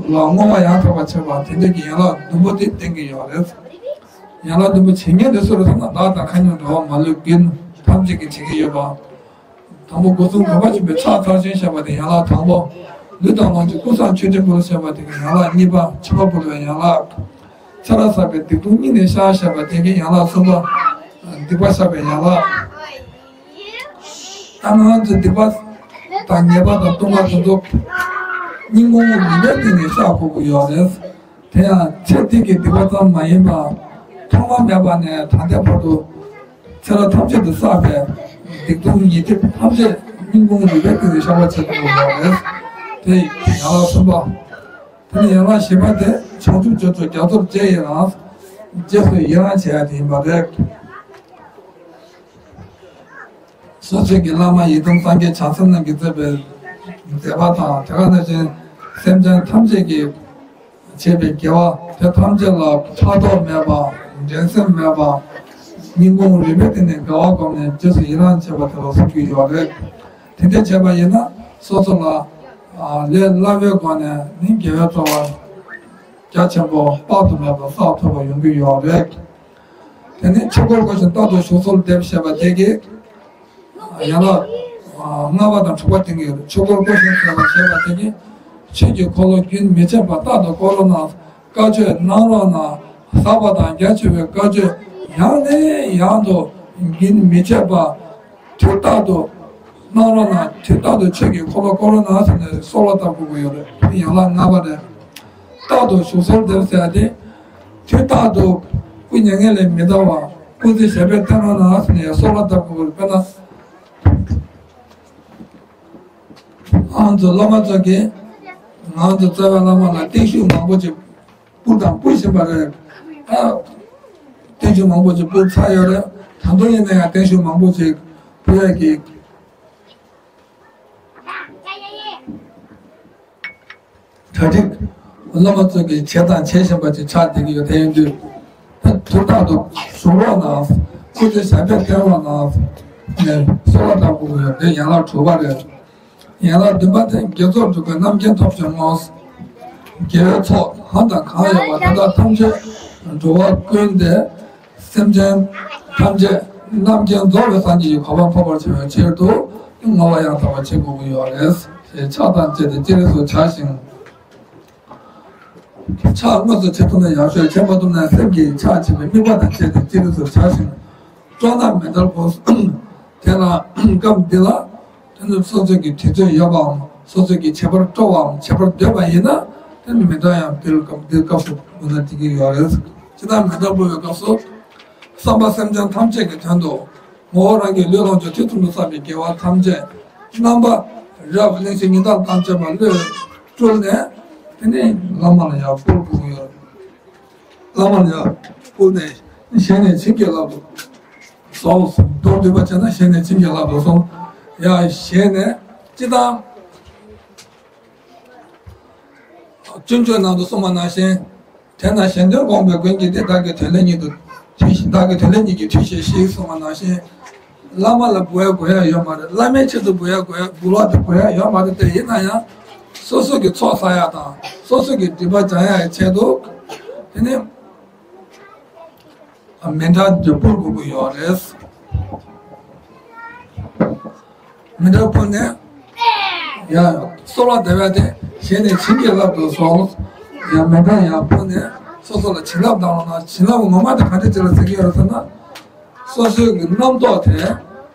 བསྔོ་བ་ཡང་དག་པར་བྱེད་པ། དེ་འདྲ་གི་ཡན་ལག་བདུན་པོ་དེ་འདོན་གྱི་ཡོད་རེད། ཡན་ལག་བདུན་པོ་བྱེད་མཁན་དེ་སུ་རེད་ཟེར་ན། བདག་དང་མཁའ་མཉམ་འགྲོ་བ་མ་ལུས་ཀུན་ཐམས་ཅད་ཀྱིས་བྱེད་ཀྱི་ཡོད་པ། དང་པོ་སྒོ་གསུམ་གུས་པ་ཆེན་པོས་ཕྱག་འཚལ་ཞིང་ཞེས་པ་དེ་ཡན་ལག་དང་པོ། ལུས་དང་ལོངས་སྤྱོད་ཀུན་བཟང་མཆོད་སྤྲིན་འབུལ་ཞེས་པ་དེ་གི་ཡན་ལག་གཉིས་པ། མཆོད་པ་འབུལ་བའི་ཡན་ལག། ཚེ་རབས་གསར་པའི་སྡིག་ལྟུང་སྙིང་ནས་བཤགས་ཞེས་པ་དེ་གི་ཡན་ལག་གསུམ་པ། སྡིག་པ་བཤགས་པའི་ཡན་ལག། ད་ང་ཚོས་སྡིག་པ་དང་ཉེས་པ་དང་ལྟུང་བ་དེ་ཚོ་སྙིང་ཁོང་རུས་པའི་གཏིང་ནས་བཤགས་དགོས་ཀྱི་ཡོད་རེད། དེ་ཡང་ཚེ་འདི་གི་སྡིག་པ་ཙམ་མ་ཡིན་པར། ཐོག་མ་མེད་པ་ནས་ད་ལྟའི་བར་དུ་ཚེ་རབས་ཐམས་ཅད་དུ་བསགས་པའི་སྡིག་ལྟུང་ཉེས་སྒྲིབ་ཐམས་ཅད་སྙིང་ཁོང་རུས་པའི་གཏིང་དུ་བཤགས་པ་བྱེད་དགོས་པ་རེད། དེ་ཡང་ལ་གསུམ་པ། དེ་ནས་ཡང་ལ་བཞི་པ་དེ་བྱང་ཆུབ་སྤྱོད་མཆོག་རྒྱ་མཚོར་རྗེས་ཡི་རང་། རྗེས་སུ་ཡི་རང་བྱེད་ཡ་དེ་ཡིན་པ་རེད། སོ་སོའི་གི་བླ་མ་ཡི་དམ་སངས་རྒྱས་བྱང་སེམས་རྣམས་ཀྱིས་མཛད་པའི་མཛད་པ་དང་། དེ་ག་ནང་བཞིན་སེམས་ཅན་ཐམས་ཅད་ཀྱིས་བྱས་པའི་དགེ་བ་དེ་ཐམས་ཅད་ལ་ཕྲག་དོག་མེད་པ། འགྲན་སེམས་མེད་པ། སྙིང་ཁོང་རུས་པའི་གཏིང་ནས་དགའ་བ་བསྒོམས་ནས་རྗེས་སུ་ཡི་རང་བྱེད་པ་དེ་ལ་གསུང་གི་ཡོད་རེད། དེ་འདྲ་བྱས་པ་ཡིན་ན་སོ་སོ་ལ་ལས་སླ་བའི་སྒོ་ནས་ནི་དགེ་བའི་རྩ་བ་རྒྱ་ཆེན་པོ་དཔག་ཏུ་མེད་པ་བསགས་ཐུབ་པ་ཡོང་གི་ཡོད་རེད། དེ་ནས་ཆོས་འཁོར་བསྐོར་ཞིང་རྟག་ཏུ་བཞུགས་གསོལ་འདེབས་ཞེས་པ་དེ་གིས། ཡན་ལག་ལྔ་པ་དང་དྲུག་པ་སྟོན་གྱི་ཡོད། ཆོས་འཁོར་བསྐོར་ཞིང་ཞེས་པ་ཞེས་པ་དེ་ནི། ཆོས་ཀྱི་འཁོར་ལོ་རྒྱུན་མི་ཆད་པར་རྟག་ཏུ་བསྐོར་རོགས་གནང་། བཀའ་ཆོས་གནང་རོགས་གནང་། ཟབ་པ་དང་རྒྱ་ཆེ་བའི་བཀའ་ཆོས་ཡང་ནས་ཡང་དུ་རྒྱུན་མི་ཆད་པར་དུས་རྟག་ཏུ་གནང་རོགས་གནང་། དུས་རྟག་ཏུ་ཆོས་ཀྱི་འཁོར་ལོ་བསྐོར་རོགས་གནང་ཟེར་ནས་གསོལ་བ་བཏབ་དགོས་ཀྱི་ཡོད་རེད། དེ་ཡན་ལག་ལྔ་པ་རེད། རྟག་ཏུ་བཞུགས་གསོལ་འདེབས་ཟེར་ཡ་དེ། དུས་རྟག་ཏུ་སྐུ་མྱ་ངན་ལས་མི་འདའ་བར་སྐུ་ཚེ་ཞབས་པད་བརྟན་རོགས་གནང་ཟེར་ནས་གསོལ་བ་བཏབ་དགོས་པར། དཔེར་ན། ང་ཚོ་སློབ་མ་ཚོ་གིས་ང་ཚོ་རྩ་བའི་བླ་མ་ལ་བརྟན་བཞུགས་མང་པོ་ཅིག་ཕུལ་དང་ཕུལ་བཞིན་པ་རེད། ཨ། བརྟན་བཞུགས་མང་པོ་ཅིག་ཕུལ་ཚར་ཡོད་རེད། ད་དུང་ཡིན་ན་ཡང་བརྟན་བཞུགས་མང་པོ་ཅིག་ཕུལ་ཡས་ཀྱི་གྲ་སྒྲིག་སློབ་མ་ཚོ་གིས་བྱས་དང་བྱེད་བཞིན་པ་ཅིག་ཆགས་བསྡད་ཀྱི་ཡོད། དེ་ཡིན་དུས་ད་དུས་རྟག་ཏུ་བཞུགས་རོགས་གནང་། སྐུ་ཚེ་ཞབས་པད་བརྟན་རོགས་གནང་ནས་གསོལ་བ་བཏབ་དགོས་ཀྱི་ཡོད། དེ་ཡན་ལག་དྲུག་པ་རེད། ཡན་ལག་བདུན་པ་དེ་དགེ་ཚོགས་སྒྲུབ་པའི་རྣམ་མཁྱེན་ཐོབ་བྱུང་ངོ་། དགེ་བའི་ཚོགས་གང་དང་གང་ཡོད་པ་དེ་དག་ཐམས་ཅད་འགྲོ་བ་ཀུན་ཏུ་སེམས་ཅན་ཐམས་ཅད་རྣམ་མཁྱེན་རྫོགས་པའི་སངས་རྒྱས་ཀྱི་གོ་འཕང་ཐོབ་པར་བྱ་བའི་ཕྱིར་དུ་བསྔོ་བ་ཡང་དག་པ་བྱེད་དགོས་ཀྱི་ཡོད་རེད། ཞེས་ཕྱག་དང་བཅས་ཏེ་སྤྱན་རས་གཟིགས་བྱ་ཞིང་། ཕྱག་དངོས་སུ་བྱེད་ཐུབ་ན་ཡག་ཤོས། བྱེད་མ་ཐུབ་ན་སེམས་ཀྱིས་ཕྱག་བྱེད་པའི་དམིགས་པ་དང་བཅས་ཏེ་སྤྱན་རས་གཟིགས་བྱ་ཞིང་། སྤྲོ་ན་མཎྜལ་ཕུལ། དེ་ལ་སྐབས་འདི་ལ་དེ་ནི་སོ་སོ་གི་དུས་ཚོད་ཡོད་པའམ་སོ་སོ་གི་བྱེད་པར་སྤྲོ་བའམ་བྱེད་པར་འདོད་པ་ཡིན་ན་དེ་ནི་མཎྜལ་ཡང་འབུལ། སྐབས་འདིའི་སྐབས་སུ་འབུལ་ན་འགྲིག་གི་ཡོད་རེད། ཇི་ལྟར་མཎྜལ་འབུལ་བའི་སྐབས་སུ་བསམ་པ་སེམས་ཅན་ཐམས་ཅད་ཀྱི་དོན་དུ། ངོ་བོ་རང་གི་ལུས་ལོངས་སྤྱོད་མཐུ་གསུམ་དུ་བསགས་པའི་དགེ་བ་ཐམས་ཅད་རྣམ་པ་རབ་གླེང་གཞི་ཉི་ཟླ་དང་བཅས་པ་བློས་སྤྲུལ་ནས་དེ་ནས་བླ་མ་ལ་ཡང་ཕུལ་དགོས་ཀྱི་ཡོད། བླ་མ་ལ་ཡང་ཕུལ་ནས་ཞལ་ནས་བྱིན་གྱིས་བརླབ་ཏུ་གསོལ། མདོར་བསྡུས་པ་བྱས་ན་ཞལ་ནས་བྱིན་གྱིས་བརླབ་ཏུ་གསོལ། ཡང་ཞལ་ནས་ཅི་ལྟར། སྤྱོད་འཇུག་ནང་དུ་གསུངས་པ་ནང་བཞིན། དེས་ན་གཞན་དོན་དགོངས་པའི་མགོན་གྱིས་ཏེ། བདག་གི་དོན་ལས་ཉིད་དུ་མཐུས་ཤིག་བདག་གི་དོན་ལས་ཉིད་ཀྱིས་མཐུས་ཤིག་ཞེས་གསུངས་པ་ནང་བཞིན། བླ་མ་ལ་འབུལ་ཡ་དགོས་ཡ་ཡོད་མ་རེད། བླ་མའི་ཆེད་དུ་འབུལ་ཡ་དགོས་ཡ་འབུལ་བ་དེ་དགོས་ཡ་ཡོད་མ་རེད། དེ་ཡིན་ན་ཡང་སོ་སོ་གི་ཚོགས་བསགས་ཡ་དང་སོ་སོ་གི་སྒྲིབ་པ་སྦྱང་ཡ་ཡི་ཆེད་དུ་དེ་ནི། མཎྜལ་འདི་ཕུལ་དགོས་ཀྱི་ཡོད་རེད། མཎྜལ་ཕུལ་ནས་ཡང་གསོལ་བ་འདེབས་པ་དེ་ཞལ་ནས་བྱིན་གྱིས་བརླབ་ཏུ་གསོལ། ཡང་མཎྜལ་ཡང་ཕུལ་ནས་སོ་སོ་ལ་བྱིན་རླབས་བཏང་བ་ན། བྱིན་རླབས་ངོ་མ་དེ་ག་འདྲ་ཅིག་ལ་ཟེར་གྱི་ཡོད་རེད་ཟེར་ན། སོ་སོའི་གི་རྣམ་རྟོག་དེ་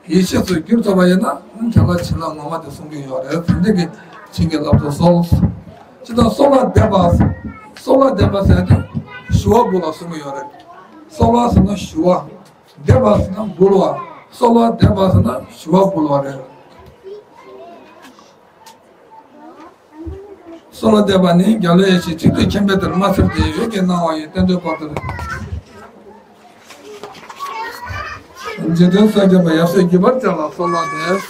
ཡེ་ཤེས་སུ་བསྒྱུར་ཐུབ་པ་ཡིན་ན་དེ་ལ་བྱིན་རླབས་ངོ་མ་དེ་གསུང་གི་ཡོད་རེད། དེ་འདྲ་གི་བྱིན་གྱིས་བརླབ་ཏུ་གསོལ། ཇི་ལྟར་གསོལ་བ་འདེབས་པ། གསོལ་བ་འདེབས་པ་ཟེར་དེ་ཞུ་བ་འབུལ་བ་གསུང་གི་ཡོད་རེད། གསོལ་བ་ཟེར་ན་ཞུ་བ། འདེབས་པ་ཟེར་ན་འབུལ་བ། གསོལ་བ་འདེབས་པ་ཟེར་ན་ཞུ་བ་འབུལ་བ་རེད། གསོལ་བ་འདེབས་པ་ནི་རྒྱལ་བའི་ཡེ་ཤེས་ཆིག་ཐིག་ཆེན་པོའི་དེར་མ་ཚིག་སྟེ། འོད་ཀྱི་སྣང་བ་ཡི་རྟེན་འབྲེལ་པ་དེར། འཇིག་རྟེན་སངས་རྒྱས་པ་ཡབ་སྲས་བརྒྱུད་པར་བྱ་ལ་གསོལ་བ་འདེབས།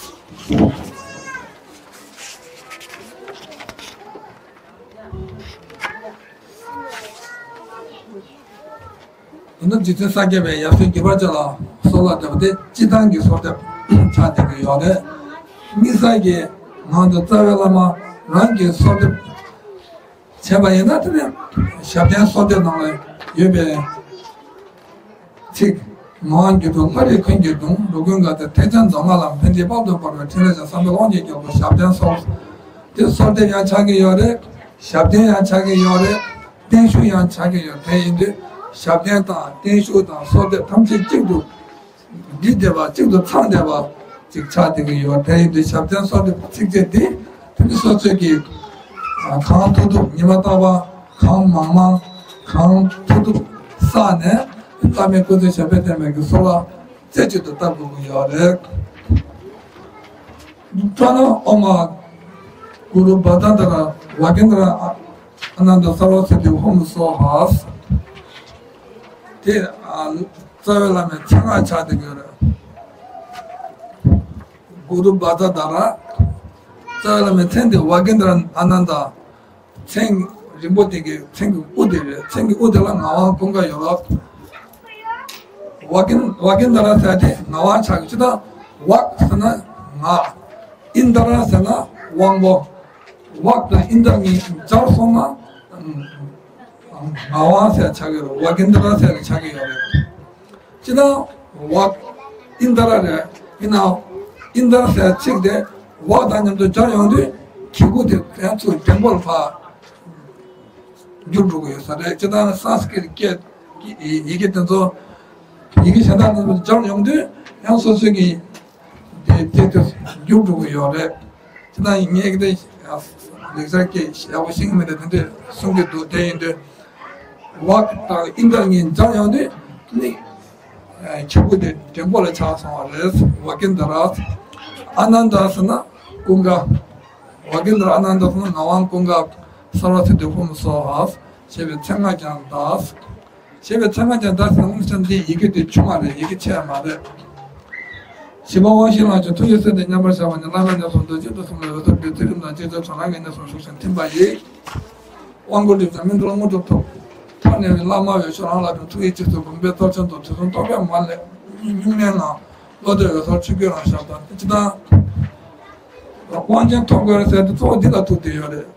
འདི་ནི་རྗེ་བཙུན་སངས་རྒྱས་པའི་ཡབ་སྲས་བརྒྱུད་པར་བྱ་ལ་གསོལ་བ་འདེབས་པ་དེ་སྤྱི་བཏང་གི་གསོལ་འདེབས་ཆགས་བསྡད་ཀྱི་ཡོད་རེད། དམིགས་བསལ་གྱི་ངང་དུ་རྩ་བའི་བླ་མ་རང་གིས་གསོལ་འདེབས་བྱས་པ་ཡིན་ན། དེ་ནི་ཞབས་བརྟན་གསོལ་འདེབས་ནང་ལ་ཡོད་པའི་ཚིག་ངག་དབང་སྒྱུ་འཕྲུལ་ལྷ་རིས་ཀུན་གྱི་གདུང་། འགྲོ་ཀུན་དགའ་སྟོན་ཐེག་ཆེན་མཛོད་ལྔ་ལ། ཕན་བདེའི་དཔལ་དུ་འབར་བའི་ཕྲིན་ལས་ཀྱང་། བསམ་པའི་དབང་གིས་རྒྱལ་པོ་ཞབས་བརྟན་གསོལ། དེ་གསོལ་འདེབས་ཡང་ཆགས་ཀྱི་ཡོད་རེད། ཞབས་བརྟན་ཡང་ཆགས་ཀྱི་ཡོད་རེད། བརྟན་བཞུགས་ཡང་ཆགས་ཀྱི་ཡོད། དེ་ཡིན་དུས་ཞབས་བརྟན་དང་བརྟན་བཞུགས་དང་གསོལ་འདེབས་ཐམས་ཅད་གཅིག་ཏུ་སྒྲིལ་བསྡད་པ། གཅིག་ཏུ་ཚང་བསྡད་པ་ཅིག་ཆགས་བསྡད་ཀྱི་ཡོད། དེ་ཡིན་དུས་ཞབས་བརྟན་གསོལ་འདེབས་ཚིགས་བཅད་འདི་དེ་ནི་སོ་སོས་ཀྱིས་གང་ཐུབ་ཐུབ་ཉི་མ་རྟག་པར་གང་མང་མང་གང་ཐུབ་ཐུབ་བསགས་ནས་བླ་མའི་སྐུ་ཚེ་ཞབས་པད་བརྟན་པའི་གི་གསོལ་བ་རྩེ་གཅིག་ཏུ་བཏབ་དགོས་ཀྱི་ཡོད་རེད། Pranam Om Guru Bhadantara Vagendra Ananda Sarva Siddhi Hum Swaha. དེ་ཨ་རྩ་བའི་བླ་མའི་མཚན་སྔགས་ཆགས་བསྡད་ཀྱི་ཡོད་རེད། Guru Bhadantara། རྩ་བའི་བླ་མའི་མཚན་དེ་ཝ་གེན་དྲ་ཨ་ནན་ད། མཚན་རིང་པོ་དེ་གི་མཚན་གྱི་དབུ་དེ་རེད། མཚན་གྱི་དབུ་དེ་ལ་ངག་དབང་ཀུན་དགའ་ཡོད་རེད། ཝ་གེན་ཝ་གེན་དྲ་ཟེར་དེ་ངག་དབང་ཆགས་ཀྱི། ཇི་ལྟར་ཝ་ཟེར་ན་ངག་ཨིན་དྲ་ཟེར་ན་དབང་པོ། ཝ་དང་ཨིན་དྲ་གཉིས་སྦྱར་སོང་ན་ངག་དབང་ཟེར་ཆགས་ཀྱི་རེད། ཝ་གེན་དྲ་ཟེར་ཆགས་ཀྱི་ཡོད་རེད། ཅི་ན་ཝ་ཨིན་དྲ་རེད། ཡིན་ན་ཨིན་དྲ་ཟེར་ཚིག་དེ་ཝ་དང་མཉམ་དུ་སྦྱར་ཡོང་དུས་གི་གུ་དེ་ཡང་ཚུར་འགྲེང་བུ་ལ་ཕར་འགྱུར་འགྲོ་གི་ཡོད་ས་རེད། ཅི་ན་སཾ་སྐྲྀཏ་སྐད་ཀྱི་ཡི་གེ་དེ་ཚོ་ཡི་གེ་གཞན་དག་དང་སྦྱར་ཡོང་དུས་ཡང་སོ་སོའི་གི་དེ་དེ་དེ་འགྱུར་འགྲོ་གི་ཡོད་རེད། དེ་ན་ངས་ཀྱི་དེ་ལེགས་སྦྱར་སྐད་ཡག་པོ་ཤེས་ཀྱི་མེད་དེ་དེ་འདྲས་གསུང་གི་འདུག་དེ་ཡིན་དུས་ཝ་དང་ཨིན་དྲ་གཉིས་སྦྱར་ཡོང་དུས་ནི་གི་གུ་དེ་འགྲེང་བུ་ལ་ཆགས་སོང་བ་རེད། ཝ་གེན་དྲ། ཨ་ནན་ད་ཟེར་ན་ཀུན་དགའ། ཝ་གེན་དྲ་ཨ་ནན་ད་ཟེར་ན་ངག་དབང་ཀུན་དགའ། སརྦ་སིདྡྷི་ཧཱུྃ་སྭཱ་ཧཱ་ཞེས་པའི་མཚན་སྔགས་ཀྱང་བཟླས། ཞེས་པའི་མཚན་མ་ཀྱང་བརྡ་ཟེར་ན་ཅང་འདི་ཡི་གེ་དེ་ཆུང་བ་རེད། ཡི་གེ་ཆེ་བ་མ་རེད། བཞི་པ་དབང་བཞི་ལ་ཆོས་ཐུགས་ཀྱི་སེམས་དེ་མཉམ་པར་བཞག་པ་ནི་བླ་མའི་གནས་སུ་རྡོ་རྗེ་དུ་གསུངས་པའི་འོད་ཟེར་པའི་ཚིག་རིམ་དང་གཅིག་ཏུ་བྱང་ལམ་གྱི་གནས་སུ་ཞུགས་ཤིང་ཐིམ་པ་ཡིས། དབང་བསྐུར་སྒྲུབ་ཀྱང་སྨིན་གྲོལ་དངོས་གྲུབ་ཐོབ། ཐོབ་ནས་བླ་མ་འོད་ཆོས་རང་ལ་ཕན། ཐུགས་ཡིད་ཆེས་སུ་བསྒོམས་པའི་རྩལ་ཅན་དུ་དུས་གསུམ་རྟོག་པས་མ་བསླད་སྨྱུང་གནས་ལ། བློ་གཏད་འོད་གསལ་ཆོས་སྐུའི་རང་ཞལ་དང་། སྤྱིར་བཏང་དབང་ཆེན་ཐོབ་དགོས་ཟེར་དེ་གཙོ་བོ་འདི་ལ་ཐུག་བསྡད་ཡོད་རེད།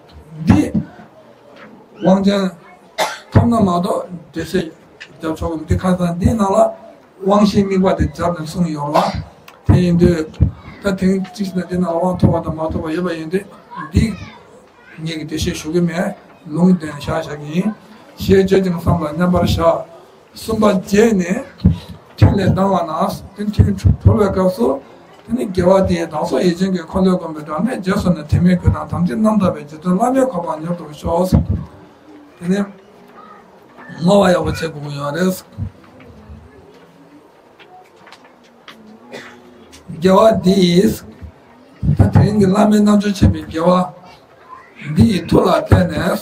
འདི་དབང་ཆེན་ཐོབ་ན་མ་གཏོགས་འགྲེལ་བཤད་རྒྱབ་ཆོག་གམ། འདི་ཁ་སང་འདིའི་ནང་ལ་དབང་བཞིའི་དམིགས་པ་དེ་རྒྱབ་ནས་གསུངས་ཡོད་རེད་བ། དེ་ཡིན་དུས་ད་དེང་གཅིག་ནས་འདི་ནང་ལ་དབང་ཐོབ་པ་དང་མ་ཐོབ་པ་ཡོད་པ་ཡིན་དུས། འདི་ངེད་ཀྱིས་འགྲེལ་བཤད་ཞུ་གི་མེད། ལུང་བསྟན་བཞག་བཞག་གི་ཡིན། ཞེས་བརྗོད་ཅིང་བསམ་ལ་མཉམ་པར་བཞག། གསུམ་པ་རྗེས་ནས་ཐུན་ལས་ལྡང་བ་ན། དེ་ཐུན་གྲོལ་བའི་སྐབས་སུ། དེ་ནི་དགེ་བ་འདིས་བདག་སོགས་ཡིད་ཅན་ཀུན། འཁོར་ལོས་བསྒོམས་པའི་སྒྲ་སྙན་རྗེས་སུ་ནི། དྲི་མེད་གོས་དང་དམ་ཚིག་རྣམ་དག་པའི། རྗེ་བཙུན་བླ་མའི་གོ་འཕང་མྱུར་ཐོབ་ཤོག། དེ་ནི་བསྔོ་བ་ཡག་པོ་བྱེད་དགོས་ཀྱི་ཡོད་རེད། དགེ་བ་འདིས། ད་དེ་རིང་གི་བླ་མའི་རྣལ་འབྱོར་བྱེད་པའི་དགེ་བ་འདི་ཡི་མཐུ་ལ་བརྟེན་ནས།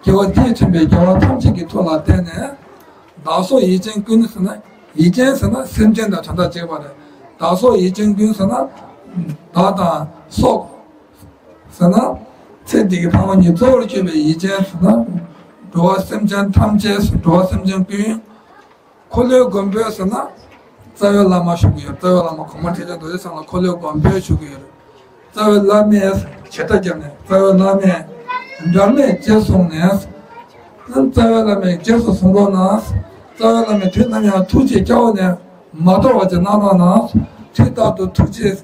དགེ་བ་འདིས་བྱིན་པའི་དགེ་བ་ཐམས་ཅད་ཀྱི་མཐུ་ལ་བརྟེན་ནས། བདག་སོགས་ཡིད་ཅན་ཀུན་ཟེར་ན། ཡིད་ཅན་ཟེར་ན་སེམས་ཅན་དང་དོན་དག་གཅིག་པ་རེད། བདག་སོགས་ཡིད་ཅན་ཀུན་ཟེར་ན། བདག་དང་སོགས་ཟེར་ན། ཚེ་འདི་གི་ཕ་མ་གཉིས་གཙོ་བོར་གྱུར་པའི་ཡིད་ཅན་ཟེར་ན། འགྲོ་བ་སེམས་ཅན་ཐམས་ཅད། འགྲོ་བ་སེམས་ཅན་ཀུན། འཁོར་ལོའི་མགོན་པོ་ཟེར་ན། རྩ་བའི་བླ་མ་ཞུ་གི་ཡོད། རྩ་བའི་བླ་མ་གོང་མ་ཁྲི་ཆེན་རྡོ་རྗེ་འཆང་ལ་འཁོར་ལོའི་མགོན་པོ་ཞུ་གི་ཡོད། རྩ་བའི་བླ་མའི་བྱེ་བྲག་བརྒྱབ་ནས། རྩ་བའི་བླ་མས་འབྲལ་མེད་རྗེས་བཟུང་ནས། རྩ་བའི་བླ་མས་རྗེས་སུ་བཟུང་རོགས་གནང་། རྩ་བའི་བླ་མས་དུས་ནམ་ཡང་ཐུགས་རྗེས་སྐྱོ་བོ་ནས་མ་དོར་བ་ཅིག་གནང་རོགས་གནང་། དུས་རྟག་ཏུ་ཐུགས་རྗེས་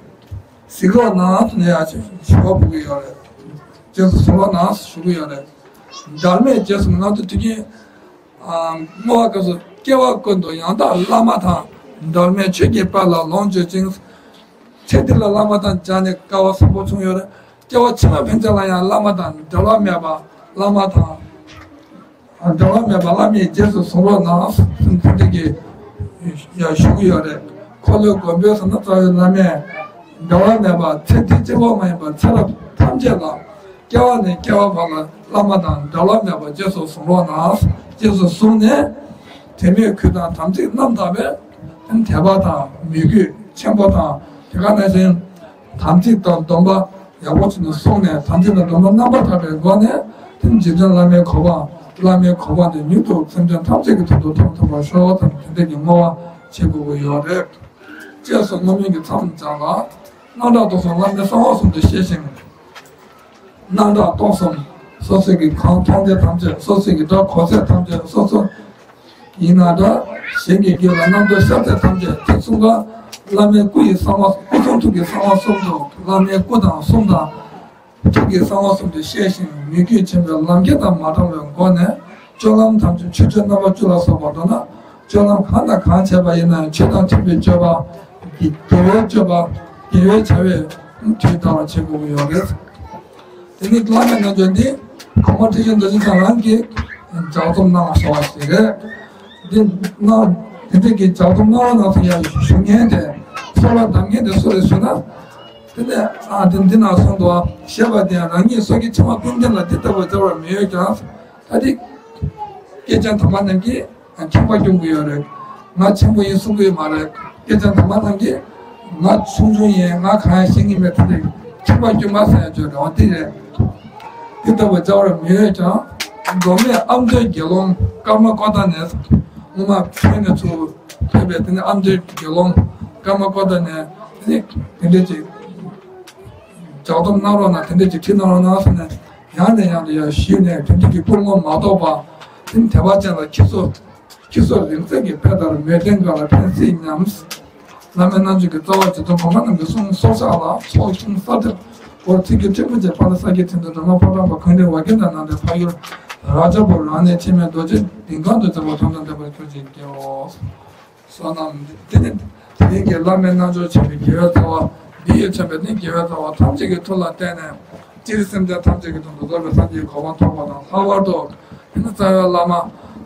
གཟིགས་རོགས་གནང་ཟེར་ནས་ཡང་ཞུ་བ་ཕུལ་གི་ཡོད་རེད། རྗེས་སུ་བཟུང་རོགས་གནང་ཞུ་གི་ཡོད་རེད། འབྲལ་མེད་རྗེས་བཟུང་གནང་དུས་དུས་རྒྱུན། བསྔོ་བ་སྐབས་སུ་སྐྱེ་བ་ཀུན་ཏུ་ཡང་དག་བླ་མ་དང་། འབྲལ་མེད་ཆོས་ཀྱི་དཔལ་ལ་ལོངས་སྤྱོད་ཅིང་། ཚེ་འདི་ལ་བླ་མ་དང་སྦྱར་ནས་དཀའ་བ་བཟང་པོ་བྱུང་ཡོད་རེད། སྐྱེ་བ་ཕྱི་མ་ཕན་ཆད་ལ་ཡང་བླ་མ་དང་འབྲལ་བ་མེད་པ། བླ་མ་དང་འབྲལ་བ་མེད་པ་བླ་མས་རྗེས་སུ་བཟུང་རོགས་གནང་ཟེར་དེ་འདྲ་གི་ཡང་ཞུ་གི་ཡོད་རེད། འཁོར་ལོའི་མགོན་པོ་ཟེར་ན་རྩ་བའི་བླ་མས། འབྲལ་བ་མེད་པ་ཚེ་འདི་གཅིག་པོ་མ་ཡིན་པར་ཚེ་རབས་ཐམས་ཅད་ལ། སྐྱེ་བ་ནས་སྐྱེ་བ་བར་ལ་བླ་མ་དང་འབྲལ་བ་མེད་པར་རྗེས་སུ་བཟུང་རོགས་གནང་། རྗེས་སུ་བཟུང་ནས་དྲི་མེད་གོས་དང་དམ་ཚིག་རྣམ་དག་པའི་དད་པ་དང་མོས་གུས་ཆེན་པོ་དང་། དེ་ག་ནང་བཞིན་དམ་ཚིག་དང་སྡོམ་པ་ཡག་པོ་བྱས་ནས་བསྲུངས་ནས། དམ་ཚིག་དང་སྡོམ་པ་རྣམ་པར་དག་པའི་སྒོ་ནས། དེ་རྗེ་བཙུན་བླ་མའི་གོ་འཕང་། བླ་མའི་གོ་འཕང་དེ་མྱུར་དུ་སེམས་ཅན་ཐམས་ཅད་ཀྱི་ཐོག་ཏུ་ཐོབ་ཐུབ་པར་ཤོག་དང་། དེ་འདྲ་གི་བསྔོ་བ་བྱེད་དགོས་ཀྱི་ཡོད་རེད། ཅེས་སོགས་བསྔོ་སྨོན་གྱི་མཚམས་སྦྱར་ལ། སྣང་གྲགས་སྟོང་གསུམ་བླ་མའི་གསང་བ་གསུམ་དུ་ཤེས་ཤིང་། སྣང་གྲགས་སྟོང་གསུམ་སོ་སོ་གི་གང་མཐོང་ཚད་ཐམས་ཅད། སོ་སོ་གི་སྒྲ་གོ་ཚད་ཐམས་ཅད། སོ་སོ་ཡིན་ན་འདྲ། གཞན་གྱི་རྒྱུད་ལ་རྣམ་རྟོག་ཤར་ཚད་ཐམས་ཅད། དེ་གསུམ་ཀ་བླ་མའི་སྐུ་ཡི་གསང་བ། སྐུ་གསུང་ཐུགས་ཀྱི་གསང་བ་གསུམ་དུ། བླ་མའི་སྐུ་དང་གསུང་དང་། ཐུགས་ཀྱི་གསང་བ་གསུམ་དུ་ཤེས་ཤིང་། མོས་གུས་ཆེན་པོས་ལམ་ཁྱེར་དང་མ་བྲལ་བའི་སྒོ་ནས། སྤྱོད་ལམ་ཐམས་ཅད་ཆོས་སྤྱོད་རྣམ་པ་བཅུ་ལ་སོགས་པ་མདོར་ན། སྤྱོད་ལམ་གང་དང་གང་བྱས་པ་ཡིན་ན་ཡང་ཆོས་དང་མཐུན་པའི་སྤྱོད་པ། དགེ་བའི་སྤྱོད་པ། དགེ་བའི་བྱ་བས་དུས་འདའ་བར་བྱེད་དགོས་ཀྱི་ཡོད་རེད། དེ་ནི་བླ་མའི་རྣལ་འབྱོར་འདི་གོང་མ་ཁྲི་ཆེན་རྡོ་རྗེ་འཆང་རང་གིས་ལྗགས་རྩོམ་གནང་བ་ཞེས་པ་ཞིག་རེད། འདི་གནང་། དེ་འདྲ་གི་ལྗགས་རྩོམ་གནང་རོགས་གནང་ཟེར་ཡ་ཞུ་མཁན་དེ། གསོལ་བ་གདམས་མཁན་དེ་སུ་རེད་ཞུ་ན། དེ་ནས་ཨ་དེ་འདི་ན་གསུངས་འདུག་ཨ། ཞེས་པ་དེ་ཡང་རང་ཉིད་སོ་སྐྱེ་ཕྱི་མ་ཀུན་ལྡན་ལ་འདི་ལྟ་བུ་སྦྱར་བ་མི་ཡོད་ཀྱང་། ད་དེ་སྐྱེས་ཆེན་དམ་པ་རྣམས་ཀྱིས་ཁེངས་པ་སྐྱོང་གི་ཡོད་རེད། ང་ཆེན་པོ་ཡིན་གསུང་གི་ཡོད་མ་རེད། སྐྱེས་ཆེན་དམ་པ་རྣམས་ཀྱིས་ང་ཆུང་ཆུང་ཡིན། ང་གང་ཡང་ཤེས་ཀྱི་མེད། དེ་འདྲ་ཁེངས་པ་སྐྱོང་མ་ཟེར་ཡ་བརྗོད་རེད་བ། དེ་རེད། འདི་ལྟ་བུ་སྦྱར་བ་མི་ཡོད་ཀྱང་། མདོ་སྨད་ཨ་མདོའི་དགེ་སློང་ཀརྨ་ཀོ་ཏ་ནས་སྔོན་མ་བོད་ནས་ཚུར་ཕེབས་པའི་དེ་ནས་ཨ་མདོའི་དགེ་སློང་ཀརྨ་ཀོ་ཏ་ནས་དེ་ནས་དེ་འདྲ་ཅིག་ལྗགས་རྩོམ་གནང་རོགས་གནང་། དེ་འདྲ་ཅིག་བྲིས་གནང་རོགས་གནང་ཟེར་ནས། ཡང་ནས་ཡང་དུ་ཡང་ཞུས་ནས་དོན་གྱི་ཀུན་སློང་མ་ལྡོག་པ། དེ་ནས་དད་པ་ཅན་ལ་ཁྱི་སོ། ཁྱི་སོ་རིང་བསྲེལ་གྱི་དཔེ་ལྟར་མོས་ལྡན་འགའ་ལ་ཕན་སྲིད་སྙམ། བླ་མའི་རྣམ་འབྱོར་གྱི་རྩ་བ་རྗེ་བཙུན་གོང་མ་རྣམས་ཀྱི་གསུང་སོར་ཆགས་ལ་ཚོགས་ཆུང་ས་མཐིལ་སྐོར་ཚིག་གི་སྤྲིན་ཕུང་བཅས་ཕ་ལ་ས་ཀྱི་མཐིལ་དུ་སྒྲོལ་མ་ཕོ་བྲང་པ་གངས་རིའི་བ་གི་དང་ནང་དུ་འཕགས་ཡུལ་རཱ་ཛ་པུར་རང་གནས་འཆི་མེད་རྡོ་རྗེ་གདིང་ཁང་དུ་འཛིན་པ་དམ་དང་ལྡན་པར་གྱུར་ཅིག་ཀྱེའོ། བསོད་ནམས་འདི་ནི་དེ་རིང་གི་བླ་མའི་རྣལ་འབྱོར་ཆེ་བའི་དགེ་བའི་རྩ་བ་འདི་ཡིས་མཚོན་པའི་ནི་དགེ་བའི་རྩ་བ་ཐམས་ཅད་ཀྱི་མཐུ་ལ་བརྟེན་ནས་སྤྱིར་སེམས་ཅན་ཐམས་ཅད་ཀྱི་དོན་དུ་རྫོགས་པའི་སངས་རྒྱས་ཀྱི་གོ་འཕང་ཐོབ་པ་དང་། ལྷག་པར་དུ་དེ་ནི་རྩ་བའི་བླ་མ།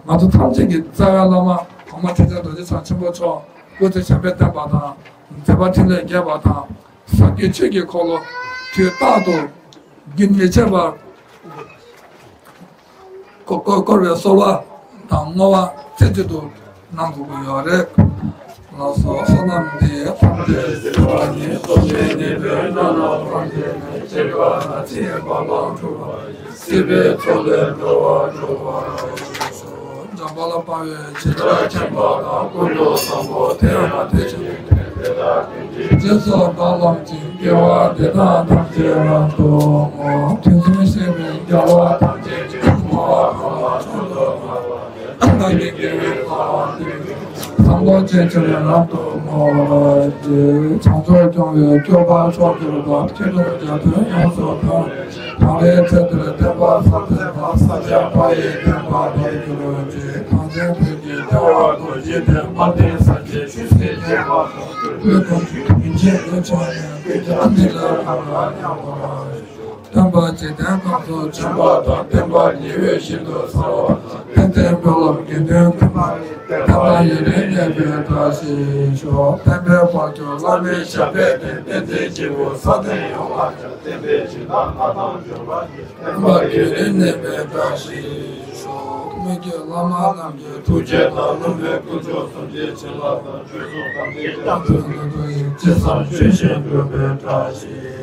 ང་ཚོ་ཐམས་ཅད་ཀྱི་རྩ་བའི་བླ་མ་གོང་མ་ཁྲི་ཆེན་རྡོ་རྗེ་འཆང་ཆེན་པོ་མཆོག་སྐུ་ཚེ་ཞབས་པད་བརྟན་པ་དང་། མཛད་པ་འཕྲིན་ལས་རྒྱས་པ་དང་། ཟབ་རྒྱས་ཆོས་ཀྱི་འཁོར་ལོ་དུས་རྟག་ཏུ་རྒྱུན་མི་ཆད་པར་བསྐོར་བའི་གསོལ་བ་ དང་བསྔོ་བ་རྩེ་གཅིག་ཏུ་གནང་དགོས་ཀྱི་ཡོད་རེད། ལགས་སོ། བསོད་ནམས་འདི་ཡིས་ཐམས་ཅད་གཟིགས་པ་ཉིད། རྡོ་རྗེ་ཉིད་ཀྱི་སྨོན་ལམ་ཐམས་ཅད་ནི། སྐྱེ་རྒ་ན་འཆིའི་རྦ་ཀློང་འཁྲུགས་པ་ཡི། སྲིད་པའི་མཚོ་ལས་འགྲོ་བ་སྒྲོལ་བར་ཤོག། འཇམ་དཔལ་དཔའ་བོས་ཇི་ལྟར་མཁྱེན་པ་དང་། ཀུན་ཏུ་བཟང་པོ་དེ་ཡང་དེ་བཞིན་ཏེ། དེ་དག་ཀུན་གྱི་རྗེས་སུ་བདག་སློབ་ཅིང་། དགེ་བ་འདི་དག་ཐམས་ཅད་རབ་ཏུ་བསྔོ། དུས་གསུམ་གཤེགས་པའི་རྒྱལ་བ་ཐམས་ཅད་ཀྱིས། བསྔོ་བ་གང་ལ་མཆོག་ཏུ་བསྔགས་པ་ཡི། བདག་གི་དགེ་བའི་རྩ་བ་འདི་ཉིད་ཀྱང་། བཟང་པོ་སྤྱོད་ཕྱིར་རབ་ཏུ་བསྔོ་བར་བགྱི། བྱང་ཆུབ་སྐྱོང་བའི་སྤྱོད་པ་མཆོག་གྱུར་པ། མཁས་གྲུབ་རྒྱ་མཚོས་ཡོངས་སུ་གང་བའི། གང་བའི་ཚེ་འདིར་བསྟན་པ་སྲོག་འཛིན་པ། ས་སྐྱ་པ་ཡི་བསྟན་པ་རབ་གྱུར་ཅིག། གངས་ཅན་བོད་ཀྱི་ལྟེ་བ་རྡོ་རྗེ་གདན། དཔལ་ལྡན་ས་སྐྱའི་ཆོས་སྲིད་འབྱེད་པ་དང་། བོད་ཀུན་གྱི་དོན་ཆེན་ལས་བྱུང་ནས། བོད་ཀྱི་ཨ་ནི་ལ་རང་ལ་ཉམས་པར། སྟོན་པ་འཇིག་རྟེན་ཁམས་སུ་བྱོན་པ་དང་། བསྟན་པ་ཉི་འོད་བཞིན་དུ་གསལ་བ་དང་། ཕན་བདེའི་སྨོན་ལམ་དགེ་འདུན་མཁྱེན་པ་ཡི། བསྟན་པ་ཡུན་རིང་གནས་པའི་བཀྲ་ཤིས་ཤོག། བསྟན་པའི་དཔལ་གྱུར་བླ་མའི་ཞབས་པད་བརྟན། བསྟན་འཛིན་སྐྱེས་བུ་ས་སྟེང་ཡོངས་ལ་ཁྱབ། བསྟན་པའི་སྦྱིན་བདག་མངའ་ཐང་འབྱོར་པ་ཡི། བསྟན་པ་ཡུན་རིང་གནས་པའི་བཀྲ་ཤིས་ཤོག། སྨན་གྱི་བླ་མ་རྣམས་ཀྱི་ཐུགས་རྗེ་དང་། བློན་པོའི་དཀོན་མཆོག་གསུམ་གྱི་བྱིན་རླབས་དང་། ཆོས་སྲུང་དམ་པའི་ཡང་དུ་ཡིན། ཅི་བསམ་ཇི་བཞིན་འགྲུབ་པའི་བཀྲ་ཤིས།